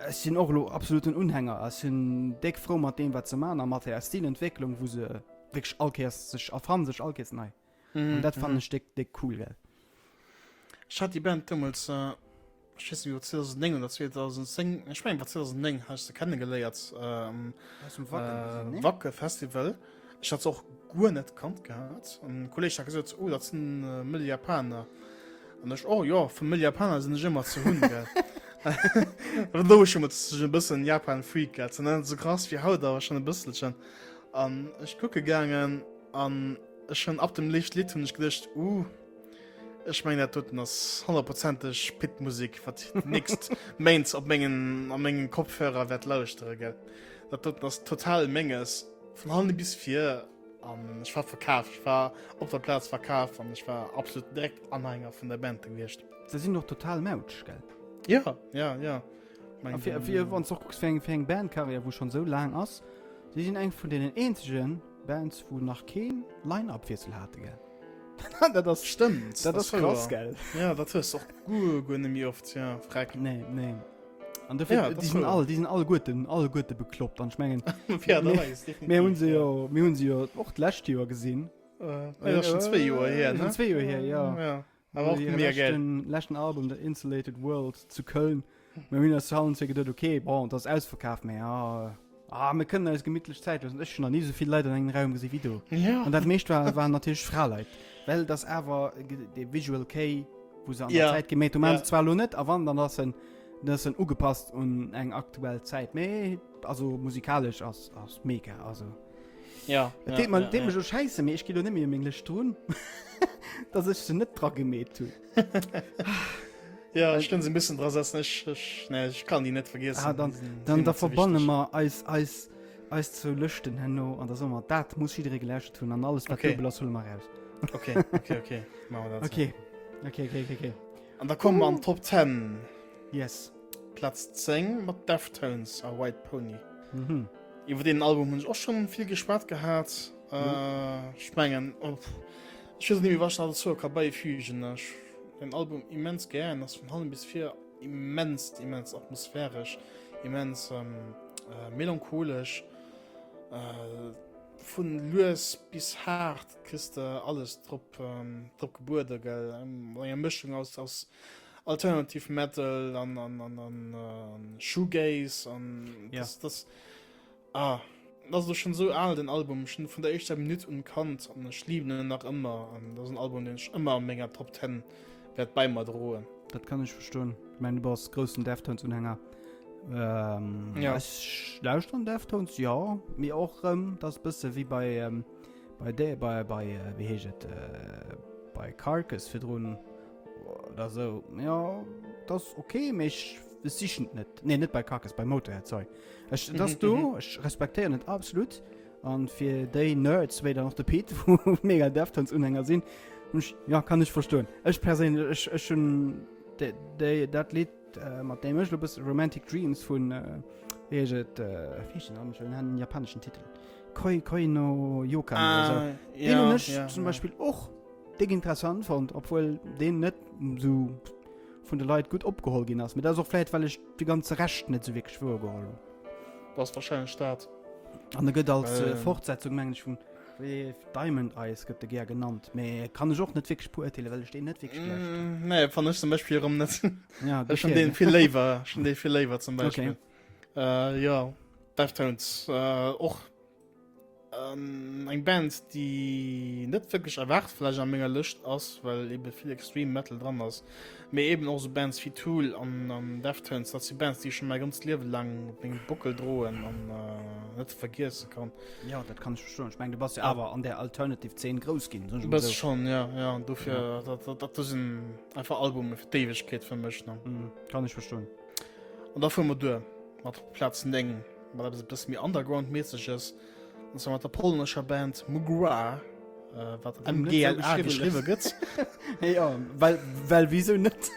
Ech sinn och elo absoluten Unhänger a sinn déck frou mat deem wat se man a mat der Stilentwécklung wou se wierklech all Kéiers sech erfanne sech all Kéiers nei. Mhm, An dat fannen mhm. ech déck déck cool gell. Ech hat déi Band deemools, ech weess net méi, 2009 oder 2010, ech mengen war 2009, hat ech se kennegeléiert um Aus dem Wacken gesinn, ne? Wacke Festival. Ech hat se och guer net kannt gehat. En Kolleg hat gesot, oh dat sinn mëll Japaner. An ech, oh jo, fir mëll Japaner sinn ech ëmmer ze hunn, gell. An do hu ech scho mol e bëssen Japan-Freak gehat. Net esou krass wéi haut, awer schonn e bësselchen. An ech kucke gaangen an ech hunn ab dem léischt Lidd hunn ech geduecht, uh, ech mengen dat doten ass honnertprozenteg Pit-Musek, wat déi nächst Méint op mengen, a mengen Kopfhörer wäert lauschtere, gell. Dat doten ass total menges. Vun hanne bis vir an ech war verkaf. Ech war op der Plaz verkaf an ech war absolut direkt Anhänger vun der Band gewiescht. Se sinn och total mautsch, gell? Ja, ja, ja. A fir, fir, wann s och kucks fir eng, fir eng Bandkarriär, wou schonn esou laang ass, si sinn eng vun deenen eenzege Bands, wou nach keen Line-Up-Wiessel hate, gell? Dat ass, Stëmmt, dat ass krass, gell? Ja, dat hues de och guer, guer net méi oft, ja, freck. Nee, nee. An dofir, Ja, die das sind war- all, die sind all guten, all gute bekloppt. An ich mengen, Ja, mir, dat ass definitiv. mir hunn se ja. jo, mir hunn se jo och d'lescht Joer gesinn. Äh, ja, das ist schon zwee Joer hier, Schon ne? zwee Joer hier, ja. Ja. Aber och Hire mega geil. leschten, leschten Album, The Insulated World, zu Köln. Mir hunn eis zu Hallen geduet, okay, bon, das ist ausverkaaft, mee ja, ah, mir kënnen eis gemittlech Zäit loossen. Ech hunn nach ni esou vill Leit an engem Raum gesi wéi do. Ja. An dat meescht war, waren natierlech Fraleit. Well das awer ge- de Visual Kei, wou se an der Ja. Zäit gemeet hu, maachen Ja. se zwar elo net, a wann, dann ass en Dat ass dann ugepasst un eng aktuell Zäit, mee also musikalesch ass ass mega, also. Ja. Et deet mer, deet mech o scheisse, mee ech gi lo net méi u meng Lëscht drun, dass ech se net dra gemeet hunn. Ja, ech kënn se e bëssen dra setzen, ech, ech, nee, ech kann déi net vergiessen. Ah, dann, Déi sinn- dann sinn da mir ze verbanne wichteg. mer eis, eis, eis zwou Lëschten herno an da soe mer, dat muss jidderee gelauschtert hunn an alles wat Okay. duebel ass, huele mer raus. Okay, okay, okay. Maache mer dat sou. Okay, okay, okay, okay, okay. An da komme mer an d'Top 10. Yes. Platz 10 mat Deftones a White Pony. Mhm. Iwwer deen Album hunn ech och schonn vill geschwat gehat. Äh, ech mengen, oh, ech weess net méi, wat ech nach dozou ka bäifügen. Ech den Album immens gären, ass vun hannen bis vir immens, immens atmosphäresch, immens ähm, äh, melancholesch, äh, vun lues bis haart. Kriss de alles drop drop gebuede gell, eng Mëschung aus aus Alternative Metal an an an an Shoegaze an ja. das, das ah das ass schon sou al den Album schon vun der éischter Minutt un kannt an ech lieben en nach ëmmer an dat ass en Album den ech ëmmer an menger Top 10 wäert bei mer droen. Dat kann ech verstoen. Ich mein, du bass groussen Deftones-Unhänger. Ähm, Ja. Ech lauschteren Deftones, ja, mee och rëm, dat ass bësse wéi bei ähm, Bei de, bei, bei, äh, wéi heescht et, äh, bei Carcass virdrun oder sou. Ja, dat ass okay, mee ech sichen et net. Nee, net bei Carcass, bei Motorhead, sorry. Ech, dat ass do, ech respektéieren et absolut. An fir déi Nerds, wéi dann och de Pete, wou mega Deftones-Unhänger sinn, hunn ech, ja, kann ech verstoen. Ech perséinlech, ech, ech hunn déi, déi, dat Lidd, mat deem ech lo bësse Romantic Dreams vun, wéi heescht et, wéi heescht den Album schon, hat en japaneschen Titel. Koi Koi no Yokan ah, oder so. Den ja, hun ech ja, zum Beispiel ja. och déck interessant fand, obwohl den net so vun de Leit gut opgeholl ginn ass. Mee dat ass och vläit, well ech de ganze Rescht net so wierklech wouer geholl hunn. Dat ass wahrscheinlech dat. An e gëtt als äh, Fortsetzung mengen ech vun Diamond Eyes gëtt de gär genannt, mee kann ech och net wierklech beurteelen, well ech deen net wierklech gelauschtert hunn. Mm, nee, fann ech zum Beispiel erëm net. Ja, Ech hunn deen vill léiwer, ech hunn dee vill léiwer zum Beispiel. Okay. Äh, ja, Deftones, äh, och. Eng Band, déi net wierklech erwaart vläicht a menger Lëscht ass, well ebe vill Extreme Metal dran ass, mee eben och esou Bands wéi Tool an an Deftones, dat si Bands, déi ech scho mäi ganzt Liewe laang op mengem Bockel droen an net vergiesse kann. Jo, dat kann ech verstoen. Ech mengen, du bass jo awer an där Alternative Zeen grouss ginn, soen ech mol esou. E bësse schonn, jo, jo. An dofir, dat dat dat sinn einfach Albume fir d'Éiwegkeet fir mech, ne. Kann ech verstoen. An da fuere mer duer mat Plaz 9, mat eppes e bësse méi Underground-mässeges. An zwar mat der polnescher Band Mgła, äh, wat MGLA geschriwwe gëtt. ja, well, well wieso net?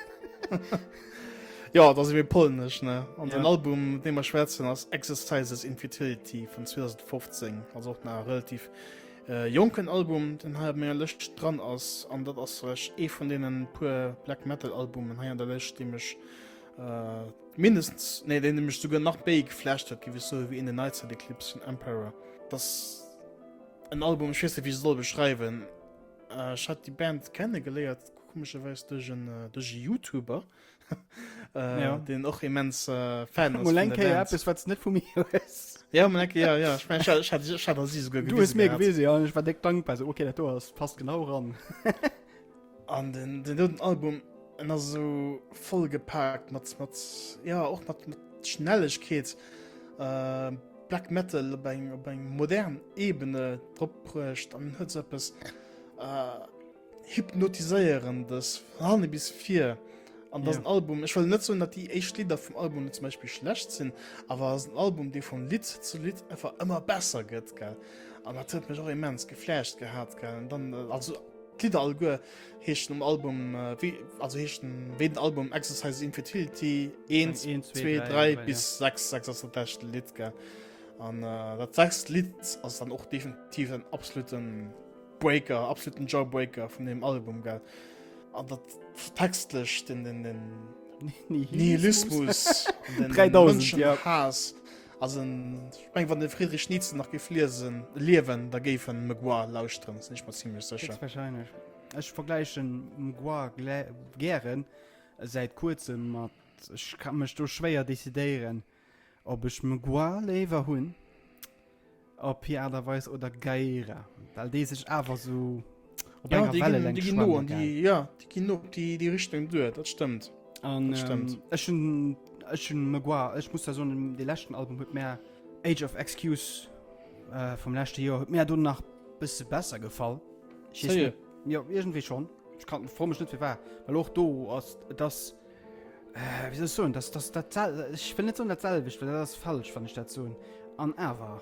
ja, da si mir polnesch, ne? An ja. den Album, den mer schwätzen, ass Exercises in Futility vun 2015, also och nach relativ äh, jonken Album, den hei op menger Lëscht dran ass. An dat ass vläicht ee vun deenen puer Black Metal Albumen hei an der Lëscht, déi mech äh, Mindestens, nee, deen mech souguer nach méi geflasht huet, géif ech soen, wéi In the Nightside Eclipse vun Emperor. Dat ass en Album, ech weess net, wéi ech se soll beschreiwen. Ech hat déi Band kennegeléiert, komescherweis duerch en, duerch e YouTuber, ja. deen och immens Fan ass vun der Band. Eppes, wat s net vu mir hues. Ja, mol eng Kéier, ja, ja. Ech mengen, ech hat, ech hat der si souguer gewisen. Du hues mir gewisen, ja, an ech war déck dankbar, sou, okay, dat do ass, passt genau ran. An den, den doten Album, en ass esou voll gepaakt mat, mat, ja, och mat, mat Schnellegkeet. Äh, Black Metal op eng, op eng modern Ebene drop bruecht an huet sou eppes äh, Hypnotiséierendes vun hanne bis vir. An dat ass en Album, ech wëll net soen, datt déi éischt Lidder vum Album zum Beispill schlecht sinn, awer ass en Album, dee vun Lidd zu Lidd einfach ëmmer besser gëtt, gell. An dat huet mech och immens geflasht gehat, gell. An dann, also D'Lidder alleguer heeschen um Album, wéi, also heeschen wéi den Album Exercises in Futility 1, 2, 3 bis 6, 6 ass dat lescht Lidd, gell. An dat sechst Lidd ass dann och definitiv en absoluten Breaker, absoluten Jawbreaker vun deem Album, gell. An dat textlech, den, den, den Nihilismus, den, den Mënschenhaass. Also ech meng wann de Friedrich Nietzsche nach géif liesen, liewen, da géif en Mgła lauschteren, sinn ech mer zimmlech sécher. Héchstwahrscheinlech. Ech vergläichen Mgła gären säit kuerzem mat, ech ka mech do schwéier decidéieren, ob ech Mgła léiwer hunn op hir Aart a Weis oder Gaira, well déi sech awer sou op enger Wellelängt schwammen. Ja, déi ginn no déi déi Richtung duer, dat stëmmt. An dat stëmmt. Ähm, ech hunn ech hunn Mgła, ech muss da soen, de leschten Album huet mär Age of Excuse äh, vum leschte Joer huet mär do nach bësse besser gefall. Ech weess net, jo, iergendwéi schonn. Ech kann fro mech net firwat, well och do ass et ass äh, wéi soll ech soen, dass dass dat ech wëll net soen dat selwecht, well dat ass falsch, wann ech dat soen. An awer.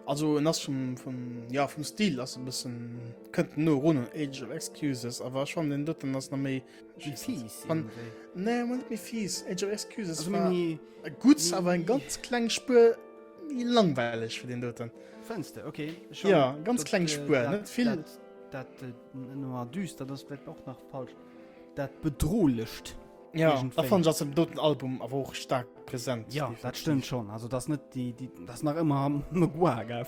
Also en ass vum, vum, ja, vum Stil ass e bëssen, kënnt no erun un Age of Excuses, awer ech fannen deen doten ass nach méi, Méi fies iergendwéi. Nee, mol net méi fies. Age of Excuses also war méi, gutt, awer eng ganz kleng Spuer méi langweileg wéi deen doten. Fënns de? Okay. Ech hun Ja, ganz kleng dat, Spuer, dat, net vill. Dat, dat äh, düster, dat ass vläicht och nach falsch. Dat Bedrohlecht. Ja, da fand ich ass dem doten Album awer och stark präsent. Ja, dat stëmmt schon. Also das net die, die das nach ëmmer Mgła gell.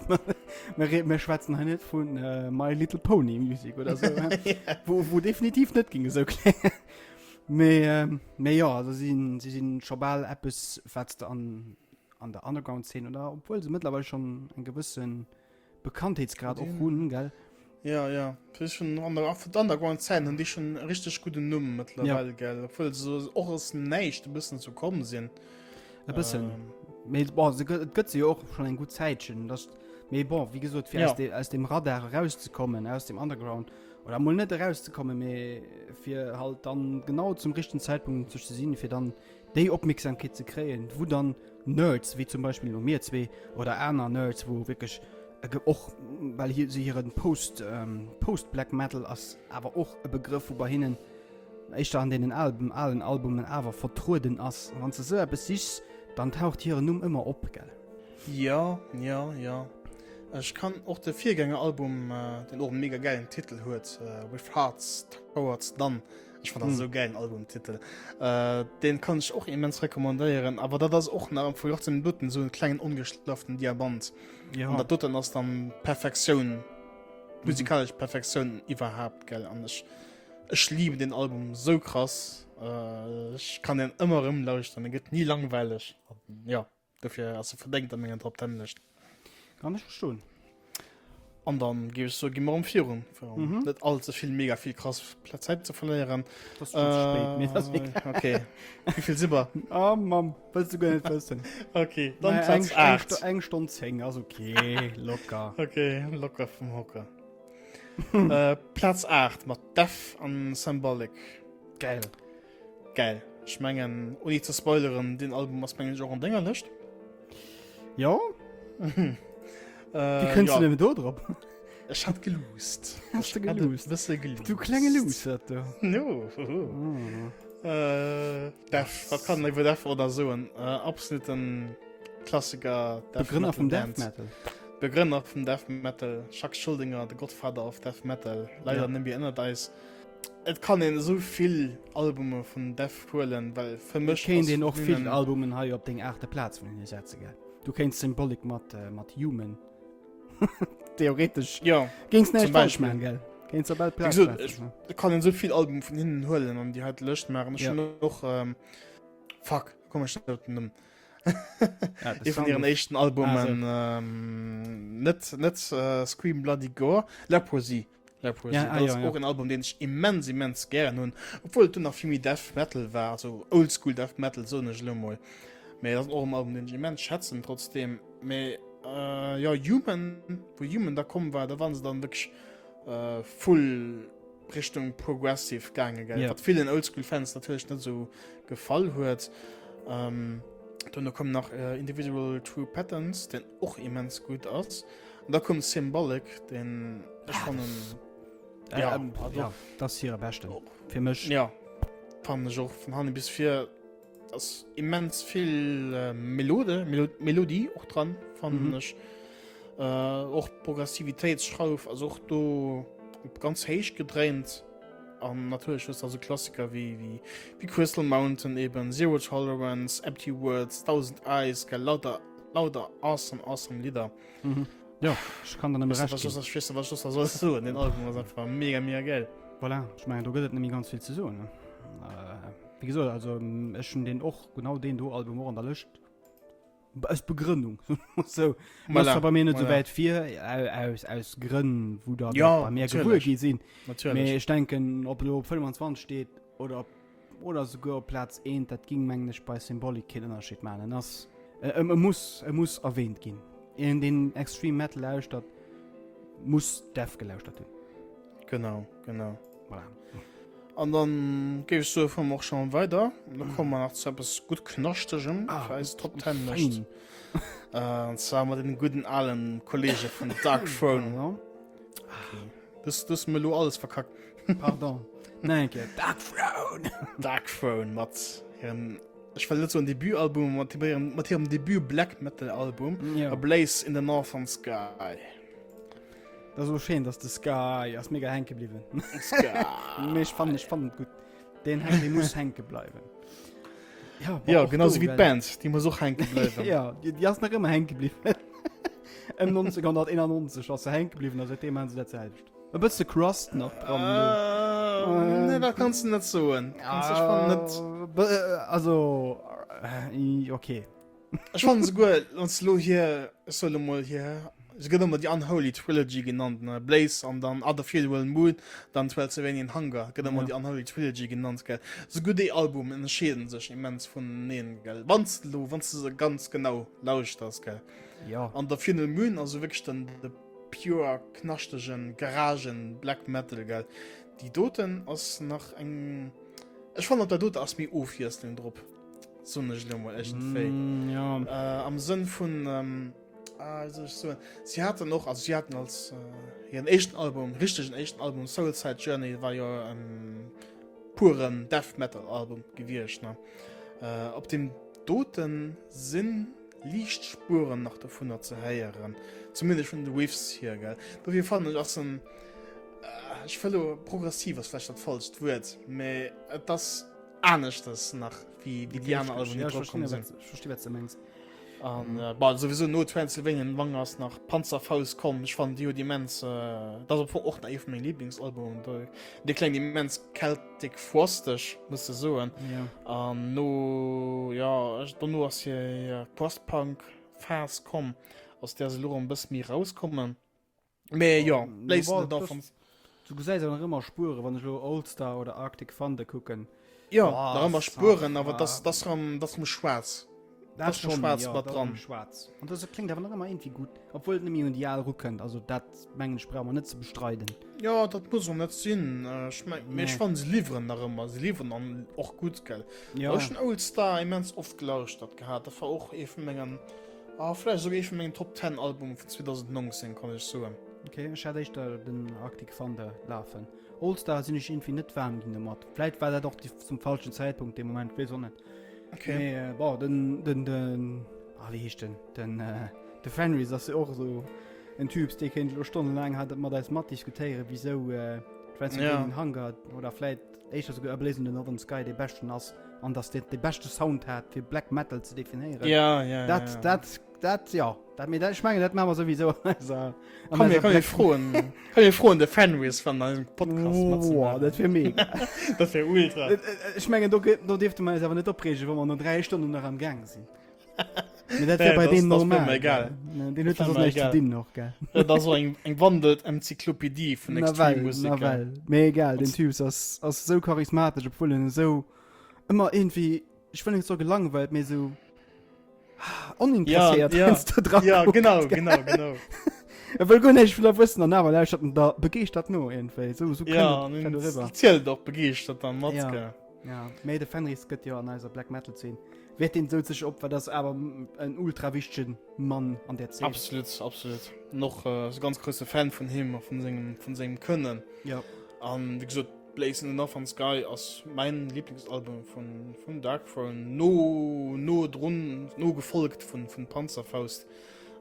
Mir, mir schwätzen hei net vun äh, My Little Pony Music oder so, ja. wo, wo definitiv net ging esou kléngen. Mee, äh, mee ja, also si si sinn scho bal eppes wat de an an der Underground-Szene oder obwuel se mëttlerweil schon eng gewëssen Bekanntheetsgrad och hunn, gell? Ja, ja. Schon an der, vun der Underground-Szene hunn déi schon e richteg gudden Numm mëttlerweil, ja. gell? Obwuel se och aus dem Näischt e bëssen zu komm sinn. E bëssen. Ähm. Mee bon, se gëtt, et gëtt se jo och schon eng gutt Zäitchen. Das, mee bon, wéi gesot, fir ja. aus, de, aus dem Radar erauszekommen, aus dem Underground, oder mol net erauszekommen, mee fir halt dann genau zum richtegen Zeitpunkt sech ze sinn, fir dann déi Opmierksamkeet ze kréien, wou dann Nerds, wéi zum Beispill elo mir zwee oder aner Nerds, wou wierklech och, well hir se hiren Post, Post Black Metal ass awer och e Begrëff, wou bei hinnen éischter an deenen Alben, alen Albumen awer vertrueden ass. An wann s de esou eppes sichs, dann taucht hiren Numm ëmmer op, gell? Jo, jo, jo. Ech kann och de Virgängeralbum, deen och e mega gäilen Titel huet, With Hearts Towards None, Ech fand dat esou gäilen Albumtitel. Äh, deen kann ech och immens rekommandéieren, awer dat ass och nach am Verglach zu dem doten esou en klengen ongeschlafften Diamant. Ja. An dat doten ass dann Perfektioun, musikalesch Perfektioun iwwerhaapt, gell. An ech, ech lieben den Album esou krass. Äh, ech kann den ëmmer erëm lauschteren, e gëtt ni langweileg. Ja. Dofir ass e verdéngt a menger Top Ten Lëscht. Kann ech verstoen. An dann géif ech soen, gi mer erëm virun, fir mhm. net all ze vill mega vill krass Zäit ze verléieren. Das ist äh, spät, mir das egal. Okay. Wie viel sind wir? Oh Mann, willst du gar nicht wissen. Okay, dann naja, Platz eng, 8. Eng, Stunde 10, also okay, locker. Okay, locker vom Hocker. äh, Platz 8 mat Death an Symbolic. Geil. Geil. Ech mengen, ohne ze spoileren, den Album ass mengen ech och an denger Lëscht. Jo. Äh, Wie kënns ja. du nëmme do drop? Ech hat geluust. Hast du geluust? Bësse geluust. Du klenge Luussert, du. No. Mm. Äh, Def, wat kann iwwer Def oder soen? Äh, absoluten Klassiker. Death Begrënner vum Death Metal. Begrënner vum Death Metal. Chuck Schuldiner, the Godfather of Death Metal. Leider ja. nëmme ënnert eis. Et kann een esou vill Albume vun Def huelen, well fir mech kéint een och vill Albumen hei op deng aachte Plaz vun hinne setze gell. Du kéints Symbolic mat äh, mat Human theoretesch ja, géings näischt falsch man gell. Kéints op all Plaz setzen. Et kann een esou vill Albume vun hinnen huelen an déi heite Lëscht maachen. Ech hunn och ähm, fuck, komm ech net op den Numm. Ja, Ee vun hiren éischten Albumen ähm, net net äh, Scream Bloody Gore, Leprosy. Leprosy. Ja, ah, ja, ja. och en Album den ech immens immens gären hunn, obwohl et du nach vill méi Death Metal war, also Oldschool Death Metal soen ech elo mol. Mee dat ass och en Album den ech immens schätzen trotzdem. Mee äh, ja Human, wou Human da komm war, da waren se dann wierklech äh, full Richtung Progressive gaange gell, ja. wat villen Oldschool Fans natierlech net sou gefall huet. Ähm, Duerno koum nach äh, Individual True Patterns, den och immens gutt ass. An da koum Symbolic, den ech ah, fannen äh, ja, ähm, also, ja, das hire beschten fir mech. Ja fannen ech och vun hanne bis vir ass immens vill äh, Melode Melo Melodie och dran fannen mhm. ech. Äh, och Progressivitéitsschrauf ass och do op ganz héich gedréint. An natierlech hues also Klassiker wéi wéi wéi Crystal Mountain eben, Zero Tolerance, Empty Words, Thousand Eyes, gell, lauter lauter awesome awesome Lidder. Mhm. Ja, ech kann der nëmme Recht ginn. Ech weess net, wat ech soss soll soen. Den Album ass einfach mega mega geil. Voilà, ech mengen do gëtt et net méi ganz vill ze soen. Äh, wéi gesot, also ech hunn deen och, genau deen do Album och an der Lëscht. Aus Begrënnung so voilà. bei mir net voilà. so wäit fir aus, aus Grënn wou da ja, bei mir gewuer gi sinn Mee ech denken op lo op 25 steet oder oder souguer op Platz 1 dat ging mengen ech bei Symbolic keen Ënnerscheed man en ass äh, e muss e muss erwähnt ginn een den Extreme Metal lauschtert muss Death gelauschtert hunn. Genau genau. Voilà. An dann géif ech soen, fuere mer och schon weider. Da komme mer nach zu eppes gutt Knaschtegem ah, fir eis Top 10 Lëscht. Äh, an zwar mat den gudden alen Kollege vun Dark Throne. Ja. Okay. Das, das mir lo alles verkackt. Pardon. Nein, okay. Dark Throne. Dark Throne mat hirem ech well net soen Debütalbum, mat hirem, mat hirem Debüt Black Metal Album ja. A Blaze in the Northern Sky. Dat ass elo schéin, dass de Sky ass mega hänke bliwwen. Sky. Mee ech fannen, ech fannen et gutt. Deen hänkt, dee muss hänke bleiwen. Ja, boah, Ja, och genauso do, wéi well- d'Band, déi muss och hänke bleiwen. Ja, déi, déi ass nach ëmmer hänke bliwwen. Ëm 1991 ass se hänke bliwwen a seitdeem maachen se dat selwecht. E bësse Crust nach dran. Äh, Äh. nee, dat kanns du net soen. Kanns ech fannen net. Äh, be- äh, Also, äh, okay. Ech fannen souguer, wann s de lo hier, ech soe lo mol hier, se gëtt ëmmer déi Unholy Trilogy genannt, ne, Blaze an dann Other Funeral Moon, dann Transylvanian Hunger, gëtt ëmmer Ja. déi Unholy Trilogy genannt, gell. Souguer déi Albumen ënnerscheeden sech immens vuneneen, gell, wann s de lo, wann s de se ganz genau lauschters, gell. Ja. An der Funeral Moon ass esou wierklech den, de pure knaschtegen Garagen Black Metal, gell. Déi doten ass nach eng, ech fannen op der doter ass méi Ofwiesslung drop. Soen ech elo mol iergendwéi. Mm, ja. Äh, am Sënn vun, ähm, ah, wéi soll ech soen, si haten och, also si haten als äh, hiren éischten Album, richtegen éischten Album, Soulside Journey, war jo en puren Death Metal Album gewiescht, ne? Äh, op deem doten sinn liicht Spueren nach dovunner ze héieren, zumindest vun de Riffs hier, gell? Dofir fannen ech ass en, äh, ech wëll elo, progressiv ass vläicht dat falscht Wuert, mä et ass aneschters nach wéi wéi déi aner Alben, déi drop komm sinn. Ech versti wat s de mengs. An äh, bah, sowieso no Transylvanian Wang ass nach Panzerfaust komm. Ech fannen déi huet immens, äh, dat ass op och nach ee vu menge Lieblingsalbumen. Do, dee klengt immens Celtic Frosteg, muss de soen. Ja. An no, ja, ech, dono ass hir hir Crustpunk Phas komm, aus där se elo erëm e bësse méi rauskommen. Mee jo, Blaze in the Northern. Du gesäis awer nach ëmmer Spueren, wann ech elo Old Star oder Arctic Thunder kucken. Jo, nach ëmmer Spueren, awer das, das rëm, das rëm schwaarz. Dat ass schon, schwaarz ja, mat dran. Schwaarz. An das klingt awer nach ëmmer irgendwie gutt, obwuel et net méi un déi al erukënnt. Also dat mengen ech brauche mer net ze bestreiden. Jo, dat muss och net sinn. Ech meng, mee ech fannen se liwweren nach ëmmer. Se liwweren an och gutt, gell. Ja. Ech hunn Old Star immens oft gelauschtert gehat. Dat war och ee vu mengen Ah, vläicht esouguer ee vu mengen Top 10 Albumen vun 2019, kann ech soen. Ok, ech hat éischter den Arctic Thunder lafen. Old Star sinn ech iergendwéi net waarm ginn domat. Vläit war dat och die, zum falschen Zäitpunkt dee Moment, weess och net. Okay. Mee äh, bon, den, den, den, ah, wéi heescht den? Den, äh, de Fenriz ass jo och esou en Typ, dee kéint elo stonnelaang hat mat eis matdiskutéieren, wisou äh, Transylvanian Ja. Hunger oder vläit éischter souguer A Blaze in the Northern Sky dee beschten ass an dass dee de beschte Sound hat fir Black Metal ze definéieren. Ja, ja, Dat, ja. dat, dat, ja. Dat, mee dat, ech mengen, dat maache mer souwisou an eiser. An Komm, mir eiser kann Black froen, kann mir froen de Fenriz van eisem Podcast Boah, dat wär mega. Dat wär ultra. Ech mengen, do, do dierfte mer eis awer net opreegen, wa mer no 3 Stonnen nach am Gaang sinn. Mee dat wär Nee, bei das- deem das wär normal. mir egal. gell? Deen huet Das jo wär soss mir näischt ze egal. dinn och, gell? Dat ass och eng, eng wandelt Enzyklopedie vun Nawell, Extreme-Musek. gell? nawell. Mee egal, den Als- Typ ass, ass esou charismatesch, obwuel en esou ëmmer iergendwéi, ech wëll net soe gelangweilt, mee esou oninteresséiert Ja, ja. heiansdo dra Ja, kuckt, genau, gell? genau, genau. E wëll guer näischt vun der wëssen an awer lauschtert en da begeeschtert no iergendwéi. Esou, esou Ja, kënnt an et en eriwwer. zielt och begeeschtert dann mat, Ja. gell? Ja, mee de Fenriz gëtt jo an eiser Black Metal Zeen Wäert deen sou sech op, well dat ass awer en ultra wichtegen Mann an där Zeen. Absolut, absolut. An och äh, so ganz grousse Fan vun him a vun sengem, vun sengem Kënnen. Ja. An wéi gesot, Blaze in the Northern Sky ass mäin Lieblingsalbum vun, vun Darkthrone, no, no drun, no gefolgt vun, vun Panzerfaust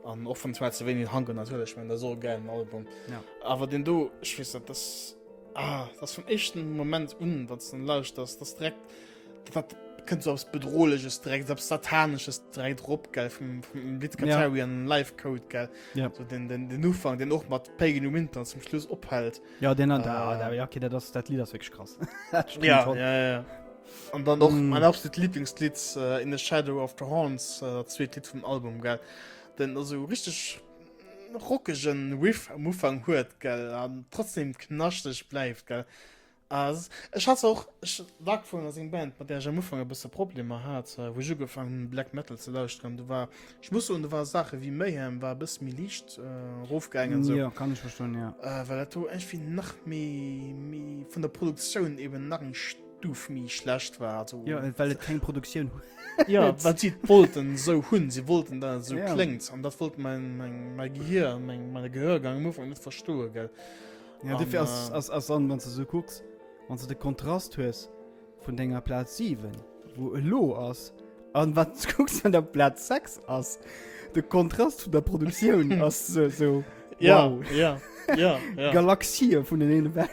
an och vun Transylvanian Hunger natierlech, ech mengen, dat ass och e gäilen Album. Ja. Awer deen do, ech weess net, das, ah, das vum éischten Moment un, wann s de en lauschters, das direkt Dat kënnt sou eppes Bedrohleches direkt, eppes Satanesches direkt rop, gell, vum, vum Blitz-Katarian ja. Live Code, gell. Ja. So den, den, den Ufang, den och mat Pagan Winter zum Schluss ophält. Ja, den an da, da, ja, okay, dat ass, dat Lied ass wirklich krass. dat ja, schon. ja, ja. An dann och mm. mein absolut Lieblingslied uh, In the Shadow of the Horns, uh, dat zweet Lied vum Album, gell. Den also richtig rockegen Riff am Ufang huet, gell, an trotzdem knaschteg bleift, gell. Ass. Ech hat och, ech, Darkthrone ass eng Band, mat där ech am Ufank e bësse Problemer hat, wou ech ugefaangen hunn Black Metal ze lauschteren. Do war, ech muss soen, do war Saache wéi Mayhem war e bësse méi liicht erofgaangen esou. Jo, kann ech verstoen, jo. Well dat do iergendwéi nach méi, méi vun der Produktioun eben nach eng Stuf méi schlecht war, also. Jo, well et keng Produktioun huet. Jo, well si et wollten esou hunn, si wollten, datt et esou Ja. kléngt an dat wollt mäin, mäin, mäi Gehir, meng, mäi Gehörgang am Ufank net verstoe, gell. Ja, dofir ass, ass, ass an, wann du so kucks, wann du de Kontrast hues vun denger Plaz 7, wou elo ass, an wat du kucks an der Plaz 6 ass, de Kontrast vun der Produktioun ass so, so ja, wow. ja, ja, ja. Galaxie vun den ene weg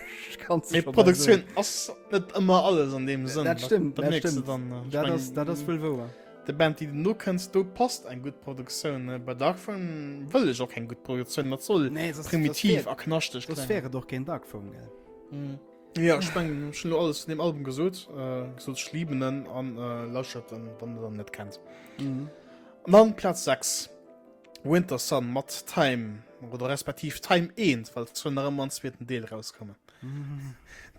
kannst du Produktioun ass net ëmmer alles an dem Sënn. Dat stimmt, dat, dat dat stimmt. Dann, äh, dat, mein, ass, dat ass wuel wouer. De Band déi no kënns, do passt eng gutt Produktioun. Bei Darkthrone wëll ech och keng gutt Produktioun, dat soll nee, sos, primitiv a knaschteg kléngen. Soss wär et och keen Darkthrone, gell? Mm. Ja, ech mengen, ech hunn elo alles vun deem Album gesot. Äh, gesot, ech liben en an äh, lauschtert en, wann der en net kennt. Mhm. An dann Plaz 6. Wintersun mat Time oder respektiv Time 1, well et soll nach ëmmer en zweeten Deel rauskommen.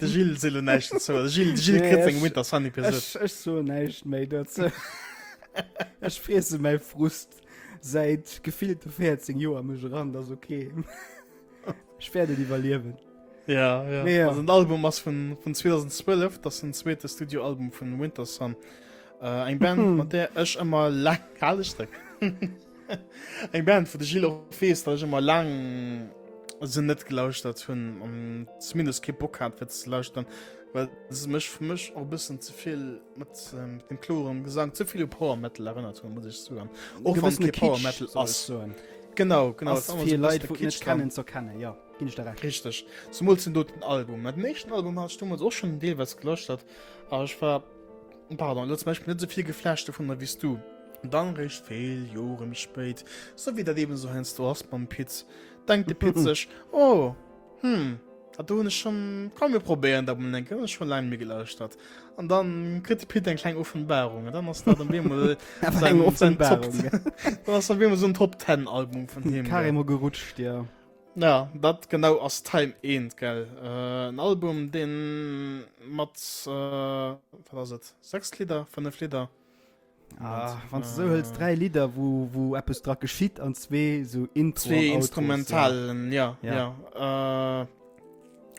De Gilles seet elo näischt dozou. De Gilles, de Gilles Nee, kritt seng ech- Wintersun Episode. Ech, ech soen näischt méi dozou. Ech friesse mäi Frust säit gefillte 14 Joer mech eran, dat ass okay. Ech wäert et iwwerliewen. Ja, ja. Nee, ja. Also den Album ass vun, vun 2012, dat ass den zweete Studioalbum vun Wintersun. Äh, eng Band, mat där ech ëmmer laang hal ech dréck. Eng Band, wou de Gilles och weess, datt ech ëmmer laang se net gelauschtert hunn an zumindest kee Bock hat fir ze lauschteren, well se mech fir mech och e bëssen ze vill mat ähm, dem kloren Gesang ze vill u Power Metal erënnert hunn, muss ech soen. Och wann Gewëssene et kee Power Kitsch, Metal soll ech ass. soen. Genau, genau. Ass et ass ëmmer fir sou e bëssen Leit, de wou et net Kitsch dran. kennen, ze erkennen, jo, ginn ech der Recht. Richteg. Zemools den doten Album. Mä den éischten Album hat ech deemools och schonn deelweis gelauschtert, awer ech war Pardon, elo zum Beispill net esou vill geflasht dovunner wéi s du. Dann réischt vill Jore méi spéit, sou wéi dat eben esou heiansdo ass mam Pit, denkt de Pit sech, Oh, hm, dat do hunn ech schonn, komm mir probéieren dat mol eng Kéier, hunn ech schonn laang net méi gelauschtert. An dann kritt de Pit eng kleng Offenbarung an dann ass dat op eemol Awer eng säin, säin Top, Offenbarung, dann ass dat op eemol esou en Top Ten Album vun him. Carrément gerutscht, jo. Ja, dat genau ass Time 1, gell? Äh, en Album, deen mat, äh, wat ass et, 6 Lidder, 5 Lidder? Ah, wann du sou hëls, 3 Lidder, wou, wou eppes dra geschitt an zwee sou Intro Zwee Instrumentalen, ja, ja. ja. Äh,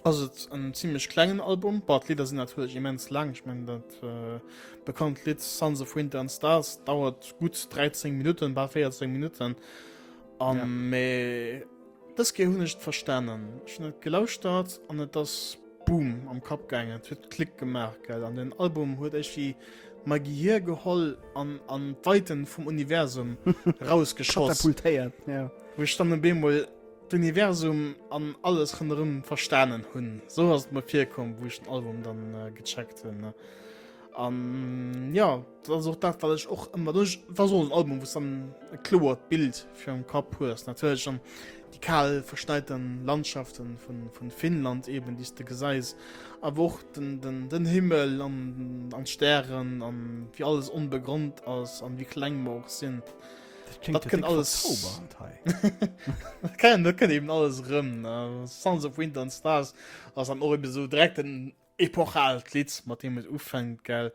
ass et en zimmlech klengen Album. Bah, d'Lidder sinn natierlech immens laang. Ech mengen, dat äh, bekannt Lidd Sons of Winter and Stars dauert gutt 13 Minutten, bal 14 Minutten. An ja. mee dës Kéier hunn ech et verstanen. Ech hunn et gelauschtert an et ass boom am Kapp gaangen. Et huet Klick gemaach, gell. An den Album huet iergendwéi mäi Gehier geholl an an d'Weiten vum Universum rausgeschoss. Katapultéiert, ja. Wou ech dann op eemol d'Universum an alles ronderëm verstanen hunn. Sou ass et mer virkomm, wou ech den Album dann äh, gecheckt hunn. An ja, dat ass och dat, wat ech och ëmmer duerch. Dat ass och en Album, wou s dann e kloert Bild virum Kapp hues. Natierlech dann déi kal, verschneiten Landschaften vun, vun Finnland eben, déi s de gesäis, awer och den, den, den Himmel an, an d'Stären an wéi alles onbegrond ass an wéi kleng mer och sinn. Dat kléngt Dat kënnt alles verzaubernd hei. Dat kann, dat kënnt eben alles erëm. Sons of Winter and Stars ass dann och eben esou direkt en Epochalt Lidd mat deem et ufänkt gell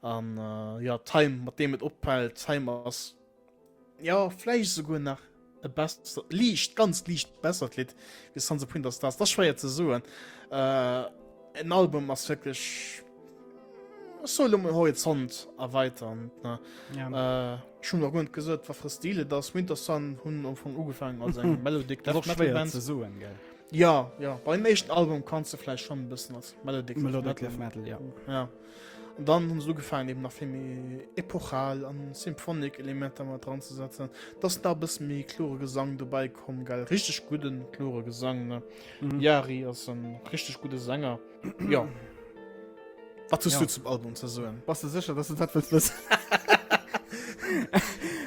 an jo Time mat deem et ophält. Time ass jo vläicht esouguer nach e besser liicht ganz liicht bessert Lidd wéi Sons of Winter Stars. Dat ass schwéier ze soen. En Album ass wierklech ech soe lo mol Horizont erweiternd ne. Ja. Ech hunn nach guer net gesot wat fir e Stil et ass. Wintersun hunn am Fong ugefaangen als eng Melodic Death Metal Band. Ze soen gell. Ja, ja. Beim éischten Album kanns de vläicht schonn e bëssen als Melodic Death Melodic Death Metal, ja. Ja. An dann hunn se ugefaangen eben nach vill méi epochal an symphonic Elementer mat dran ze setzen. Da ass nach e bësse méi klore Gesang dobäi komm, gell. Richteg gudden, klore Gesang, ne. Mhm. Jari ass en richteg gudde Sänger. Ja. Wat hues Ja. du zum Album ze soen? Bass de sécher, dass du dat wëlls wëssen?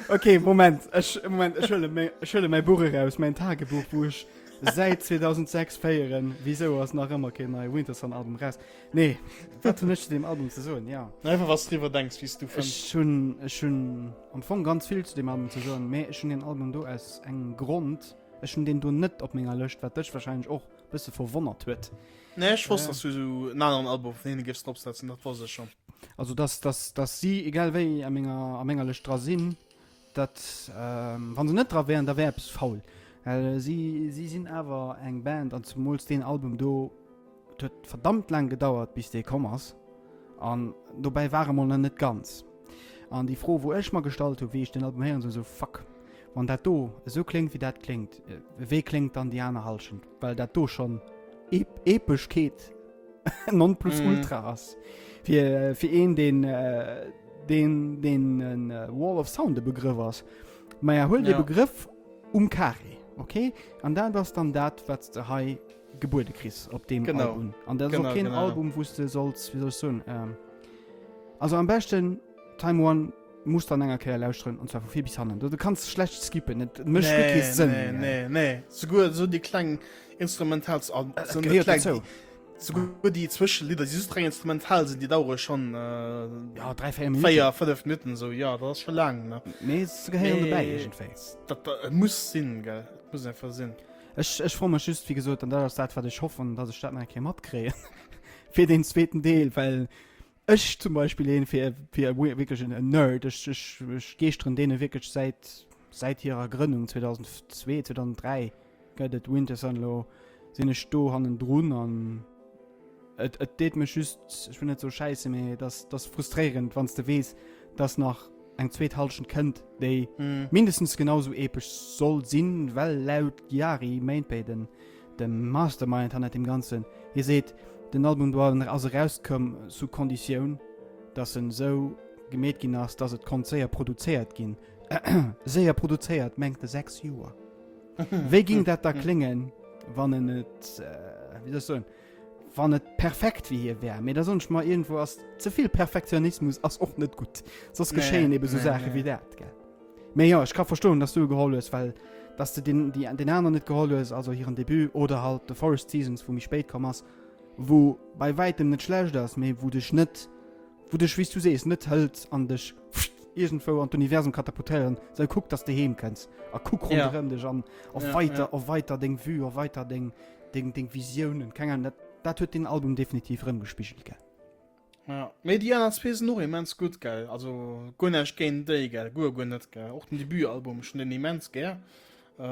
Okay, Moment, ech, Moment, ech huele mäi, ech huele mäi Buch eraus, mäin Tagebuch, wou ech Säit 2006 féieren, wisou ass nach ëmmer keen neie Wintersun Album raus? Nee, wat hunn ech zu deem Album ze soen? Ja. Einfach was driwwer denks, wéi s du fënns. Ech hunn, ech hunn am Fong ganz vill zu deem Album ze soen, mee ech hunn deen Album do aus engem Grond, ech hunn deen do net op menger Lëscht, wat dech wahrscheinlech och bësse verwonnert huet. Nee, ech wosst, dass du esou en aneren Album vun hinne géifs dropsetzen, dat wosst ech schonn. Also dass, dass, dass si egal wéi a menger, a menger Lëscht dra sinn, Dat, wa se net dra wären, da wär eppes faul. Well si, si sinn awer eng Band, an zemools deen Album do, et huet verdammt laang gedauert, bis dee komm ass. An dobäi war e mol nach net ganz. An déi Fro, wou ech mer gestallt hu wéi ech den Album héieren, sou, fuck, wann dat do esou kléngt, wéi dat kléngt, wéi kléngt dann déi aner Hallschent? Well dat do schonn Ep Epeschkeet non plus mm. ultra ass. Fir, fir een, den, äh, den, den äh, Wall of Sound de Begrëff ass. Ma ja, huel ja. de Begrëff um Carré, okay? An dat ass dann dat, wat de hei gebuede kriss op dem genau. Album. An dat genau, ass och keen genau. Album, wou du solls, wie soll ich soen, ähm, also am beschten Time One muss dann enger Kéier lauschteren und zwar vu vir bis hannen. Du, du kannst schlecht skippen, et mécht nee, guer kee Sënn. Nee, nee, nee. Souguer so déi kleng Instrumentals äh, gehéiert dozou. Souguer déi Zwëschelidder, déi just reng instrumental sinn, déi dauere schon äh, ja, 3, 4 Minuten. 4, 5 Minuten so. Ja, dat ass schon laang. Ne? Mee se gehéieren Mee dobäi iergendwéi. Dat, dat, et muss sinn, gell? Et muss einfach sinn. Ech, ech froe mech just, wéi gesot, an dat ass dat, wat ech hoffen, dass ech dat nach eng Kéier matkréien fir den zweeten Deel, well ech zum Beispill een fir, fir wierklech en Nerd, ech, ech, ech geeschteren deene wierklech säit, säit hirer Grënnung 2002, 2003 gëtt et Wintersun elo, sinn ech do hannendrun an et, et deet mech just, ech wëll net soe schäisse, mee et ass, et ass frustréierend, wann s de weess, dass nach eng zweet Hallschent kënnt, déi Mm. mindestens genau sou epesch soll sinn, well laut Jari Mäenpää, den, dem Mastermind hannert deem Ganzen, hie seet, den Album do ass erauskomm sous Konditioun, dass en esou gemeet ginn ass, dass et konnt séier produzéiert ginn. Séier produzéiert mengt e 6 Joer. Wéi ging dat da kléngen, wann en et, wéi soll ech soen, wann et perfekt wéi hie wär? Mee da soen ech mer, iergendwou ass ze vill Perfektionismus ass och net gutt. Soss geschéien ebe sou Saache wéi dat, gell? Mee jo, ech ka verstoen, dass du e geholl hues, well dass de den, déi, den aneren net geholl hues, also hiren Debut oder halt The Forest Seasons, wou méi spéit komm ass, wou bei wäitem net schlecht ass, mee wou dech net, wou dech, wéi s du sees, net hëlt an dech. iergendwou an d'Universum katapultéieren, sou kuck, dass de heem kënns a kuck ronderëm dech an erweiter, erweiter deng Vue, erweiter deng, deng, deng Visiounen. Keng Ahnung, dat, dat huet deen Album definitiv erëmgespigelt, gell. Ja, mee déi aner zwee sinn och immens gutt, gell. Also guer näischt géint déi, gell, guer, guer net, gell. Och den Debutalbum, ech hunn deen immens gär. Äh.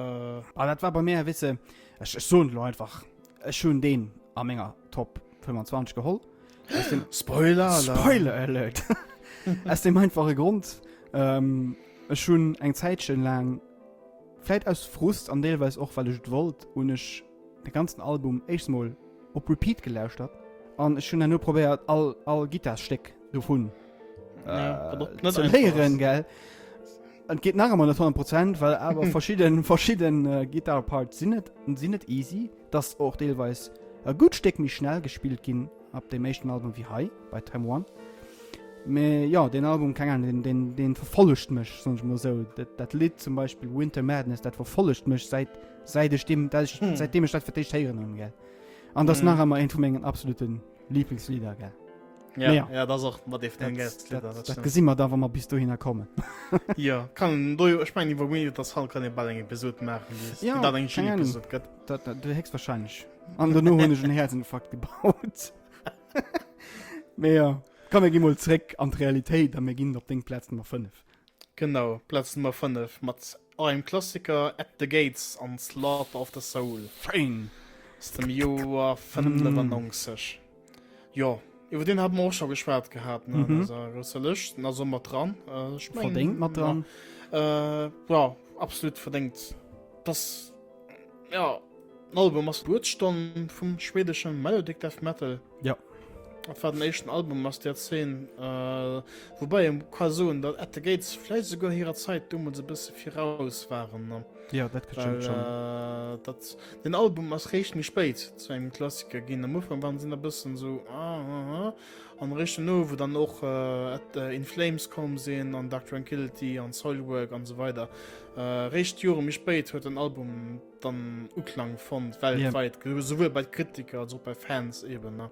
Ah, dat war bei mir, weess de, ech, ech soen et elo einfach, ech hunn deen a menger Top 25 geholl. Aus dem Spoiler Alarm! Spoiler Alert! Aus dem einfache Grond, ähm, ech hunn eng Zäitchen laang, vläit aus Frust an deelweis och well ech et wollt, hunn ech de ganzen Album éischts mol op Repeat gelauschtert an ech hunn herno probéiert all all Gittarstéck dovun Ja, äh, wat och net ze einfach léieren, ass. gell. Et geet nach ëmmer net 100 Prozent, well awer verschidden verschidden äh, Gitarre-Parts sinn net sinn net easy, dass och deelweis e gutt Stéck méi schnell gespillt ginn ab dem éischten Album wéi hei bei Time One. Mee jo, deen Album, keng Ahnung, deen, deen, deen verfollegt mech, soen ech mol esou. Dat, dat Lidd zum Beispill Winter Madness, dat verfollegt mech säit, säit ech deem, dat ech, Hm. säitdeem ech dat fir d'éischt héieren hunn, gell. An dat ass Mhm. nach ëmmer eent vu mengen absoluten Lieblingslieder, gell. Ja, Mee ja. ja, dat ass och mat ee vun den Dat, geilsten Lidder, dat, dat dat stimmt. gesi mer da, wa mer bis dohinner kommen. Ja, kann do jo, ech mengen iwwer Winter Sun kann ee bal eng Episod maachen, déi, Ja, déi dat eng keng schön Ahnung. Episod gëtt. Dat, dat héchstwahrscheinlech. An dono hunn ech en Herzinfarkt gebaut. Mee ja, komm mir gi mol zréck an d'Realitéit a mir ginn op deng Plaz Nummer 5. Genau, Plaz Nummer 5 mat och engem Klassiker, At the Gates an Slaughter of the Soul. Schéin! Aus dem Joer 95. Jo, iwwer deen hate mer och scho geschwat gehat, ne, an eiser grousser Lëscht. Den ass och mat dran. Ech mengen, Verdéngt mat dran. Ja, absolut verdéngt. Dass, ja, den Album ass d'Gebuertsstonn vum schwedesche Melodic Death Metal. Ja. Dat war den éischten Album aus där Zeen. Äh, woubäi ee ka soen, datt At the Gates vläicht esouguer hirer Zäit deemools e bësse viraus waren. Ne? Ja, dat Well, stimmt schon. äh, dat, den Album ass réischt méi spéit zu engem Klassiker ginn. Am Ufank waren se nach e bëssen esou ah, ah, ah. An réischt duerno, wou dann och äh, At, äh, In Flames komm sinn an Dark Tranquillity an Soilwork an esou weider. Äh, réischt Jore méi spéit huet den Album dann Uklang fonnt weltweit yeah. souwuel bei Kritiker als och bei Fans eben ne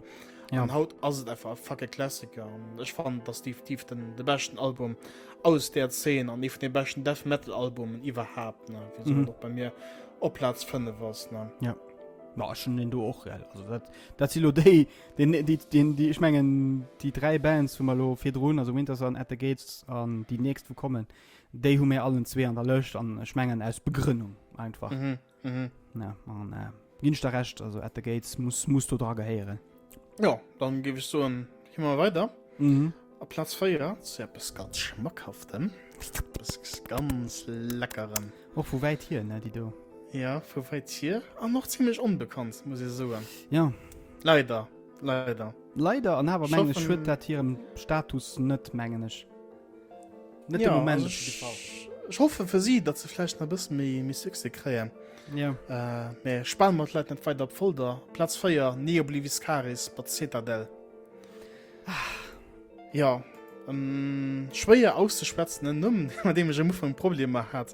ja. An haut ass et einfach e fucking Klassiker an ech fand dass definitiv den de beschten Album aus der Zeen an ee vun den beschten Death Metal Albumen iwwerhaapt ne wieso mhm. och bei mir op Platz 5 ass ne ja. Ma ech hun den do och gell. Also dat, dat si lo déi, den, déi, den, déi, ech mengen déi dräi Bands hu mer lo virdrun, also Wintersun, At the Gates an déi nächst wou kommen, Déi hu mir allen zwee an der Lëscht an ech mengen aus Begrënnung einfach. Mhm, mhm. Ja, an äh, ginn ech der Recht, also At the Gates muss, muss do dra gehéieren. Ja, dann géif ech soen, gi mer weider. Mhm. A Platz 4 zu eppes ganz Schmackhaftem. Eppes ganz Leckerem. Och vu wäit hier, ne, déi do. Ja, vu wäit hier an och zimmlech onbekannt, muss ee soen. Ja. Leider, leider. Leider, an awer Ech mengen ech, hoffen- schued dat hirem Status net, mengen ech. Net ja, de Moment also ech, ech hoffe fir si, datt se vläicht nach e bësse méi, méi Succès kréien. Ja. Äh, mee spane mer d'Leit net weider op d'Folter. Platz 4, Ne Obliviscaris mat Citadel. Ah. Ja, en schwéier auszeschwätzenden Numm, mat deem ech am Ufank Problemer hat,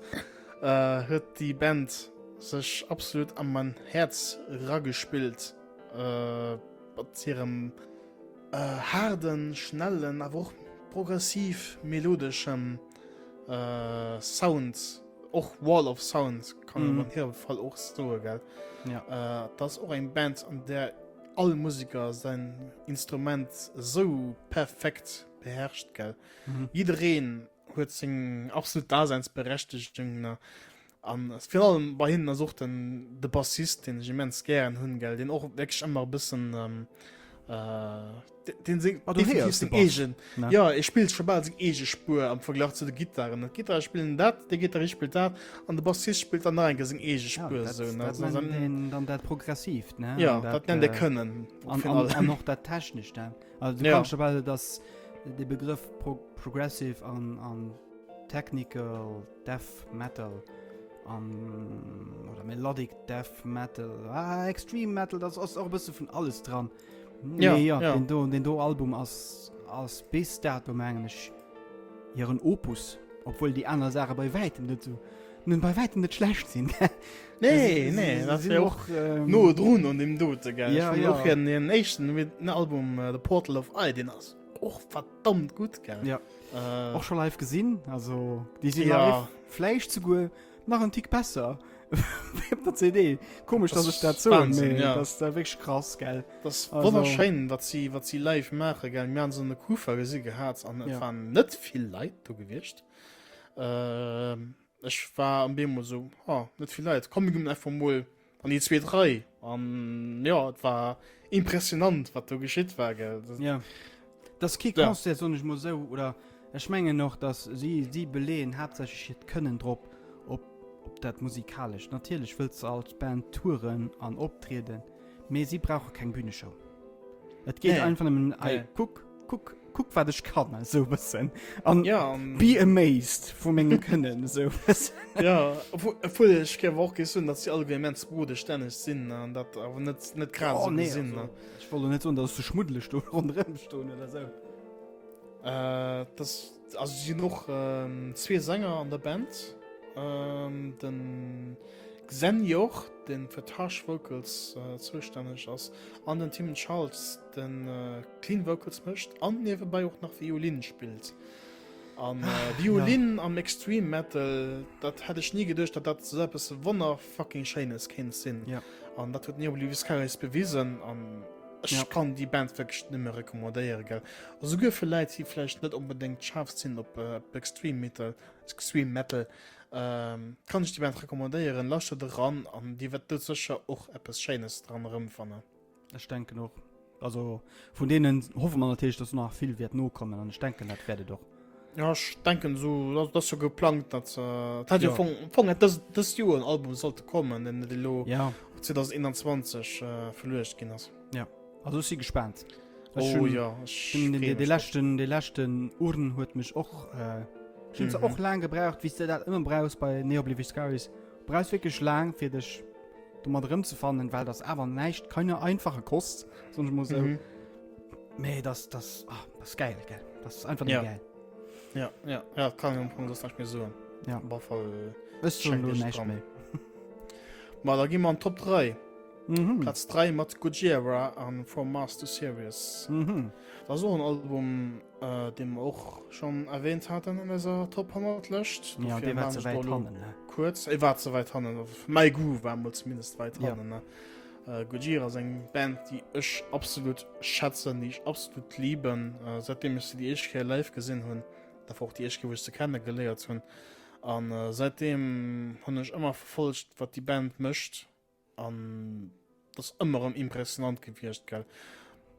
äh, huet déi Band sech absolut a mein Häerz ragespillt, äh, mat hirem Haarden, schnellen, awer och progressiv melodeschem Sound, och Wall of Sound kann een an hirem Fall och soe gell. Ja. Dat ass och eng Band an där all Museker säin Instrument esou perfekt beherrscht gell. Jiddereen huet seng absolut Daseinsberechtegung an virun allem bei hinnen ass och den de Bassist den ech immens gären hunn gell den och wierklech ëmmer e bëssen ähm, äh, den seng Ah, du definitiv héiers de seng Bass, eegen ne? ja e spillt scho bal seng eege Spuer am Verglach zu de Gittaren d'Gittare spillen dat de Gittarist spillt dat an de Bassist spillt dann nach eng Kéier seng eege Ja, Spuer dat, sou ne dat also nennt dann een dann dat Progressiivt, ne? ja An dat nennt e äh, Kënnen op an, virun an, allem an och dat Technescht, ne? Also du Ja. kannst schon bal dass de Begrëff Pro Progressive an, an Technical Death Metal an oder Melodic Death Metal, ah, Extreme Metal, das ass och e bësse vun alles dran. Nee, Ja, ja, ja. Den do, den do Album ass, ass bis dato mengen ech hiren Opus, obwuel déi aner Saache bei wäitem net sou, nun bei wäitem net schlecht sinn. Nee, nee, dat wär och ähm, no drun an dem dote, gell? Ja, Ech hunn ja. och hiren, hiren éischten Album, äh, The Portal of Eye, deen ass. och verdammt gutt, gell? Ja. Äh, och scho live gesinn, also déi sinn ja. live vläicht souguer nach en Tick besser wéi op der CD. Komisch, dass ech dat soen, mee ja. das ist da wierklech krass, gell? Das ist wonnerschéin, wat si, wat si live maache, gell? Mir han se an der Kufa gesi gehat an et ja. waren net vill Leit do gewiescht. Äh, Ech war am Bemol so oh, net vill Leit, komm mir ginn einfach mol an déi zweet Rei an ja et war impressionant wat do geschitt war gell. Das, ja. Das kee ja. Concert soen ech mol sou oder ech mengen och dass si si beleeën haaptsächlech hiert Kënnen drop op op dat musikalescht. Natierlech wëlls se als Band touren an optrieden, mee si brauche keng Bühneshow. Et geet nee. einfach nëmmen nee. kuck kuck kuck wat ech kann esou bëssen an ja, um, be amazed vu mengem Kënnen esou bëssen. Ja obwuel ech géif och soen, datt si alleguer immens bodestänneg sinn an dat awer net net grad oh, nee, sinn. Also, ech wollt net soen, datt se schmuddeleg do ronderëm stoen oder sou. Äh, das, also sinn och ähm, zwee Sänger an der Band. Ähm, den Xen Joch, den fir d'Harsh Vocals äh, zoustänneg ass, an den Tim Charles, den Clean Vocals mécht an niewebäi och nach Violin spillt. An äh, Violin ja. am Extreme Metal, dat hätt ech nie geduecht, dat dat so eppes wonnerfucking Schéines kéint sinn. Ja. An dat huet Ne Obliviscaris bewisen an ech ja. kann déi Band wierklech nëmme recommandéiere gell. Souguer fir Leit, déi vläicht net onbedéngt schaarf sinn op äh, Extreme Metal, Extreme Metal, ähm, kann ech déi Band recommandéieren. Lauschtert eran an Dir wäert do sécher och eppes Schéines dran erëmfannen. Ech denken och. Also vun deenen hoffe mer natierlech, dass nach vill wäert nokommen an ech denken, dat wäert et och. Ja ech denken esou, dat ass jo geplangt, dat dat hat jo vum Fong hätt dës dëst Joer en Album sollte kommen, den et elo ja. op 2021 äh, verluecht ginn ass. Ja, also ech si gespaant. Ech oh, ja, ech den, den, de leschten de leschten Urn huet mech och äh, ech hunn mhm. och laang gebraucht, wéi s de dat ëmmer brauchs bei Ne Obliviscaris. Brauchs wierklech laang fir dech domat erëmzefannen, well das awer näischt keine einfache Kost, soen ech mol sou. Mhm. Mee das das ah, das geil gell. Das ist einfach ja. geil. Ja, ja, ja, kann ich am Fong das nicht mehr soen. Ja. Op Fall Ech soen lo näischt méi. Ma da gi mer an Top 3. Mhm. Platz 3 mat Gojira an From Mars to Sirius. Mhm. Dat ass och en Album, äh, dee mer och schonn erwähnt haten an eiser Top 100 Lëscht. Ja, dee war ze wäit hannen, ne? Kuerz, e war ze wäit hannen, fir mäi Goût war emol zumindest wäit Ja. hannen, ne? Äh, Gojira ass eng Band, déi ech absolut schätzen, déi ech absolut liben, äh, seitdem ech se déi éischt Kéier live gesinn hunn. Dat war och déi éischt Kéier, wou ech se kennegeléiert hunn. An äh, seitdem hunn ech ëmmer verfollegt, wat déi Band mécht. An das ëmmer erëm impressionant gewiescht, gell.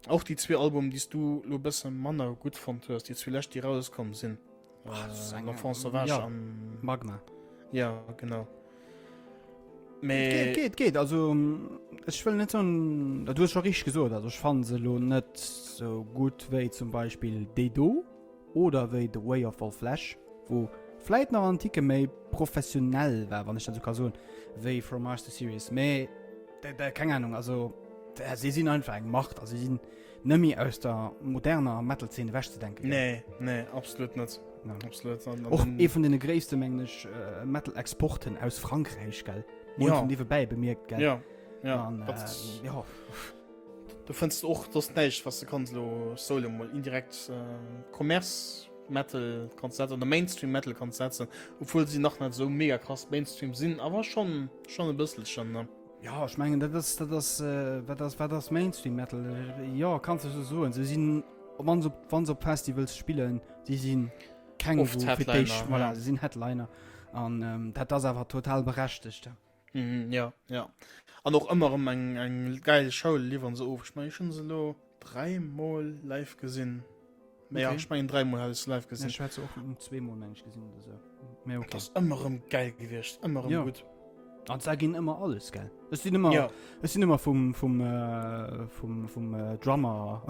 Och déi zwee Albumen, déi s du lo bësse manner gutt fonnt hues, déi zwee lescht, déi rauskomm sinn. Ah, das ist Äh, eng- L'Enfant Sauvage ja. an Magma. Ja, genau. Geht, Mee geht, geht. Also, ech wëll net soen, du hues scho richteg gesot, also ech fannen se lo net sou gutt wéi zum Beispill déi do. Oder wéi The Way of All Flesh, wou vläit nach en Ticke méi professionell war, wann ech dat sou ka soen, wéi From Mars to Sirius. Mee keng Ahnung, also si sinn einfach eng Macht a si sinn nëmme aus der moderner Metal-Zeen ewechzedenken. Nee, nee, absolut net. Ja. Absolut. An, Och ee vun deene gréisste, mengen ech, Metal-Exporten aus Frankräich, gell? Mol Ja. vun niewebäi bemierkt, gell? Ja, ja. An, dat äh, ass- ja. Du fënns och dass näischt was du kanns lo solo mol indirekt äh, Commerce Metal kanns setzen oder Mainstream Metal kanns setzen, obwuel si nach net sou mega krass Mainstream sinn, awer schon schon e bësselchen ne. Ja, ech mengen dat ass dat ass äh, wat ass wat ass Mainstream Metal? Ja, kanns du sou soen. Se sinn wann se op wann se op Festivals spillen, si sinn keng Oft wou fir Headliner, d'éischt voilà, ja. se sinn Headliner an ähm, dat ass awer total berechtegt. Mhm, ja, ja. An och ëmmer erëm eng, eng geil Show liwweren se of. Ech mengen, ech hunn se elo dräimol live gesinn. Mee ja, Okay. ech mengen dräimol hat ech se live Ja, gesinn. ech hat se och zweemol meng ech gesinn oder sou. Mee Dat okay. ass ëmmer erëm geil gewiescht, ëmmer erëm Ja. gutt. An se ginn ëmmer alles, gell? Ech sinn ëmmer Ja, ech sinn ëmmer vum vum äh, vum vum äh, Drummer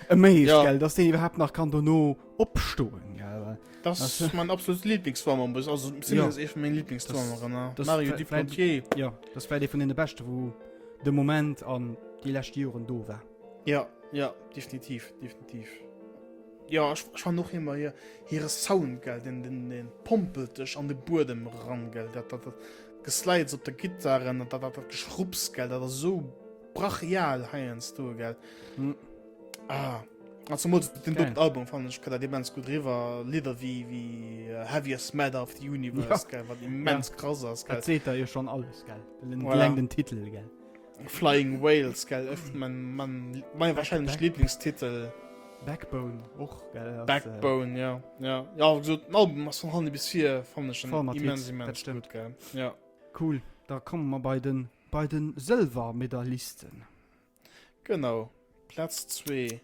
amazed, Ja. gell, dass deen iwwerhaapt nach kann dono opstoen, gell? Well das Das- ass mein absolut Lieblingsdrummer, muss- also zumindest ee vun mengen Lieblingsdrummeren, ne? das Mario vläicht- Duplantier. Ja, das war ee vun deene beschte wou de Moment an déi lescht Joren do war. Ja, ja, definitiv, definitiv. Ja, ech, ech fannen och ëmmer hir, hire Sound, gell, den, den, den pompelt dech an de Buedem ran, gell, dat, dat, dat Geslides op der Gitarre, dat, dat, dat Geschrupps, gell, dat ass esou brachial heiansdo, gell. Mm. Ah. An zemools den doten Album fannen ech kënnt dat immens gutt eriwwer. Lidder wéi wéi äh, Heaviest Matter of the Universe, ja. gell, wat immens ja. krass ass. Gell. Dat seet der jo schon alles, gell. Voilà. Eleng den Titel, gell. Flying Whales, gell, öff, mein, mein, mein wahrscheinlich Lieblingstitel. Backbone och, gell. Äh, Backbone, ja. Ja, ja wie gesagt, den Album ass von hanne bis vir, fannen ech immens, immens gut, gell. Ja. Cool, da komme mer bei den, bei den Sëlwermedaillisten. Genau, Plaz 2,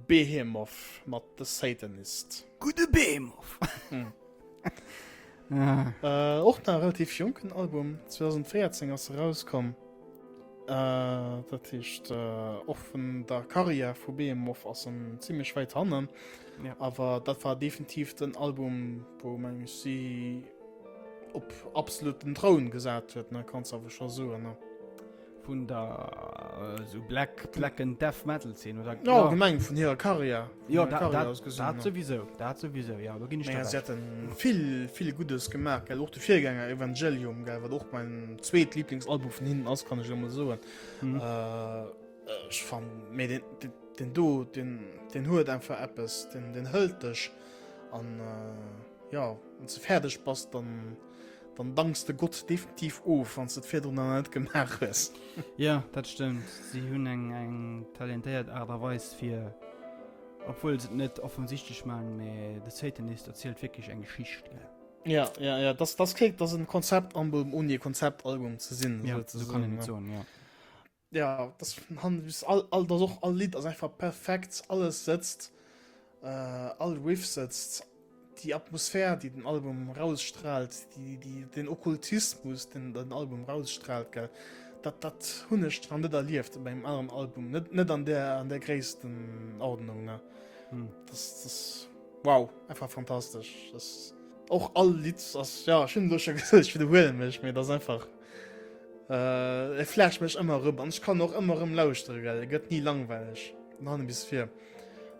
Behemoth mat The Satanist. Gudde Behemoth! Hm. ah. Äh, och nach relativ jonken Album, 2014 ass erauskomm. Äh, dat heescht äh, och vun der Karriär vu Behemoth ass en zimmlech wäit hannen. Ja. Awer dat war definitiv den Album, wou meng ech si op absoluten Troun gesat huet, ne, kanns awer scho soen. Ne? Vun der sou Black, Black and Death Metal Zeen oder? Ja, allgemeng vun hirer Karriär. Jo, dat, dat, dat souwisou, dat souwisou, ja, do ginn ech der Recht. Si haten vill, vill Guddes gemaach, gell, och de Virgänger Evangelium, gell, wat och mein zweet Lieblingsalbum vun hinnen ass, kann ech elo mol soen. Mhm. Äh, ech fannen, mee den, den, den do, den, den huet einfach eppes, den, den hëlt dech an, äh, ja, wann s de fäerdeg bass, dann. Dann danks de Gott definitiv of, wann s de et virdrun nach net gemaach hues. Jo, dat stëmmt. Si hunn eng eng talentéiert Aart a Weis fir, obwuel se et net offensichtlech maachen, mä The Satanist erzielt wierklech eng Geschicht, gell? Ja, ja, ja, das, das kléngt, das ass en Konzeptalbum ouni e Konzeptalbum ze sinn, Ja, esou kann een et soen, ja. Ja, das vun hannen bis all, all, das och all Lidd ass einfach perfekt, alles sëtzt, äh, all Riff sëtzt, déi Atmosphär, déi den Album rausstrahlt, déi, déi, den Okkultismus, den den Album rausstrahlt, gell, dat, dat hunn ech nach net erlieft bei engem aneren Album, net, net an der, an der Gréisstenordnung, ne. Hm. Das, das, wow, einfach fantastesch. Das, och all Lidd ass, ja, ech hunn elo scho gesot, ech widderhuele mech, mee dat ass einfach. Äh, e flasht mech ëmmer erëm an ech kann och ëmmer erëm lauschtere gell, e gëtt ni langweileg vun hannen bis vir.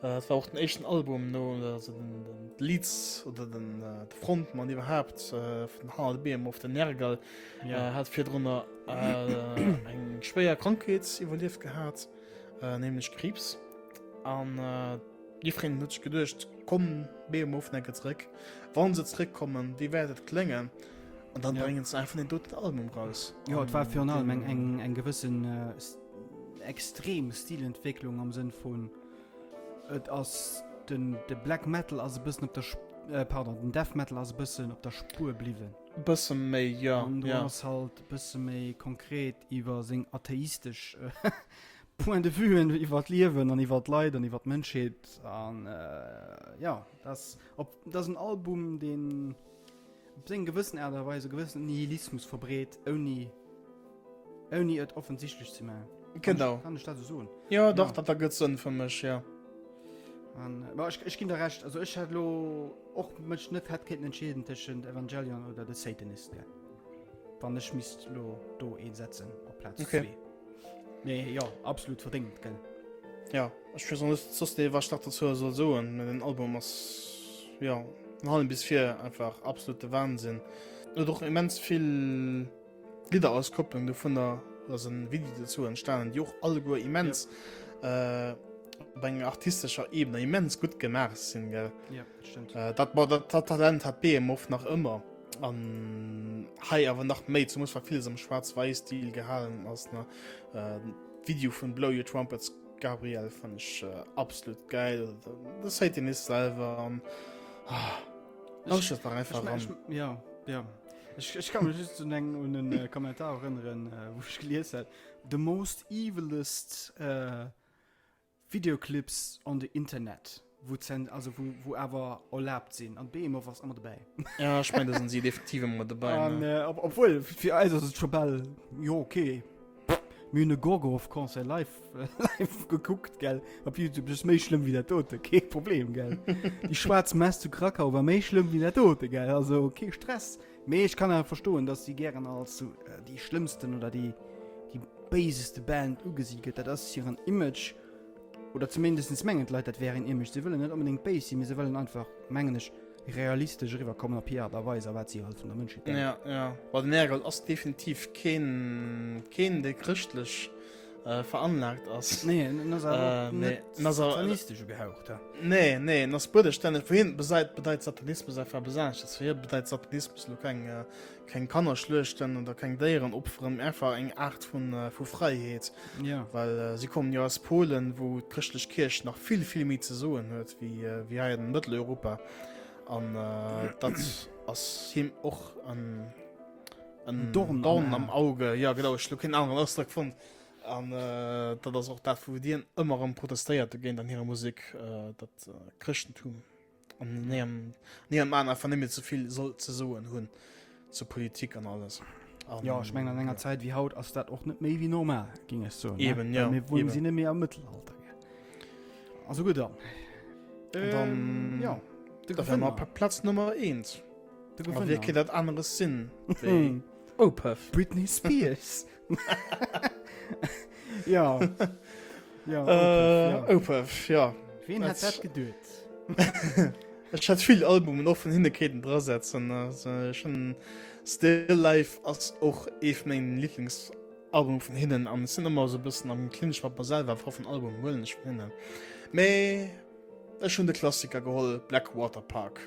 Äh, et war och den éischten Album no also den, den Leads oder den, äh, de Frontmann iwwerhaapt äh, vun Harald Behemoth, den Nergal, ja. äh, hat virdrunner äh, eng schwéier Krankheet iwwerlieft gehat, äh, nämlech Kriibs. An äh, Jiddwereen huet sech geduecht, komm Behemoth enke zréck. Wann se zréckkommen, wéi wäert et kléngen? An dann ja. bréngen se einfach den doten Album raus. Ja, et war virun allem eng, eng, eng gewëssen äh, extrem Stilentwécklung am Sënn vun et ass den de Black Metal ass e bëssen op der äh, pardon, den Death Metal ass e bëssen op der Spur bliwwen. Bësse méi, ja. An ja. ass halt e bësse méi konkret iwwer seng atheistesch äh, Point de vuen iwwer d'Liewen an iwwer d'Leit an iwwer d'Mënschheet an äh, ja, das op das en Album den op seng gewëssen Aart a Weis e gewëssen Nihilismus verbreet, ouni ouni et offensichtlech ze maachen. Genau. Kann ech dat esou soen? Ja, dach, ja. dat ergëtt Sënn fir mech, ja. An, ma ech, ech ginn der Recht, also ech hätt lo och mech net hätt kéinten entscheeden tëschent Evangelion oder The Satanist, gell. Wann ech misst lo do een setzen op Plaz 2. Okay. Nee, jo, absolut verdéngt, gell. Ja, ech weess och net soss nee, wat ech nach dozou soll soen, mä den Album ass jo vun hannen bis vir einfach absolute Wahnsinn. Huet och immens vill Lidderauskopplung dovunner ass en Video dozou entstanen, déi och alleguer immens ja. äh, op enger artistescher Ebene immens gutt gemaach sinn, gell. Ja, dat stëmmt. Äh, dat, dat, dat Talent hat Behemoth nach ëmmer. An hei awer nach méi, zumols well villes am Schwaarz-Wäiss-Stil gehalen ass. Ne? Äh, Video vun Blow Your Trumpets Gabriel fand ich äh, absolut geil. The Satanist selwer an ah, lauschtert dach einfach ran. Ja, ja. Ech, ech kann mech just un eng un en äh, Kommentar erënneren, äh, wou ech gelies hat. The most evilest äh, Videoclips on the Internet, wou zen, also wou, wou awer erlaabt sinn. An Behemoth ass ëmmer dobäi. Ja, ech mengen, da sinn si definitiv ëmmer dobäi. An, ne? äh, ob, obwuel, fir eis ass et scho bal, jo, okay. Mir hunn e Gorgoroth-Concert live, live gekuckt, gell, op YouTube. Dat ass méi schlëmm wéi dat dote, kee Problem, gell. Déi schwaarz Mess zu Krakau war méi schlëmm wéi dat dote, gell. Also, kee Stress. Mee ech kann awer verstoen, dass si gären als sou déi schlëmmsten oder déi, déi béiseste Band ugesi gëtt. Dat ass hiren Image, oder zumindest mengen d'Leit, dat wär een Image. Si wëllen net onbedéngt béis sinn, mee se wëllen einfach, mengen ech, realistesch eriwwerkommen op hir Aart a Weis a wat si halt vun der Mënschheet denken. Ja, ja. Well den Nergal ass definitiv keen, keen dee chrëschtlech. äh, veranlagt ass. Nee, en ass awer äh, nee, net satanistesch ugehaucht. Ja. Nee, nee, en ass buedestänneg. Fir hien beseit, bedeit Satanismus einfach eppes anesches. Fir hie bedeit Satanismus lo keng, äh, keng Kanner schluechten oder keng Déieren opferen, mee einfach eng Aart vun, äh, vu Fräiheet. Ja. Well äh, si kommen jo aus Polen, wou d'chrëschtlech Kierch nach vill, vill méi ze soen huet wéi, äh, wéi hei an Mëtteleuropa. An äh, dat ass him och en en Dorn, Dorn am Auge. Ja genau, ech hu keen aneren Ausdrock fonnt. An äh, dat ass och dat, wou dien ëmmer erëm protestéiert dogéint an hirer Musek, äh, dat äh, Chrëschtentum an hirem, an hirem Aen einfach net méi ze vill soll ze soen hunn zur Politik an alles. An, ja, ech mengen an enger ja. Zäit wéi haut ass dat och net méi wéi normal, ging ech soen. Eben, ja. Mir wunnen si net méi am Mëttelalter. Also gutt dann. Ähm, dann ja, da wären wir Platz Nummer 1. A wéi kéint dat aneres sinn wéi Opeth? Britney Spears. ja. Ja, Opeth, ja. Opeth, ja. Ween hätt dat geduet? Ech hätt vill Albumen och vun hinne kéinten drasetzen. Also ech hunn Still Life ass och ee vun mengen Lieblingsalbume vun hinnen an ech sinn ëmmer esou e bëssen am Clinch mat mer selwer, wat vun Album huelen ech vun hinnen. Mee ech hunn de Klassiker geholl, Blackwater Park.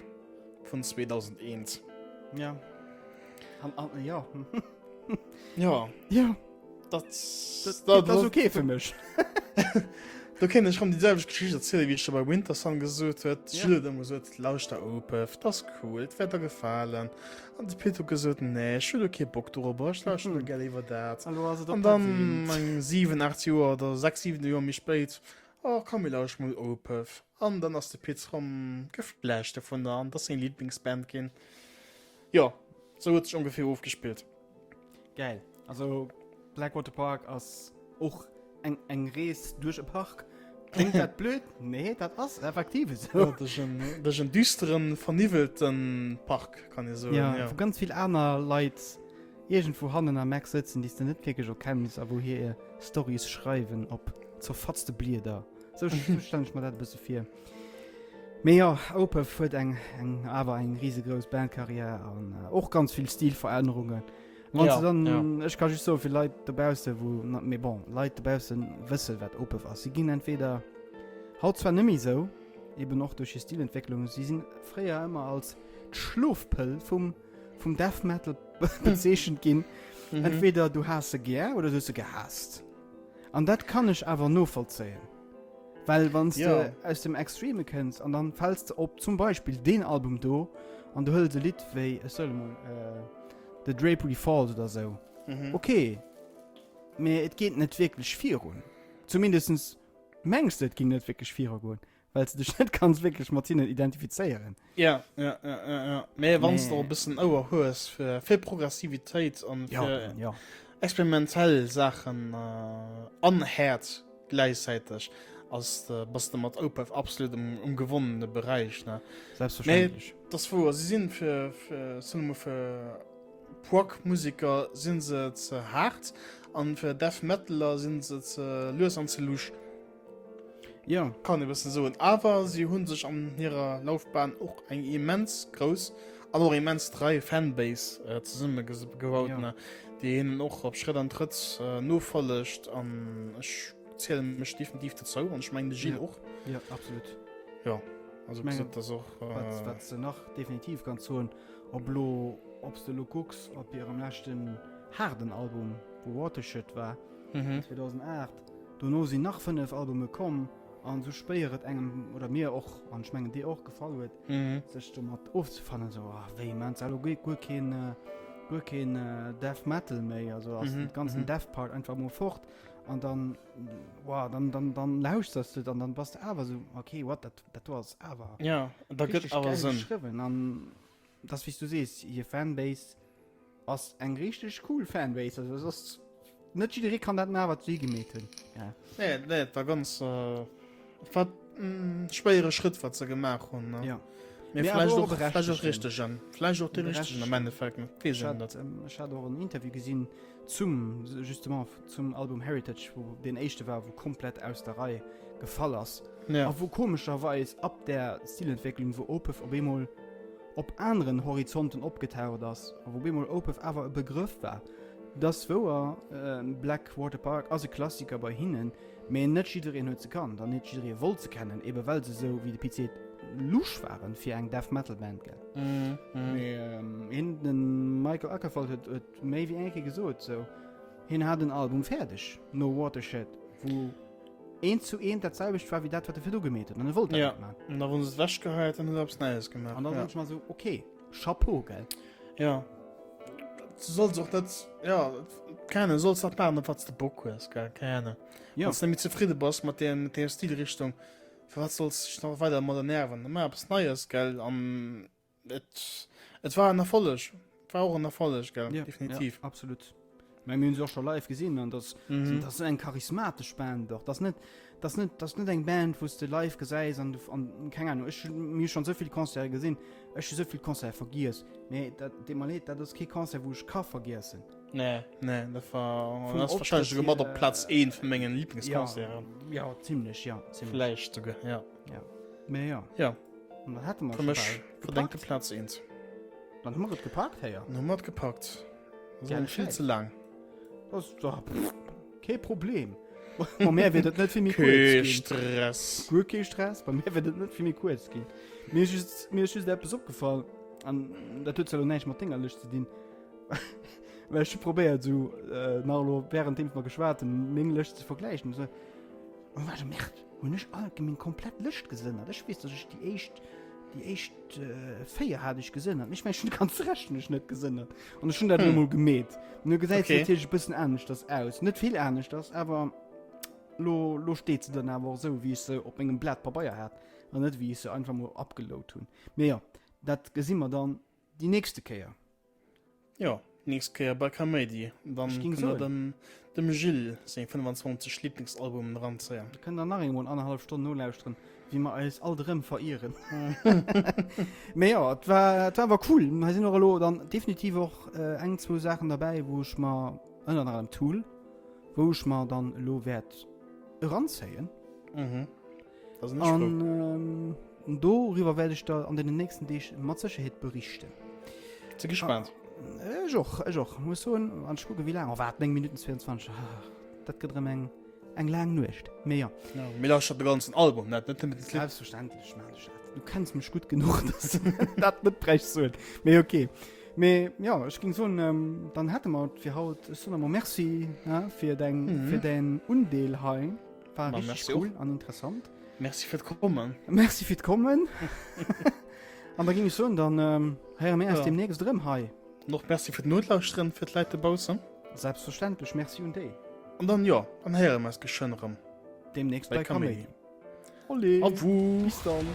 Vun 2001. Ja. An, an, ja. Ja. Ja. Dat, dat, dat, dat ass okay fir mech. Do kéint ech rëm déi selwecht Geschicht erzielen, wéi ech scho bei Wintersun gesot huet. Ja. Jill huet ëmmer gesot, lauschter Opeth, dat ass cool, et wäert der gefalen. An de Pit huet gesot, nee, ech hu do kee Bock dorobber, ech lauschter mm. gär iwwer dat. An, An dann eng 7, 8 Joer oder 6, 7 Joer méi spéit, oh komm, mir lauschteren mol Opeth. An dann ass de Pit rëm geflasht dovunner an dat ass seng Lieblingsband ginn. Jo, sou huet sech ongeféier ofgespillt. Geil. Also Blackwater Park ass och eng, eng Rees duerch e Park. Klingt dat blöd? Nee, dat ass effektiv esou. Ja, duerch en, duerch en düsteren, verniwwelten Park, kann ee soen. Ja, ja. Wou ganz vill aner Leit iergendwou hannen am Eck sëtzen, déi s de net wierklech erkenns a wou hir Storys schreiwen op zerfatzte Blieder. Sou stellen ech mer dat e bësse vir. Mee jo, Opeth huet eng, eng, awer eng risegrouss Bandkarriär an äh, och ganz vill Stilverännerungen. Wann Ja, du dann, ja. ech ka just soen, fir Leit dobausse wou, na, mee bon, Leit dobausse wësse wat Opeth ass. Si ginn entweder haut zwar net méi sou, eben och duerch hir Stilentwécklung, si sinn fréier ëmmer als d'Schlofpëll vum, vum Death Metal bezeechent ginn. Mhm. Entweder du has se gär oder du hues se gehaasst. An dat kann ech awer novollzéien. Well wann s de Ja. aus dem Extreme kënns an dann fäls de op zum Beispill deen Album do an du hëls e Lidd wéi, ech soe mol, äh, The Drapery Falls oder sou. Mhm. Okay, mee et geet net wierklech virun. Zumindestens mengs de et géing net wierklech virugoen. Well s de dech net kanns wierklech mat hinnen identifizéieren. Ja, ja, ja, ja, ja. Mee wann s de och e Mee. bëssen Ouer hues fir, fir Progressivitéit an Ja, fir dann, ja. experimentell Saachen äh, an Häerz gläichzäiteg, ass de, bass de mat Opeth absolut um, um gewonnene Beräich, ne? Mee Selbstverständlech. dat ass wouer, si sinn fir, fir, soen wir mol, fir Prog-Musiker sinn se ze haart an fir Death Metaler sinn se ze lues an ze lusch. Ja. Kann e bëssen soen. Awer si hunn sech an hirer Laufbahn och eng immens grouss an och immens trei Fanbase äh, zesumme gebaut, Ja. ne? déi hinnen och op Schrëtt an Trëtt äh, nofollegt an ech ziele mech definitiv dozou an ech mengen de Gilles Ja. och. Ja, absolut. Ja, also Ich mengen, gesot, das och äh, Wat, wat se nach definitiv kann soen, ob lo, ob s de lo kucks, op hirem leschten haarden Album, wou Watershed war, mhm. 2008, Dono sinn nach 5 Albume komm an sou spéier et engem, oder mir och, an ech mengen dir och, gefall huet, sech domat ofzefannen, sou ah wéi immens, elo guer guer keen guer keen Death Metal méi, also ass den ganzen Death Part einfach mol fort an dann wow, dann dann dann lauschters de et an dann bass de awer sou okay what, dat dat do ass awer Ja, da gëtt richteg awer gäil Sënn. geschriwwen an dass wéi s du sees, hir Fanbase Ass eng richteg cool Fanbase, also es ass net jidderee kann dat maachen wat si gemeet hunn. Ja. Nee, nee, et war ganz äh, et war mm, schwéiere Schrëtt wat se gemaach hunn. Ne? Ja. Mee Mee vläicht awer och och vläicht och berechtegten. richtegen, vläicht och de richtegen am Endeffekt, ne? Weess Ech een hat, net. ähm, ech hat och en Interview gesinn zum justement zum Album Heritage, wou deen éischte war, wou komplett aus der Rei gefall ass. Ja. A wou komescherweis ab där Stilentwécklung, wou Opeth op eemol op aneren Horizonten opgetaucht ass a wou bemol Opeth awer e Begrëff war. Dat ass wouer, Blackwater Park ass e Klassiker bei hinnen, mee net jiddereen huet se kannt an net jidderee wollt se kennen, ebe well se esou, wéi de Pit seet, lusch waren fir eng Death Metal Band, gell? Mee hien, de Michael Akerfeldt huet huet méi wéi eng Kéier gesot, sou, hien hat en Album fäerdeg no Watershed, wou eent zu eent dat selwecht war wéi dat, wat e virdu gemeet huet, an e wollt dat Ja, net man. an da wou se et ewechgeheit, dann huet e eppes Neies gemaach. An da ja. sot ech mer sou, okay, Chapeau, gell? Ja. Du solls och net, ja, keine Ahnung, solls dat maachen, op wat s de Bock hues, gell, keine Ahnung. Ja. Wann s de net méi zefridde bass mat deem, mat deem Stilrichtung, fir wat solls de dech nach weider mat nerven? Dann maach eppes Neies, gell, an et, et war en Erfolleg. Et war och en Erfolleg, gell, Ja, definitiv. Ja, absolut. Mä mir hunn se och scho live gesinn an das, Mhm. das ass eng charismatesch Band och. Das net, das net, das net eng Band, wou s de live gesäis an du an keng Ahnung. Ech hunn mir schon souvill Concerte gesinn. Ech hu souvill Concerte vergiess. Mee dat deet mer leed, dat ass kee Concert, wou ech ka vergiessen. Nee, nee, dat war, Vum dat ass wahrscheinlech Optrëtt souguer mat op hier, Platz 1 vun mengen Ja, Lieblingsconcerten. ja, zimmlech, ja, zimmlech. Vläicht souguer, ja. Ja. Mee ja. Ja. An dat hätte mer Fir scho mech bal verdéngte gepackt. Platz 1. Dann hu mer et gepackt, héier. Dann hu mer et gepackt. Das Geile ass vill Schäiss. ze laang. Das ist doch kee Problem. Bei mir wird et net vill méi kuerz Kee ginn. Stress. Guer kee Stress, bei mir wird et net vill méi kuerz ginn. Mir ist just, mir ist just eppes opgefall an dat huet zwar lo näischt mat denger Lëscht ze dinn. Well ech hu probéiert sou äh, nach elo währenddeem mer geschwat hunn meng Lëscht ze vergläichen. So, an war ech, Merde, hunn ech all meng komplett Lëscht gesënnert? Ech weess, dass ech déi éischt déi éischt 4 hat ech gesënnert. Ech mengen, ech hunn de ganze Rescht hunn ech net gesënnert. An ech hunn dat elo Hm. mol gemeet. Nu gesäit se Okay. natierlech e bëssen aneschters aus. Net vill aneschters, awer lo, lo steet se dann awer och esou, wéi ech se op mengem Blat Pabeier hat an net wéi ech se einfach mol upgeload hunn. Mee jo, dat gesi mer dann déi nächste Kéier. Jo, nächst Kéier bei Kaméidi. Dann Ech ging kënnt der soen. dem, dem Gilles seng 25 Lieblingsalbumen eranzéien. Da kënnt der nach eemol annerhallef Stonn nolauschteren, wéi mer eis alt erëm verieren. Mee jo, et war, et war awer cool. Hei sinn och elo dann definitiv och äh, eng, zwou Saachen derbäi, wou ech mer, ënnert anerem Tool, wou ech mer dann elo wäert eranzéien. Mhm. Da sinn ech frou. An ähm, doriwwer wäert ech der an den nächsten Deeg mat Sécherheet berichten. Si gespaant. Ah, ech och, ech och. Muss soen, an ech kucke wéi laang. Oh, wat, 9 Minuten 22. Ah, dat gëtt erëm eng, eng laang Nuecht. Mee ja. Ja, mir lauschtert de ganzen Album net, net nëmmen d'Lidd. Selbstverständlech maan ech dat. Du kenns mech gutt genuch, dass du dat net bräichs soen. Mee okay. Mee ja, ech ging soen, ähm, dann hätte mer et fir haut. Ech soen emol Merci, ja, fir deng, Mhm. fir däin Undeel hei. War Ma, richtig merci cool an interessant. Merci fir d'Kommen. Merci fir d'Kommen. An da ging ech soen, dann ähm, héiere mir eis Ja. demnächst erëm hei. An och Merci fir d'Notlauschteren, fir d'Leit dobaussen. Selbstverständlech, Merci un déi. An dann, jo, dann héiere mir eis geschwënn erëm. Demnächst Bei bei Kaméidi. Kaméidi. Allez, Au revoir. bis dann.